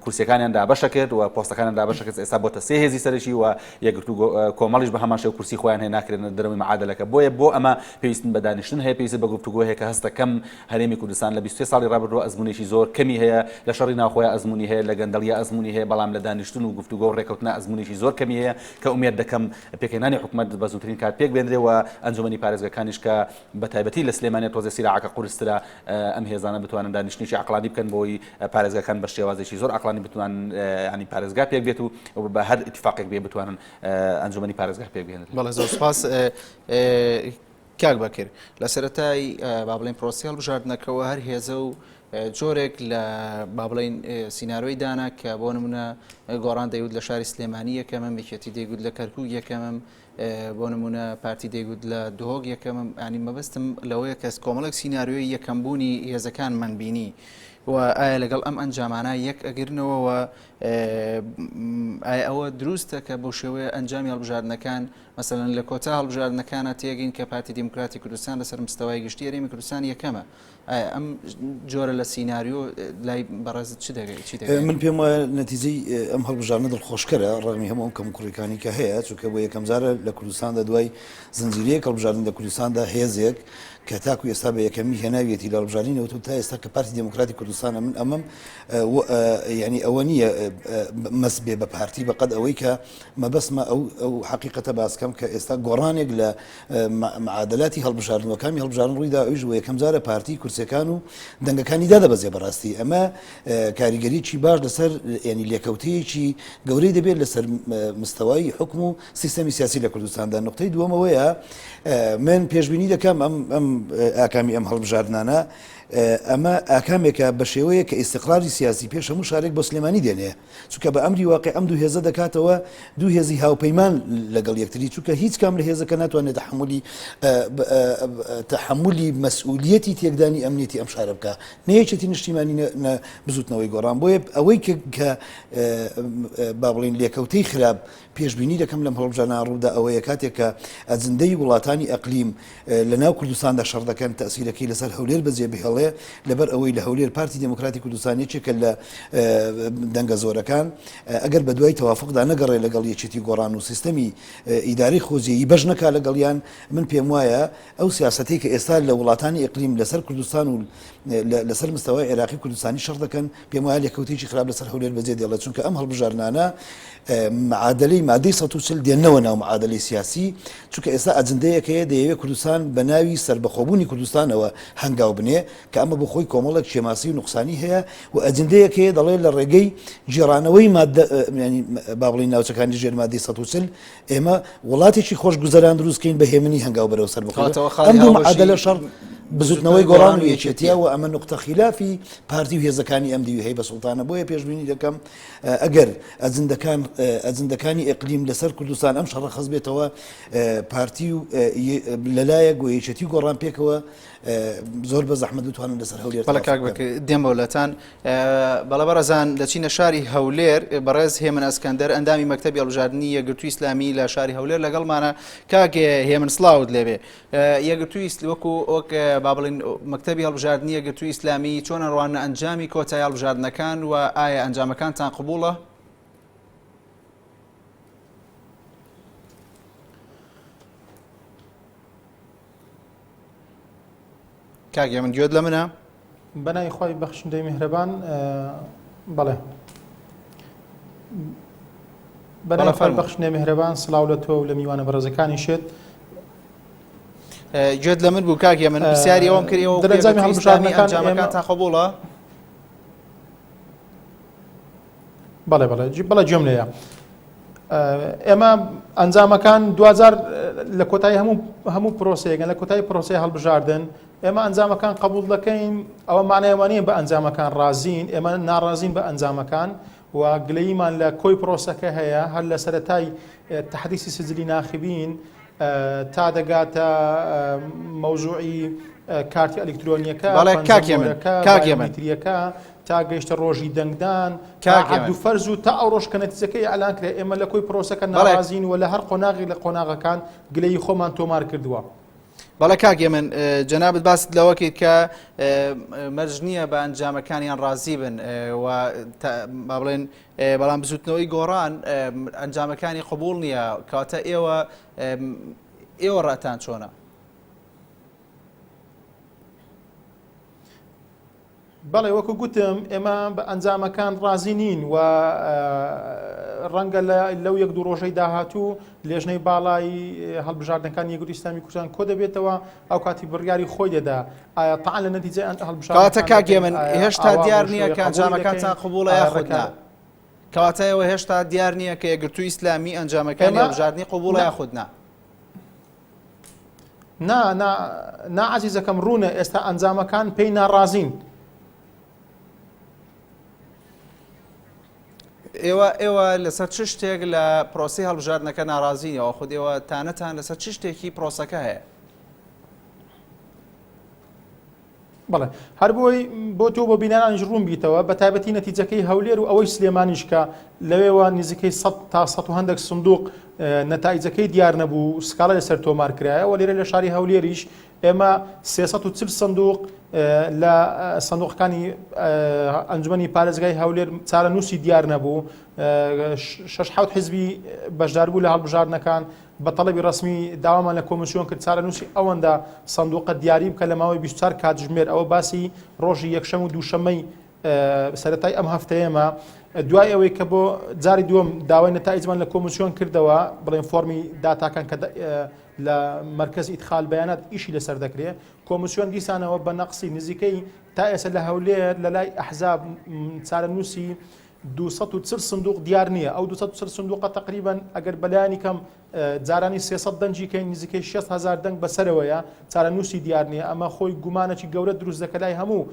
کورسیەکانیان دابەشە کرد و پۆستەکانیان دابەشە کرد ئێستا بۆتە سێ هێزی سەرەکی و یەکگرتوو کۆمەڵیش بە هەمان شێوە کورسی خۆیان هەیە ناکرێنە دەرەوەی معادلەکە بۆیە بۆ ئەمە پێویستن بە دانیشتن هەیە پێویست بە گفتوگۆ هەیە کە هەستەکەم هەرێمی کوردستان لە 23 ساڵی ڕابردووە ئەزمونێکی زۆر کەمی هەیە لە شەڕی ناوخۆیە ئەزمونی هەیە لە گەندەڵیە ئەزمونی هەیە بەڵام لە دانیشتن و گفتوگۆ و ڕێکەوتنە ئەزمونێکی زۆر کەمی هەیە کە ئومێد دەکەم پێکهێنانی حکومەت بە زووترین کات پێک بێنرێ و ئەنجومەنی پارێزگاکانیش کە بە تایبەتی لە سلێمانیە تۆزێ سیراعەکە قورسترە ئەم هێزانە بتوانن دانیشتنێکی عەقڵانی بکەن بۆی پارێزگاکان بە شێوازێکی زۆر عەقڵانی بتوانن ینی پارێزگا پێک بێت و بە هەر ئیتفاقێک بێ بتوانن ئەنجومەنی پارێزگا پێک بهێنن. بەڵێ زۆر سپاس. کاک بەکر، لە سەرەتای با بڵێین پرۆسەی هەڵبژاردنەکەوە هەر هێزە و جۆرێک لە با بڵێین سینارۆی دانا کە بۆ نمونە گۆڕان دەیوت لە شاری سلێمانی یەکەمم، یەکێتی دەیگوت لە کەرکوک یەکەمم، بۆ نمونە پارتی دەیگوت لە دهۆک یەکەمم، ینی مەبەستم لەوەیە کەس کۆمەڵێک سیناریۆی یەکەمبوونی هێزەکانمان بینی و ئایا لەگەڵ ئەم ئەنجامانە یەک ئەگرنەوە و ئایا ئەوە دروستە کە بەو شێوەیە ئەنجامی هەڵبژاردنەکان مەسەلەن لە کۆتا هەڵبژاردنەکانا تێگەین کە پارتی دیموکراتی کوردستان لەسەر مستەوای گشتی هەرێمی کوردستان یەکەمە ئایا ئەم جۆرە لە سیناریۆ لای بەڕێزت چ دەگەی چی دەگەی؟ من پێم وایە نەتیجەی ئەم هەڵبژاردنە دڵخۆشکەرە ڕەغمی هەموو ئەم کەموکوڕیەکانی کە هەیە چونکە بۆ یەکەم جارە لە کوردستاندا دوای زنجیرەیەک هەڵبژاردن لە کوردستاندا هێزێک کە تاکو ئێستا بە یەکەمی هێناویەتی لە هەڵبژاردنی نەوتو تا ئێستا کە پارتی دێموکراتی کوردستانە من ئەمەم یعنی ئەوە نییە مەس بێ بە پارتی بەقەد ئەوەی کە مەبەستمە ئەو ئەو حەقیقەتە باس کەم کە ئێستا گۆڕانێک لە معادلاتی هەڵبژاردن و کامی هەڵبژاردن ڕوویدا ئەویش بۆ یەکەم جارە پارتی کورسیەکان و دەنگەکانی دادەبەزێ بەڕاستی ئەمە کاریگەریی باش لەسەر ینی لێکەوتەیەکی گەورەی دەبێت لەسەر مستەوای حکم و سیستەمی سیاسی لە کوردستاندا نقطەی دووەمەوەیە من پێشبینی دەکەم ئەم ئەم ئاکامی ئەم هەڵبژاردنانە ئەمە ئاکامێکە بە شێوەیە کە ئیستقراری سیاسی پێش هەموو شارێک بۆ سلێمانی دێنێ چونکە بە ئەمری واقع ئەم دوو هێزە دەکاتەوە دوو هێزی هاوپەیمان لەگەڵ یەکتری چونکە هیچ کام لە هێزەکە ناتوانێت تەحملی تەحملی مەسئولیەتی تێکدانی ئەمنیەتی ئەم شارە بکە نە یەکێتی نیشتیمانی نە بزوتنەوەی گۆڕان بۆیە ئەوەی کە با بڵین لێکەوتەی خراپ پێشبینی دەکەم لەم هەڵبژاردنە ڕوودا ئەوەیە کاتێک کە ئەجندەی وڵاتانی ئەقلیم لە ناو کوردستاندا شەڕ دەکەن تەسیرەکەی لەسەر هەولێر بەجێ بهێڵێ لەبەر ئەوەی لە هەولێر پارتی دێموکراتی کوردستان یەکێکە لە دەنگە زۆرەکان ئەگەر بە دوای تەوافقدا نەگەڕێ لەگەڵ یەکێتی گۆڕان و سیستەمی ئیداری خۆجێی بەش نەکا لەگەڵیان من پێم وایە ئەو سیاسەتەی کە ئێستا لە وڵاتانی ئیقلیم لەسەر کوردستان و لەسەر مستەوای عێراقی کوردستانی شەڕ دەکەن پێم وایە لێکەوتەیەکی خراپ لەسەر هەولێر بەجێ دێڵێت چونکە ئەم هەڵبژاردنانە معادلەی مادەی 140 دێنەوە ناو معادلەی سیاسی چونکە ئێستا ئەجندەیەک هەیە دەیەوێت کوردستان بە ناوی سەربەخۆبوونی کوردستانەوە هەنگاو بنێ کە ئەمە بۆ خۆی کۆمەڵێک کێماسی و نوقسانی هەیە و ئەجندەیەک هەیە دەڵێ لە ڕێگەی گێڕانەوەی مادە با بڵێین ناوچەکانی ژێر مادەی 140 ئێمە وڵاتێکی خۆشگوزەران دروست کەین بە هێمنی هەنگاو بەرەو سەربەخۆیی. ئەم دوو معادلە شەڕ بزوتنەوەی گۆڕان و یەکێتیە و ئەمە نوقتە خیلافی پارتی و هێزەکانی ئەم دیوی هەیە بە سوڵتانە بۆیە پێشبینی دەکەم ئەگەر ئەجندەکان ئەجندەکانی ئەقلیم لەسەر کوردستان ئەم شەڕە خەز بێتەوە پارتی و لەلایەک و یەکێتی گۆڕان پێکەوە زۆر بە زەحمەت بتوانن لەسەر هەولێر بەڵێ کاک بەکر دێمەوە لەتان بەڵێ بەڕێزان دەچینە شاری هەولێر بەڕێز هێمن ئەسکەندەر ئەندامی مەکتەبی هەڵبژاردنی یەکگرتووی ئیسلامی لە شاری هەولێر لەگەڵمانە کاک هێمن سڵاوت لێبێ یەکگرتووی وەکو وەک با بڵێین مەکتەبی هەڵبژاردنی یەکگرتووی ئیسلامی چۆن ئەڕواننە ئەنجامی کۆتای هەڵبژاردنەکان و ئایا ئەنجامەکانتان قبوڵە؟ کاک هێمن گوێت لە منە؟ بەناوی خوای بەخشندەی میهرەبان بەڵێ بەناوی خوای بەخشندەی میهرەبان سڵاو لە تۆ و لە میوانە بەڕێزەکانی شێت گوێت لە من بوو کاک هێمن پرسیاری ئەوەم کرد ئێوە دەرەنجامی هەڵبژاردنەکان ئەنجامەکان تا قبوڵە بەڵێ بەڵێ بەڵێ گوێم لێیە ئێمە ئەنجامەکان دوجار لە کۆتایی هەموو هەموو پرۆسەیەکە لە کۆتایی پرۆسی هەڵبژاردن ئێمە ئەنجامەکان قبول دەکەین ئەوە مانایوانەیە بە ئەنجامەکان ڕازین ئێمە ناڕازین بە ئەنجامەکان و گلەیمان لە کۆی پرۆسەکە هەیە هەر لە سەتای تحدیسی سجلی ناخبین تا دەگاتە مەوزوعی کارتی ئەلیکترۆنیەکە کاکیەکە تا گەیشتە ڕۆژی دەنگدان کاک عەبدو فەرز و تا ئەو ڕۆژ کە نەتیجەکەی ئیعلان کرا ئێمە لە کۆی پرۆسەکە ناڕازین و لە هەر قۆناغێک لە قۆناغەکان گلەیی خۆمان تۆمار کردووە. بەڵێ کاک هێمن جەنابت باست لەوە کرد کە مەرج نییە بە ئەنجامەکانیان ڕازی بن و با بڵێن بەڵام بزوتنەوەی گۆڕان ئەنجامەکانی قبوڵ نییە کەواتە ئێوە ئێوە ڕاتان چۆنە؟ بەڵێ وەکو گوتم ئێمە بە ئەنجامەکان ڕازی نین و ڕەنگە لەو یەک دوو ڕۆژەی داهاتوو لێژنەی باڵای هەڵبژاردنەکانی یەکگرتووی ئیسلامی کوردستان کۆ دەبێتەوە ئەو کاتی بڕیاری خۆی دەدا ئایا تەعان لە نەتیجەی هەڵبژاردنەکان کەواتە کاک دەکەین هێمن ئایا هێشتا ئاوا دیار بەو نییە شێوەیە کە قبوڵی ئەنجامەکانتان دەکەین قبوڵە ئایا یاخود نا ڕێکار کەواتە ئێوە هێشتا دیار نییە کە یەکگرتووی ئیسلامی ئەنجامەکانی ئێمە هەڵبژاردنی قبوڵە نا یاخود نا. نا نا نا عەزیزەکەم ڕوونە ئێستا ئەنجامەکان پێی ناڕازین. ئێوە ئێوە لەسەر چ شتێک لە پرۆسی هەڵبژاردنەکە ناڕازینەوە خود ئێوە تانەتان لەسەر چ شتێکی پرۆسەکە هەیە؟ بەڵێ هەر بۆی بۆ تۆ بۆ بینەرانیش ڕوون بیتەوە بە تایبەتی نەتیجەکەی هەولێر و ئەوەی سلێمانیش کە لەوێوە نزیکەی 100 تا 100 و هەندێک سندوق نەتایجەکەی دیار نەبوو سکاڵا لەسەر تۆمار کرایەوە لێرە لە شاری هەولێریش ئێمە 340 سندوق لە سندوقەکانی ئەنجومەنی پارێزگای هەولێر چارەنووسی دیار نەبوو شش حوت حزبی بەشداربوو لە هەڵبژاردنەکان بە تەڵەبی ڕەسمی داوامان لە کۆمیسیۆن کرد چارەنووسی ئەوەندە سندوقە دیاری بکە لە ماوەی 24 کاتژمێر ئەوە باسی ڕۆژی یەکشەم و دووشەمەی سەرەتای ئەم هەفتەیەمە دوای ئەوەی کە بۆ جاری دووەم داوای نەتایجمان لە کۆمیسیۆن کردەوە بڵێن فۆرمی داتاکان کە لە مەرکەز ئیدخال بەیانات ئیشی لەسەر دەکرێت کۆمیسیۆن دیسانەوە بە نەقسی نزیکەی تا ئێستا لە هەولێر لە لای ئەحزاب چارەنووسی 240 سندوق دیار نییە ئەو 240 سندوقە تقریبا ئەگەر بەلایانی کەم جارانی 300 دەنگی کەین نزیکەی 6 هزار دەنگ بەسەرەوەیە چارەنووسی دیار نییە ئەمە خۆی گومانێکی گەورە دروست دەکە لای هەموو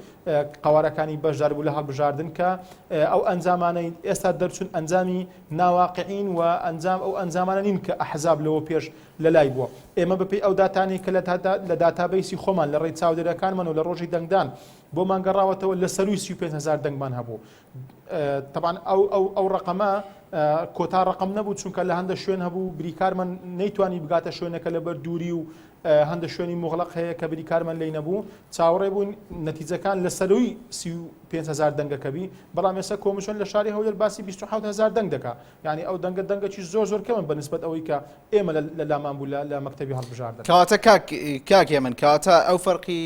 قوارەکانی بەشدار بوو لە هەڵبژاردن کە ئەو ئەنجامانەی ئێستا دەرچون ئەنجامی ناواقعین و ئەنجام ئەو ئەنجامانە نین کە ئەحزاب لەوە پێش لەلای بووە ئێمە بەپێی ئەو داتانەی کە لە داتابەیسی خۆمان لە ڕێی چاودێرەکانمان و لە ڕۆژی دەنگدان بۆمان گەڕاوەتەوە لە سەروی 35 هزار دەنگمان هەبوو تەبان ئەو ئەو ئەو ڕقەمە کۆتا ڕقم نەبوو چونکە لە هەندە شوێن هەبوو بریکارمان نەیتوانی بگاتە شوێنەکە لەبەر دووری و هەندە شوێنی مغلق هەیە کە بریکارمان لی نەبوو چاوەڕێ بوون نەتیجەکان لە سەروی 35 هزار دەنگەکە بی بەڵام ئێستا کۆمیسیۆن لە شاری هەولێر باسی 27 هزار دەنگ دەکا یعنی ئەو دەنگە دەنگەکی زۆر زۆر کەمە بە نسبەت ئەوەی کە ئێمە لە لامان بوو لە مەکتەبی هەڵبژاردن. کەواتە کاک کاک هێمن کەواتە ئەو فەرقی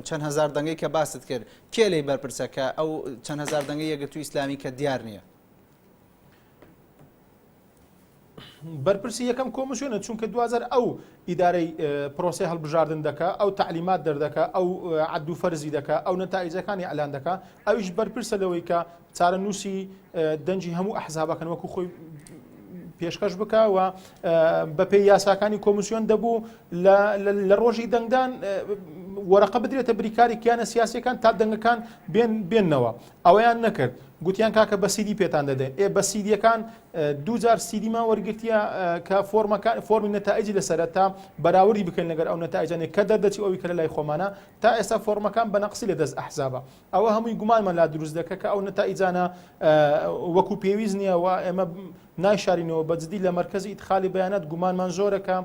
چەند هەزار دەنگەی کە باست کرد کێ لێی بەرپرسە کە ئەو چەند هەزار دەنگەی یەکگرتووی ئیسلامی کە دیار نییە؟ بەرپرسی یەکەم کۆمیسیۆنە چونکە دوجار ئەو ئیدارەی پرۆسی هەڵبژاردن دەکا ئەو تعلیمات دەردەکا ئەو عەد و فەرزی دەکا ئەو نەتایجەکانی ئەلان دەکا ئەویش بەرپرسە لەوەی کە چارەنووسی دەنگی هەموو ئەحزابەکان وەکو خۆی پێشکەش بکە و بەپێی یاساکانی کۆمیسیۆن دەبوو لە ڕۆژی دەنگدان وەرەقە بدرێتە بریکاری کیانە سیاسەکان تا دەنگەکان بێن بێنەوە ئەوەیان نەکرد گوتیان کاکە بە سیدی پێتان دەدەین ئێ بە سیدیەکان دووجار سیدیمان وەرگرتیە کە فۆرمەکان فۆرمی نەتائیجی لەسەرە تا بەراوردی بکەین لەگەر ئەو نەتائیجانەی کە دەردەچی ئەوی کە لە لای خۆمانە تا ئێستا فۆرمەکان بە نەقسی لە دەست ئەحزابە ئەوە هەمووی گومانمان لا دروست دەکە کە ئەو نەتائیجانە وەکو پێویست نییە و ئێمە نایشارینەوە بە جدی لە مەرکەزی ئیدخالی بەیانات گومانمان زۆرە کە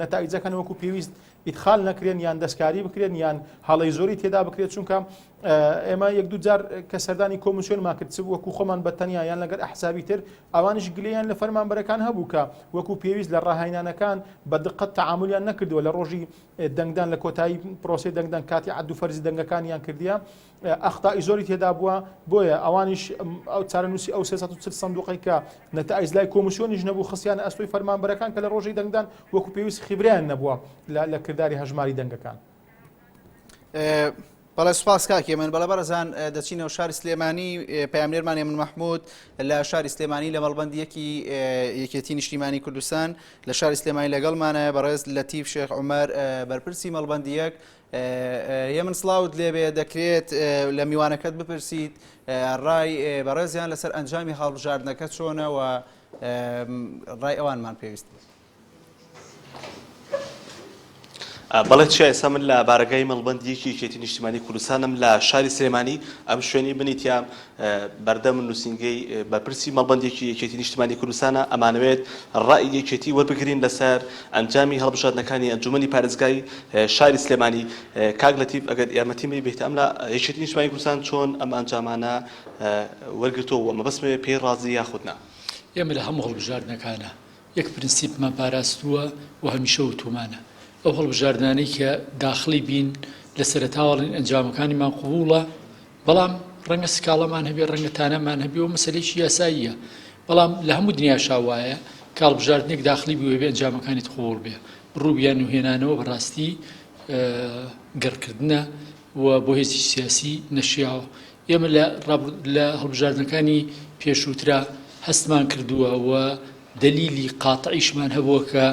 نەتائیجەکان وەکو پێویست ئیدخال نەکرێن یان دەستکاری بکرێن یان هەڵەی زۆری تێدا بکرێت چونکە ئێمە یەک دوو جار کە سەردانی کۆمیسیۆنمان کرد چ وەکو خۆمان بە تەنیا یان لەگەر ئەحزابی تر ئەوانیش گلەیان لە فەرمانبەرەکان هەبوو کە وەکو پێویست لە ڕاهێنانەکان بە دقەت تەعامولیان نەکردووە لە ڕۆژی دەنگدان لە کۆتایی پرۆسەی دەنگدان کاتی عەد و فەرزی دەنگەکانیان کردیە ئەخطائی زۆری تێدا بووە بۆیە ئەوانیش ئەو چارەنووسی ئەو 340 سندوقەی کە نەتائیج لای کۆمیسیۆنیش نەبوو خستیانە ئەستۆی فەرمانبەرەکان کە لە ڕۆژی دەنگدان وەکو پێویست خیبرەیان نەبووە لە کرداری هەژماری دەنگەکان. بەڵێ سوپاس کاک هێمن بەڵێ بەڕێزان دەچینەوە شاری سلێمانی پەیامنێرمان هێمن مەحمود لە شاری سلێمانی لە مەڵبەندی یەکی یەکێتی نیشتیمانی کوردستان لە شاری سلێمانی لەگەڵمانە بەڕێز لەتیف شێخ عومەر بەرپرسی مەڵبەندی یەک هێمن سڵاوت لێبێ دەکرێت لە میوانەکەت بپرسیت ڕای بەڕێزیان لەسەر ئەنجامی هەڵبژاردنەکە چۆنە و ڕای ئەوانمان پێویست بەڵێ چیا ئێستا من لە بارەگای مەڵبەندی یەکی یەکێتی نیشتیمانی کوردستانم لە شاری سلێمانی ئەم شوێنی منی تیا بەردەم نووسینگەی بەرپرسی مەڵبەندێکی یەکێتی نیشتمانی کوردستانە ئەمانەوێت ڕای یەکێتی وەربگرین لەسەر ئەنجامی هەڵبژاردنەکانی ئەنجومەنی پارێزگای شاری سلێمانی کاک لەتیف ئەگەر یارمەتیم بەی ئەم لە یەکێتی نیشتمانی کوردستان چۆن ئەم ئەنجامانە وەرگرتووە و مەبەستمەوێ پێی ڕازی یاخود نا؟ ئێمە لە هەموو هەڵبژاردنەکانا یەک پرنسیپمان پاراستووە و هەمیشە وتوومانە ئەو هەڵبژاردنانەی کە داخڵی بین لە سەرەتاوە ئەڵێن ئەنجامەکانیمان قبوڵە بەڵام ڕەنگە سکاڵامان هەبێ ڕەنگە تانەمان هەبێ و مەسەلەیەکی یاساییە بەڵام لە هەموو دنیاشا وایە کە هەڵبژاردنێک داخڵی بووێ بێ ئەنجامەکانیت قبوڵ بێ ڕووبیان و هێنانەوە بەڕاستی گەڕکردنە و بۆ هێزی سیاسی نەشیاوە ئێمە لە لە هەڵبژاردنەکانی پێشووترا هەستمان کردووە و دەلیلی قاتعیشمان هەبووە کە.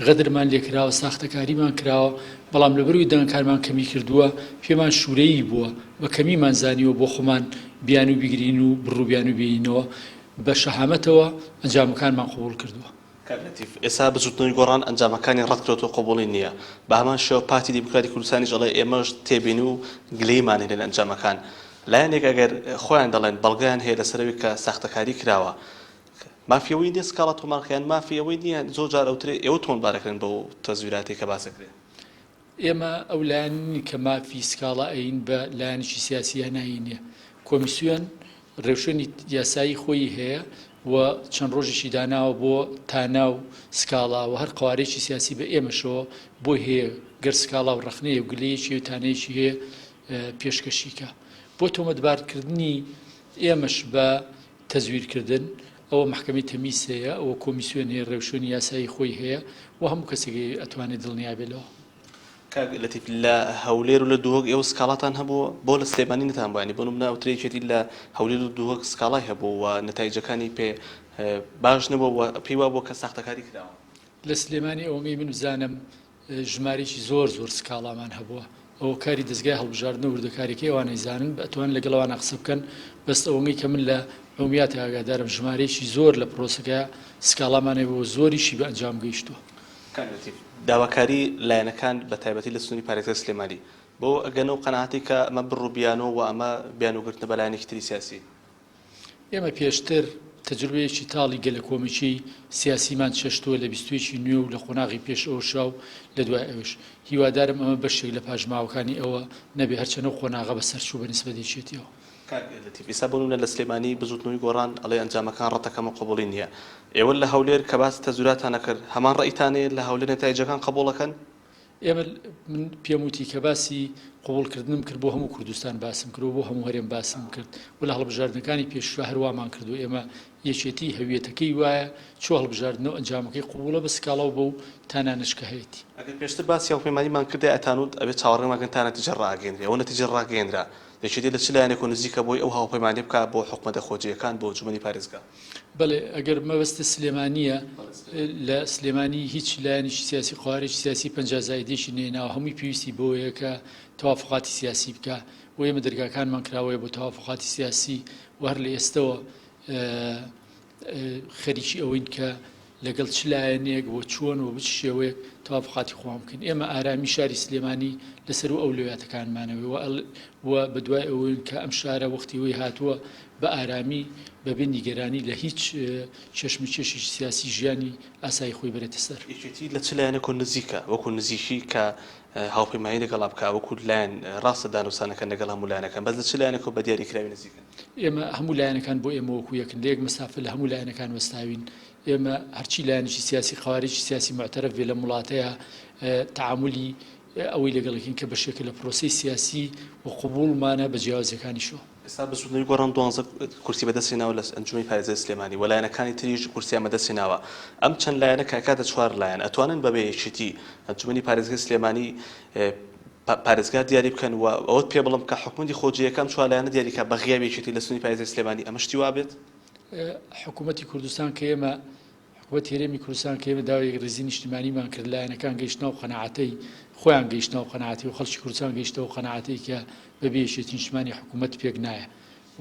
غەدرمان لێکراوە، ساختەکاریمان کراوە، بەڵام لەبەرئەوەی دەنگەکانمان کەمی کردووە، پێمان شورەیی بووە، بە کەمیمان زانیوە بۆ خۆمان بیانوو بگرین و بڕ و بیانوو بێنینەوە، بە شەهامەتەوە ئەنجامەکانمان قبوڵ کردووە. کاک لەتیف، ئێستا بزوتنەوەی گۆڕان ئەنجامەکانی ڕەتکردۆتەوە قبوڵی نییە، بە هەمان شێوە پارتی دیموکراتی کوردستانیش ئەڵێ ئێمەش تێبینی و گلەییمان هەیە لە ئەنجامەکان. لایەنێک ئەگەر خۆیان دەڵێن بەڵگەیان هەیە لەسەر ئەوەی کە ساختەکاری کراوە، مافی ئەوەی نییە سکاڵا تۆمار بکا یان مافی ئەوەی نییە زۆر جار ئەوترێ ئێوە تۆمەتبار ئەکرێن بەو تەزویراتەی کە باس ئەکرێ. ئێمە ئەو لایەنە نین کە مافی سکاڵا ئەین بە لایەنێکی سیاسی یا نایینە. کۆمیسیۆن ڕێوشوێنی یاسایی خۆیی هەیە و چەند ڕۆژێکی داناوە بۆ تانا و سکاڵا و هەر قەوارەیەکی سیاسی بە ئێمەشەوە بۆی هەیە گەر سکاڵا و ڕەخنەیە و گلەیەکی و تانەیەکی هەیە پێشکەشی کا. بۆ تۆمەتبارکردنی ئێمەش بە تەزویرکردن، ئەوە مەحکەمەی تەمیز هەیە، ئەوە کۆمیسیۆن هەیە ڕێوشوێنی یاسایی خۆی هەیە و هەموو کەسێک ئەتوانێت دڵنیا بێت لەوە. کاک لەتیف لە هەولێر و لە دهۆک ئێوە سکاڵاتان هەبوو بۆ لە سلێمانی نەتان بوو یانی بۆ نمونە ئەوترێ یەکێتی لە هەولێر و دهۆک سکاڵای هەبوو و نەتایجەکانی پێ باش نەبوو و پێی وابووە کە ساختەکاری کراوە. لە سلێمانی ئەوەی من بزانم ژمارەیەکی زۆر زۆر سکاڵامان هەبووە ئەوە کاری دەزگای هەڵبژاردنە وردەکاریەکەی ئەوان ئەیزانن ئەتوانن لەگەڵ ئەوانە قسە بکەن بەس ئەوەی کە من لە عومیاتی ئاگادارم ژمارەیەکی زۆر لە پرۆسەکە سکاڵامان هەبووە زۆریشی بە ئەنجام گەیشتووە. کاک لەتیف، داواکاری لایەنەکان بە تایبەتی لە سنووری پارێزگای سلێمانی بەوە ئەگەنەو قەناعەتەی کە ئەمە بڕ و بیانۆ و ئەمە بیانووگرتنە بە لایەنێکی تری سیاسی. ئێمە پێشتر تەجروبەیەکی تاڵی گەلەکۆمەکیی سیاسیمان چەشتووە لە بیستویەکی نوێ و لە قۆناغی پێش ئەوشا و لە دوای ئەوش. هیوادارم ئەمە بەشێک لە پاشماوەکانی ئەوە نەبێ، هەرچەند ئەو قۆناغە بەسەرچوو بە نیسبەت یەکێتییەوە. کاک لەتیف ئیستا بۆ نمونە لە سلێمانی بزوتنەوەی گۆڕان ئەڵێ ئەنجامەکان ڕەتەکەم و قبوڵی نیە ئێوە لە هەولێر کە باسی تەزوراتان ئەکرد هەمان ڕەئیتان هەیە لە هەولێر نەتایجەکان قبوڵ ئەکەن؟ ئێمە من پێم وتی کە باسی قبوڵ کردنم کرد بۆ هەموو کوردستان باسم کرد و بۆ هەموو هەرێم باسم کرد و لە هەڵبژاردنەکانی پێشوە هەروامان کردو ئێمە یەکێتی هەویەتەکەی وایە چۆ هەڵبژاردنەوە ئەنجامەکەی قبوڵە بە سکاڵا و بەو تانانەش کە هەیەتی. ئەگەر پێشتر باسی هاوپەیمانیمان کردایە ئەتانوت ئەبێ چاوەڕێمان کەن تا نەتیجە ڕاگەیەنرێ ئەوە نەتیجە ڕاگەیەنرا یەکێتی لە چ لایەنێکەوە نزیکە بۆی ئەو هاوپەیمانیە بکا بۆ حکومەتە خۆجێیەکان بۆ ئەنجومەنی پارێزگا؟ بەڵێ ئەگەر مەبەستت سلێمانییە، لە سلێمانی هیچ لایەنێکی سیاسی قەوارێکی سیاسی 50 زایدێکی نەهێناوە، هەمووی پێویستی بەوەیە کە تەوافقاتی سیاسی بکا و ئێمە دەرگاکانمان کراوەیە بۆ تەوافقاتی سیاسی و هەر لە ئێستەوە خەریکی ئەوەین کە لەگەڵ چ لایەنێک و چۆن و بچ شێوەیەک تەوافقاتی خۆمان بکەین. ئێمە ئارامی شاری سلێمانی لەسەروو ئەولەویاتەکانمانەوە و بەدوای ئەوەین کە ئەم شارە وەختی وەی هاتووە بە ئارامی بەبێ نیگەرانی لە هیچ کێشمەکێشێکی سیاسی ژیانی ئاسایی خۆی بەرێتە سەر. یەکێتی لە چ لایەنێکەوە نزیکە؟ وەکو نزیکی کە هاوپەیمانی لەگەڵا بکا وەکو لایەن ڕاستە دانوستانەکان لەگەڵ هەموو لایەنەکان بەس لە چ لایەنێکەوە بە دیاریکراوی نزیکن؟ ئێمە هەموو لایەنەکان بۆ ئێمە وەکو یەکن، لە یەک مەسافە لە هەموو لایەنەکان وەستاوین. ئێمە هەرچی لایەنێکی سیاسی قەوارەیەکی سیاسی موعتەرەف بێ لەم وڵاتەیا تەعامولی ئەوەی لەگەڵ ئەکەین کە بەشێکە لە پرۆسەی سیاسی و قبووڵمانە بە جیاوازیەکانیشەوە. ئێستا بزوتنەوەی گۆڕان دوانزە کورسی بەدەستهێناوە لە ئەنجومەنی پارێزگای سلێمانی و لایەنەکانی تریش کورسیان بەدەستهێناوە، ئەم چەند لایەنە کە ئەکاتە چوار لایەن ئەتوانن بەبێ یەکێتی ئەنجومەنی پارێزگای سلێمانی پارێزگار دیاری بکەن و ئەوەت پێ بڵێم کە حکومەتی خۆجێیەکە ئەم چوار لایەنە دیاری کا بە غیابی یەکێتی لە سنوری پارێزگای سلێمانی ئەمە شتی وابێت؟ حکومەتی کوردستان کە ئێمە حکومەتی هەرێمی کوردستان کە ئێمە داوای یەکڕیزی نیشتیمانیمان کرد، لایەنەکان گەیشتنە ئەو قەناعەتەی، خۆیان گەیشتنە ئەو قەناعەتەی و خەڵکی کوردستان گەیشتە ئەو قەناعەتەی کە بەبێ یەکێتی نیشتیمانی حکومەت پێک نایە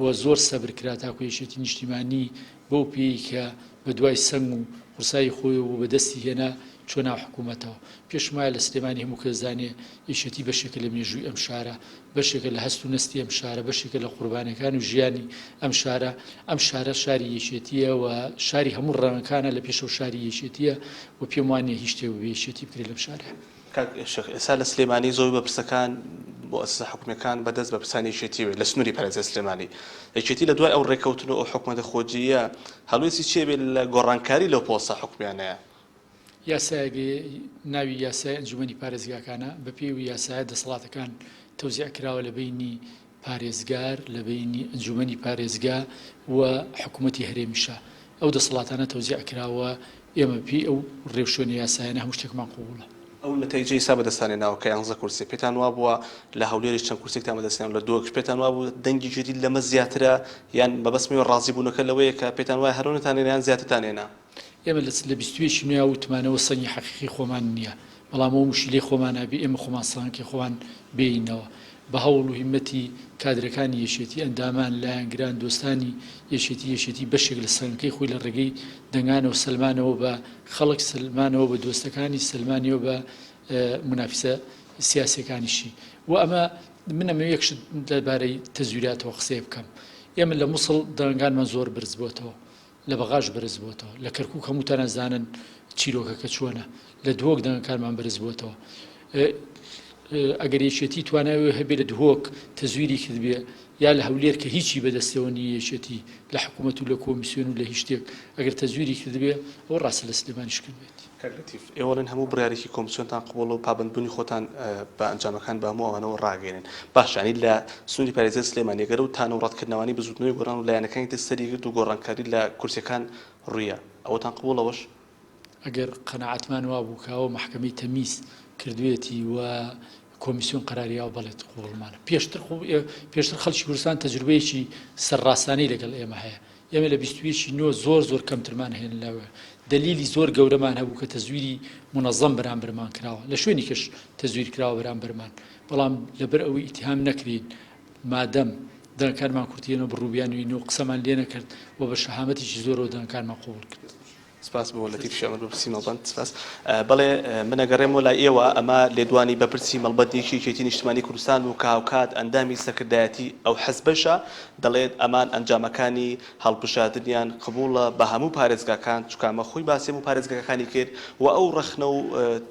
و زۆر سەبر کرا تاکو یەکێتی نیشتیمانی بەو پێیەی کە بە دوای سەنگ و قورسایی خۆیەوە بوو بەدەستی هێنا چووە ناو حکوومەتەوە. پێشم وایە لە سلێمانی هەموو کەس دانێ یەکێتی بەشێکە لە مێژووی ئەم شارە، بەشێکە لە هەست و نەستی ئەم شارە، بەشێکە لە قوربانیەکان و ژیانی ئەم شارە، ئەم شارە شاری یەکێتییە و شاری هەموو ڕەنگەکانە، لە پێشەوە شاری یەکێتییە و پێم وا نییە هیچ شتێک بەبێ یەکێتی بکرێت لەم شارە. کاک شێخ ئێستا لە سلێمانی زۆربەی بەرپرسەکان موئەسەسە حکومیەکان بەدەست بەرپرسانی یەکێتیەوەیە لە سنوری پارێزگای سلێمانی یەکێتی لە دوای ئەو ڕێکەوتن و ئەو حکومەتە خۆجێیە هەڵوێستی چیە بێت لە گۆڕانکاری لەو پۆستە حکومیانەیە؟ یاسایەک ناوی یاسای ئەنجومەنی پارێزگاکانە، بەپێی ئەو یاسایە دەسەڵاتەکان تەوزیع کراوە لە بەینی پارێزگار، لە بەینی ئەنجومەنی پارێزگا و حکوومەتی هەرێمیشە ئەو دەسەڵاتانە تەوزیع کراوە، ئێمە بەپێی ئەو ڕێوشوێنە یاسایانە هەموو شتێکمان قبوڵە. ئەو نەتەیجەی ئیستا بەدەستتان هێناوە کە یانزە کورسیە پێتان وابووە لە هەولێریش چەند کورسیەکتان بەدەست هێناوە لە دهۆکیش پێتان وابوو دەنگی یەکێتی لەمە زیاترە یان مەبەستم ئێوە ڕازی بوونەکە لەوەیە کە پێتان وایە هەر ئەو نەتان هێنا یان زیاترتان هێنا؟ ئێمە لە 21 نوێ وتمانەوە سەنگی حەقیقی خۆمان نییە، بەڵام ئەو موشیلەی خۆمان هەبێ ئێمە خۆمان سەنگەکەی خۆمان بێینەوە. بە هەوڵ و هیمەتی کادرەکانی یەکێتی، ئەندامان، لایەنگران، دۆستانی یەکێتی، یەکێتی بەشێک لە سەنگەکەی خۆی لە ڕێگەی دەنگانەوە سەلمانەوە بە خەڵک، سەلمانەوە بە دۆستەکانی، سەلمانیەوە بە مونافیسە سیاسیەکانیشی. و ئەمە من ئەمەوێ یەک شت لەبارەی تەزویراتەوە قسەیە بکەم. ئێمە لە موسڵ دەنگانمان زۆر بەرز بۆتەوە. لە بەغاش بەرز بۆتەوە. لە کەرکوک هەمووتان ئەزانن چیرۆکەکە چۆنە. لە دهۆک دەنگەکانمان بەرز بۆتەوە. ئەگەر یەکێتی توانای ئەوەی هەبێ لە دهۆک تەزویری کردبێ یا لە هەولێر کە هیچی بەدەستەوە نییە یەکێتی لە حکوومەت و لە کۆمیسیۆن و لە هیچ شتێک ئەگەر تەزویری کردبێ ئەوە ڕاستە لە سلێمانیش کردبێتی. کاک لەتیف، ئێوە ئەڵێن هەموو بڕیارێکی کۆمسیۆنتان قبوڵە و پابەندبوونی خۆتان بە ئەنجامەکان بە هەموو ئەوانەوە ڕاگەیەنن. باشە یانی لە سنووری پارێزگای سلێمانی ئەگەر ئەو تانە و ڕەتکردنەوانەی بزووتنەوەی گۆڕان و لایەنەکانی تر سەری گرت و گۆڕانکاری لە کورسیەکان ڕوویا ئەوەتان قبوڵە ئەوەش؟ ئەگەر قەناعەتمان وابوو کە ئەوە مەحکەمەی تەمیز کردوێتی و کۆمیسیۆن قەراری یاوە بەڵێ قبوڵمانە. پێشتر پێشتر خەڵکی کوردستان تەجروبەیەکی سەرڕاستانەی لەگەڵ ئێمە هەیە. ئێمە لە 21 نۆ زۆر زۆر کەمترمان هێن لەوە دەلیلی زۆر گەورەمان هەبوو کە تەزویری مونەزەم بەرامبەرمان کراوە لە شوێنی کەش تەزویر کراوە بەرامبەرمان بەڵام لەبەر ئەوەی ئیتهام نەکرین مادەم دەنگەکانمان کورتیەنەوە بڕوبیانوین و قسەمان لێ نەکرد و بە شەهامەتێکی زۆرەوە دەنگەکانمان قبوڵ کرد. سپاس بۆ لەتیف شێمەر بەرپرسی مەڵبەند سپاس. بەڵێ من ئەگەڕێمەوە لای ئێوە ئەمە لێدوانی بەرپرسی مەڵبەندی یەکێتی نیشتمانی کوردستان بوو کە هاوکات ئەندامی سەرکردایەتی ئەو حزبەشە دەڵێت ئەمان ئەنجامەکانی هەڵبژاردنیان قبوڵە بە هەموو پارێزگاکان چونکە ئەمە خۆی باسی هەموو پارێزگاکانی کرد و ئەو ڕەخنە و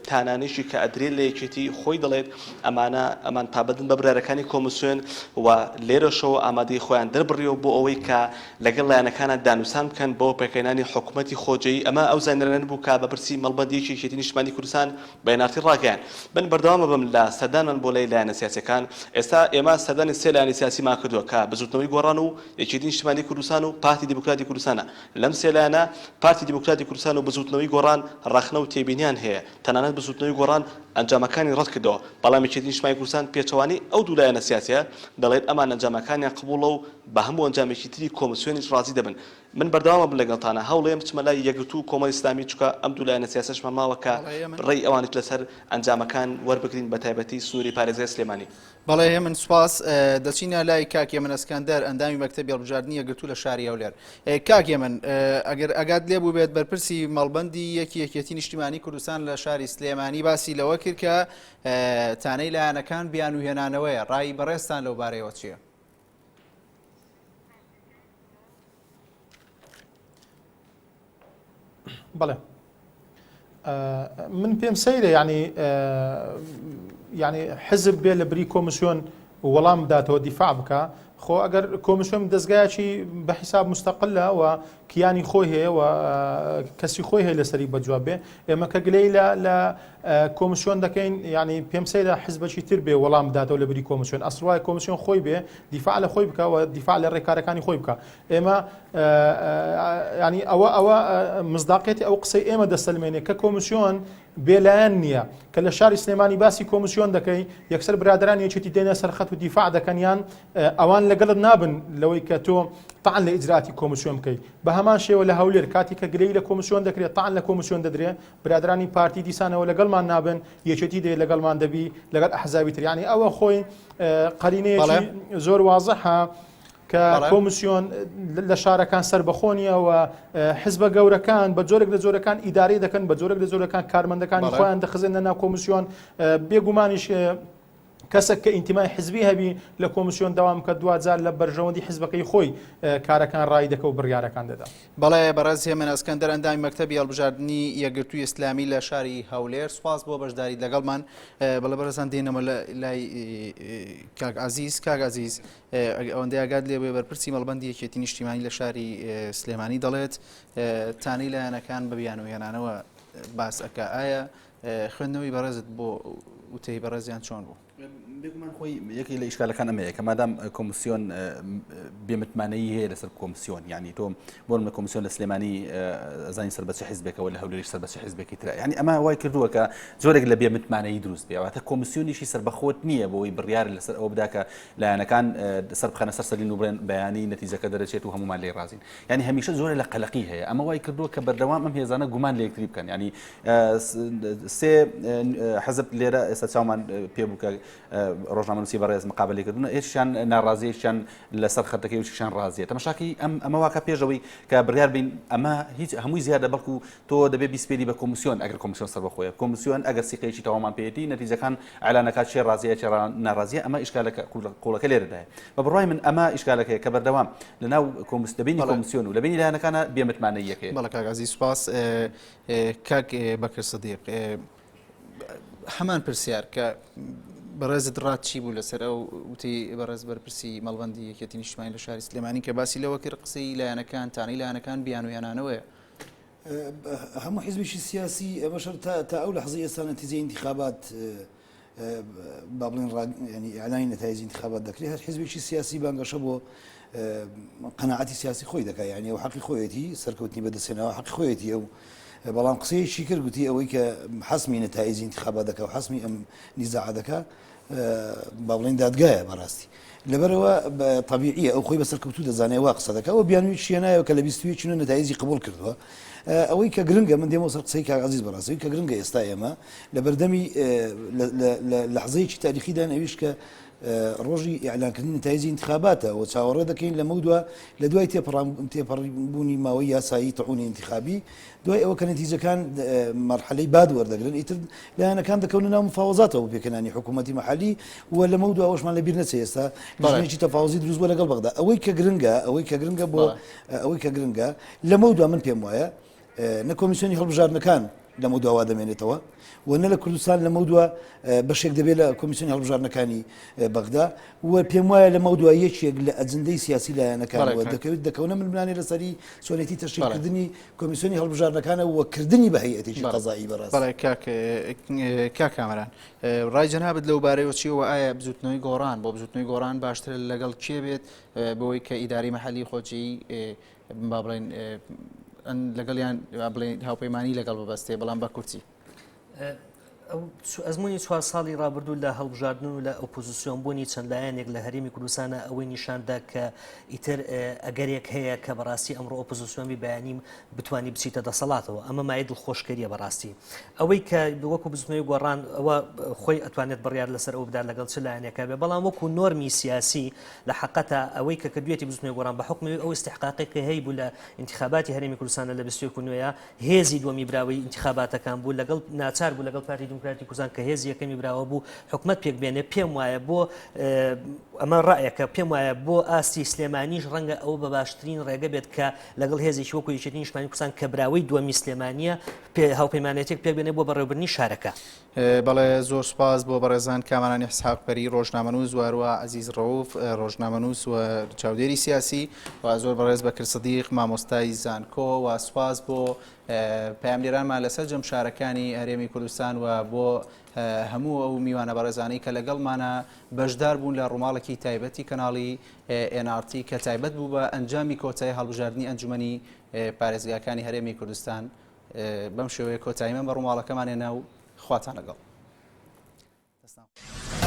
تانانەیشی کە ئەدرێت لە یەکێتی خۆی دەڵێت ئەمانە ئەمان پابەندن بە بڕیارەکانی کۆمسیۆن و لێرەشەوە ئامادەی خۆیان دەربڕیەوە بۆ ئەوەی کە لەگەڵ لایەنەکانا دانوسان بکەن بۆ پێکهێنانی حکومەتی خۆجێیی، ئەمە ئەو زانیاریانە بوو کە بەپرسی مەڵبەندی یەکێتی نیشتمانی کوردستان بە nrt ڕاگەیاند. من بەردەوام ئەبم لە سەردانمان بۆ لای لایەنە سیاسیەکان، ئێستا ئێمە سەردانی سێ لایەنی سیاسیمان کردووە کە بزوتنەوەی گۆڕان و یەکێتی نیشتمانی کوردستان و پارتی دیموکراتی کوردستانە، لەم سێ لایەنە پارتی دیموکراتی کوردستان و بزوتنەوەی گۆڕان ڕەخنە و تێبینیان هەیە، تەنانەت بزوتنەوەی گۆڕان ئەنجامەکانی ڕەتکردەوە، بەڵام یەکێتی نیشتمانی کوردستان پێچەوانەی ئەو دوو لایەنە سیاسیە دەڵێت ئەمان ئەنجامەکانیان قبوڵە و بە هەموو ئەنجامێکی تری کۆمسیۆنیش ڕازی دەبن. من بەردەوام ئەبم لەگەڵتانا هەوڵێم بچمە لای یەکگرتوو و کۆمەڵی ئیسلامی چونکە ئەم دوو لایەنە سیاسەشمان ماوە کە ڕێی ئەوانیش لەسەر ئەنجامەکان وەربگرین بەتایبەتی سنووری پارێزگای سلێمانی. بەڵێ هێمن سوپاس. دەچینە لای کاک هێمن ئەسکەندەر ئەندامی مەکتەبی هەڵبژاردنی یەکگرتوو لە شاری هەولێر. کاک هێمن ئەگەر ئەگات لێ بووبێت بەرپرسی مەڵبەندی یەکی یەکێتی نیشتیمانی کوردستان لە شاری سلێمانی باسی لەوە کرد کە تانەی لایەنەکان بیانووهێنانەوەیە ڕای بەڕێزتان لەو بارەیەوە چییە؟ بەڵێ من پێم سەیرە ینی ینی حزب بێ لە بری کۆمیسیۆن وەڵام بداتەوە دیفاع بکە خۆ ئەگەر کۆمیسیۆن دەستگایکی بە حیساب مستەقلە و کیانی خۆی هەیە و کەسی خۆی هەیە لەسەری بەجواب بێ ئێمە کە گلەی لە لە کۆمیسیۆن دەکەین ینی پێم سەیرە حزبەکی تر بێ وەڵام بداتەوە لە بری کۆمیسیۆن ئەسڵ وایە کۆمیسیۆن خۆی بێ دیفاع لە خۆی بکە و دیفاع لە ڕێکارەکانی خۆی بکە ئێمە ینی ئەوە ئەوە مزداقێتی ئەو قسەی ئێمە دەسەلمێنێ کە کۆمیسیۆن بێلایەن نییە کە لە شاری سلێمانی باسی کۆمیسیۆن دەکەی یەکسەر برادران یەکێتی دێنە سەرخەت و دیفاع دەکەن یان ئەوان لەگەڵت نابن لەوەی کە تۆ تەعن لە ئیجراتی کۆمیسیۆن بکەی بە هەمان شێوە لە هەولێر کاتی کە گلەیی لە کۆمیسیۆن دەکرێت تەعن لە کۆمیسیۆن دەدرێ برادرانی پارتی دیسانەوە لەگەڵمان نابن یەکێتی دێ لەگەڵمان دەبی لەگەڵ ئەحزابی تر یعنی ئەوە خۆی قەرینەیەکی زۆر وازحە کە کۆمیسیۆن لە شارەکان سەربەخۆ نییە و حزبە گەورەکان بە جۆرێک لە جۆرەکان ئیدارەی دەکەن بە جۆرێک لە جۆرەکان کارمەندەکانی خۆیان دەخزێنە ناو کۆمیسیۆن بێگومانیش کەسێک کە ئینتیمای حزبی هەبی لە کۆمیسیۆن دەوام بکات دواجار لە بەرژەوەندی حزبەکەی خۆی کارەکان ڕای دەکە و بڕیارەکان دەدا. بەڵێ بەڕێز هێمن ئەسکەندەر ئەندامی مەکتەبی هەڵبژاردنی یەکگرتووی ئیسلامی لە شاری هەولێر سوپاس بۆ بەشداریت لەگەڵمان بەڵێ بەڕێزان دێنەوە لای کاک عەزیز کاک عەزیز ئەوەندەی ئاگات لێ بێ بەرپرسی مەڵبەندی یەکێتی نیشتیمانی لە شاری سلێمانی دەڵێت تانەی لایەنەکان بە بیانوهێنانەوە باس ئەکا ئایا خوێندنەوەی بەڕێزت بۆ وتەی بەڕێزیان چۆن بوو؟ بێگومان خۆی یەکێک لە ئیشکالەکان ئەمەیە کە مادام کۆمسیۆن بێمتمانەیی هەیە لەسەر کۆمسیۆن یعنی تۆ بۆ نمونە کۆمسیۆن لە سلێمانی ئەزانی سەر بە چ حیزبێکەوە لە هەولێریش سەر بە چ حیزبێکی ترە یعنی ئەمە وای کردووە کە جۆرێک لە بێمتمانەیی دروست بێ واتە کۆمسیۆنیشی سەربەخۆت نییە بۆی بڕیار لەسەر ئەوە بدا کە لایەنەکان سەر بخەنە سەر سەرین و بڵێن بەیانی نەتیجەکە دەرەچێت و هەمومان لێی ڕازین یعنی هەمیشە جۆرە لە قەلەقی هەیە ئەمە وای کردووە کە بەردەوام ئەم هێزانە گومان لە یەکتری بکەن یعنی سێ حزب لێرە ئێستا چاومان پێ بوو کە ڕۆژنامەنووسی بەڕێز مقابلەی کردوون هێشیان ناڕازیەکیان لەسەر خەتەکەی وشیان ڕازیە تەمەشاکی ئەم ئەمە واکە پێشەوەی کە بڕیار بین ئەمە هیچ هەمووی زیادە بەڵکو تۆ دەبێ بیسپێری بە کۆمیسیۆن ئەگەر کۆمیسیۆن سەربەخۆیە کۆمیسیۆن ئەگەر سیقەیەکی تەواومان پێیەتی نەتیجەکان ئەلانەکات چێ ڕازیە چێ ناڕازیە ئەمە ئیشکالەکە قوڵەکە لێرەدایە بە بڕوای من ئەمە ئیشکالەکەیە کە بەردەوام لەناو کۆمس لە بینی کۆمیسیۆن و لە بینی لایەنەکانە بێمتمانەییەکەیە. بەڵێ کاک عەزیز سوپاس. کاک بەکر سدیق هەمان پرسیار کە بەڕێزت ڕات چی بوو لەسەر ئەو وتی بەڕێز بەرپرسی مەڵبەندی یەکێتی نیشتمانی لە شاری سلێمانی کە باسی لەوە کرد قسەی لایەنەکان تانەی لایەنەکان بیانویانانەوەیە هەموو حیزبێکی سیاسی ئەمەشەر تا ئەو لەحزەی ئێستا نەتیجەی ئینتیخابات با بڵێن ینی ئیعلانی نەتایجی ئینتیخابات دەکرێت هەر حیزبێکی سیاسی بانگەشە بۆ قەناعەتی سیاسی خۆی دەکات یعنی ئەو حەقی خۆیەتی سەرکەوتنی بەدەستهێناوە حەقی خۆیەتی ئەو بەڵام قسەیەکی کرد گوتی ئەوەی کە حەسمی نەتایجی ئینتیخابات دەکا و حەسمی ئەم نیزاعە دەکا با بڵێین دادگایە بەڕاستی لەبەرەوە تەبیعیە ئەو خۆی بە سەرکەوتوو دەزانێ وا قسە دەکا و بیانووی چیە کە لە 21 نۆ نەتایجی قبوڵ کردووە ئەوەی کە گرنگە من دێمەوە سەر قسەی کاک عەزیز بەڕاستی کە گرنگە ئێستا ئێمە لە بەردەمی لە لەحزەیەکی تاریخیدان ئەویش کە ڕۆژی ئیعلانکردنی نەتایجی ئینتخاباتە و چاوەڕێ دەکەین لەمەودوا لە دوای تێپەڕبوونی ماوەی یاسایی تەعونی ئینتخابی دوای ئەوە کە نەتیجەکان مەرحەلەی باد وەردەگرن ئیتر لایەنەکان دەکەونە ناو مفاوەزاتەوە بۆ پێکهێنانی حکوومەتی مەحەلی و لەمەودوا ئەوەشمان لەبیر نەچێ ئێستا لیژنەیەکی تەفاوزی دروست بووە لەگەڵ بەغدا ئەوەی کە گرنگە ئەوەی کە گرنگە بۆ ئەوەی کە گرنگە لەمەودوا من پێم وایە نە کۆمیسیۆنی هەڵبژاردنەکان لەمەودوا وا دەمێنێتەوە و نە لە کوردستان لەمەودوا بەشێک دەبێت لە کۆمیسیۆنی هەڵبژاردنەکانی بەغدا و پێم وایە لەمەودوا یەکێک لە ئەجندەی سیاسی لایەنەکان دەکەوێت دەکەونە ململانێ لەسەری چۆنێتی تەشکیلکردنی کۆمیسیۆنی هەڵبژاردنەکانە و کردنی بە هەیئەتێکی قەزایی بەڕاست. بەڵێ کاک کاک کامەران ڕای جەنابت لەو بارەیەوە چییە و ئایا بزوتنەوەی گۆڕان بۆ بزوتنەوەی گۆڕان باشترە لەگەڵ کێ بێت بۆی کە ئیداری مەحەلی خۆجێی با بڵێن لەگەڵیان بڵێن هاوپەیمانی لەگەڵ ببەستێ بەڵام بە کورتی. ئەزمموی چوار ساڵی ڕابردوو لە هەڵبژاردن و لە ئۆپۆزیسیۆن بوونی چەند لایەنێک لە هەرێمی کوردستانە ئەوەی نیشاندا کە ئیتر ئەگەرێک هەیە کە بەڕاستی ئەمڕۆ ئۆپۆزیسیۆن بی بەیانی بتانی بچیتە دەسەڵاتەوە ئەمە مای دڵخۆشکەریە بەڕاستی ئەوەی کە وەکو بزنەوەی گۆڕان ئەوە خۆی ئەتوانێت بڕیار لەسەر ئەو بدات لەگەڵ چ لایەنێکە بێ بەڵام وەکو نۆرمی سیاسی لە حقەتە ئەوەی کە کردوێتی بزنەوەی گۆڕان بە حکومی ئەو استحقاقی کە هەیبوو لە انتخاباتی هەرێمی کوردستانە لە 21 نوێیە هێزی دووەمی براوەی ئینتیخاباتەکان بوو لەگەڵ ناچار بوو لەگەڵ پارتی دیموکراتی کوردستان کە هێزی یەکەمی براوە بوو حکومەت پێک بێنێ پێم وایە بۆ ئەمە ڕایەکە پێم وایە بۆ ئاستی سلێمانیش ڕەنگە ئەوە بە باشترین ڕێگە بێت کە لەگەڵ هێزێکی وەکو یەکێتی نیشتمانی کوردستان کە براوەی دووەمی سلێمانیە هاوپەیمانێتێک پێک بێنێ بۆ بەڕێوەبردنی شارەکە. بەڵێ زۆر سوپاس بۆ بەڕێزان کامەران ئیسحاق پەری ڕۆژنامەنووس و هەروە عەزیز ڕەوف ڕۆژنامەنووس و چاودێری سیاسی و زۆر بەڕێز بەکر سدیق مامۆستای زانکۆ و سوپاس بۆ پەیامنێرانمان لە سەرجەم شارەکانی هەرێمی کوردستان و بۆ هەموو ئەو میوانە بەڕێزانەی کە لەگەڵمانە بەشدار بوون لە ڕووماڵێکی تایبەتی کەناڵی NRT کە تایبەت بوو بە ئەنجامی کۆتایی هەڵبژاردنی ئەنجومەنی پارێزگاکانی هەرێمی کوردستان. بەم شێوەیە کۆتاییمان بە ڕووماڵەکەمان هێنا و خواتان لەگەڵ. دەستان.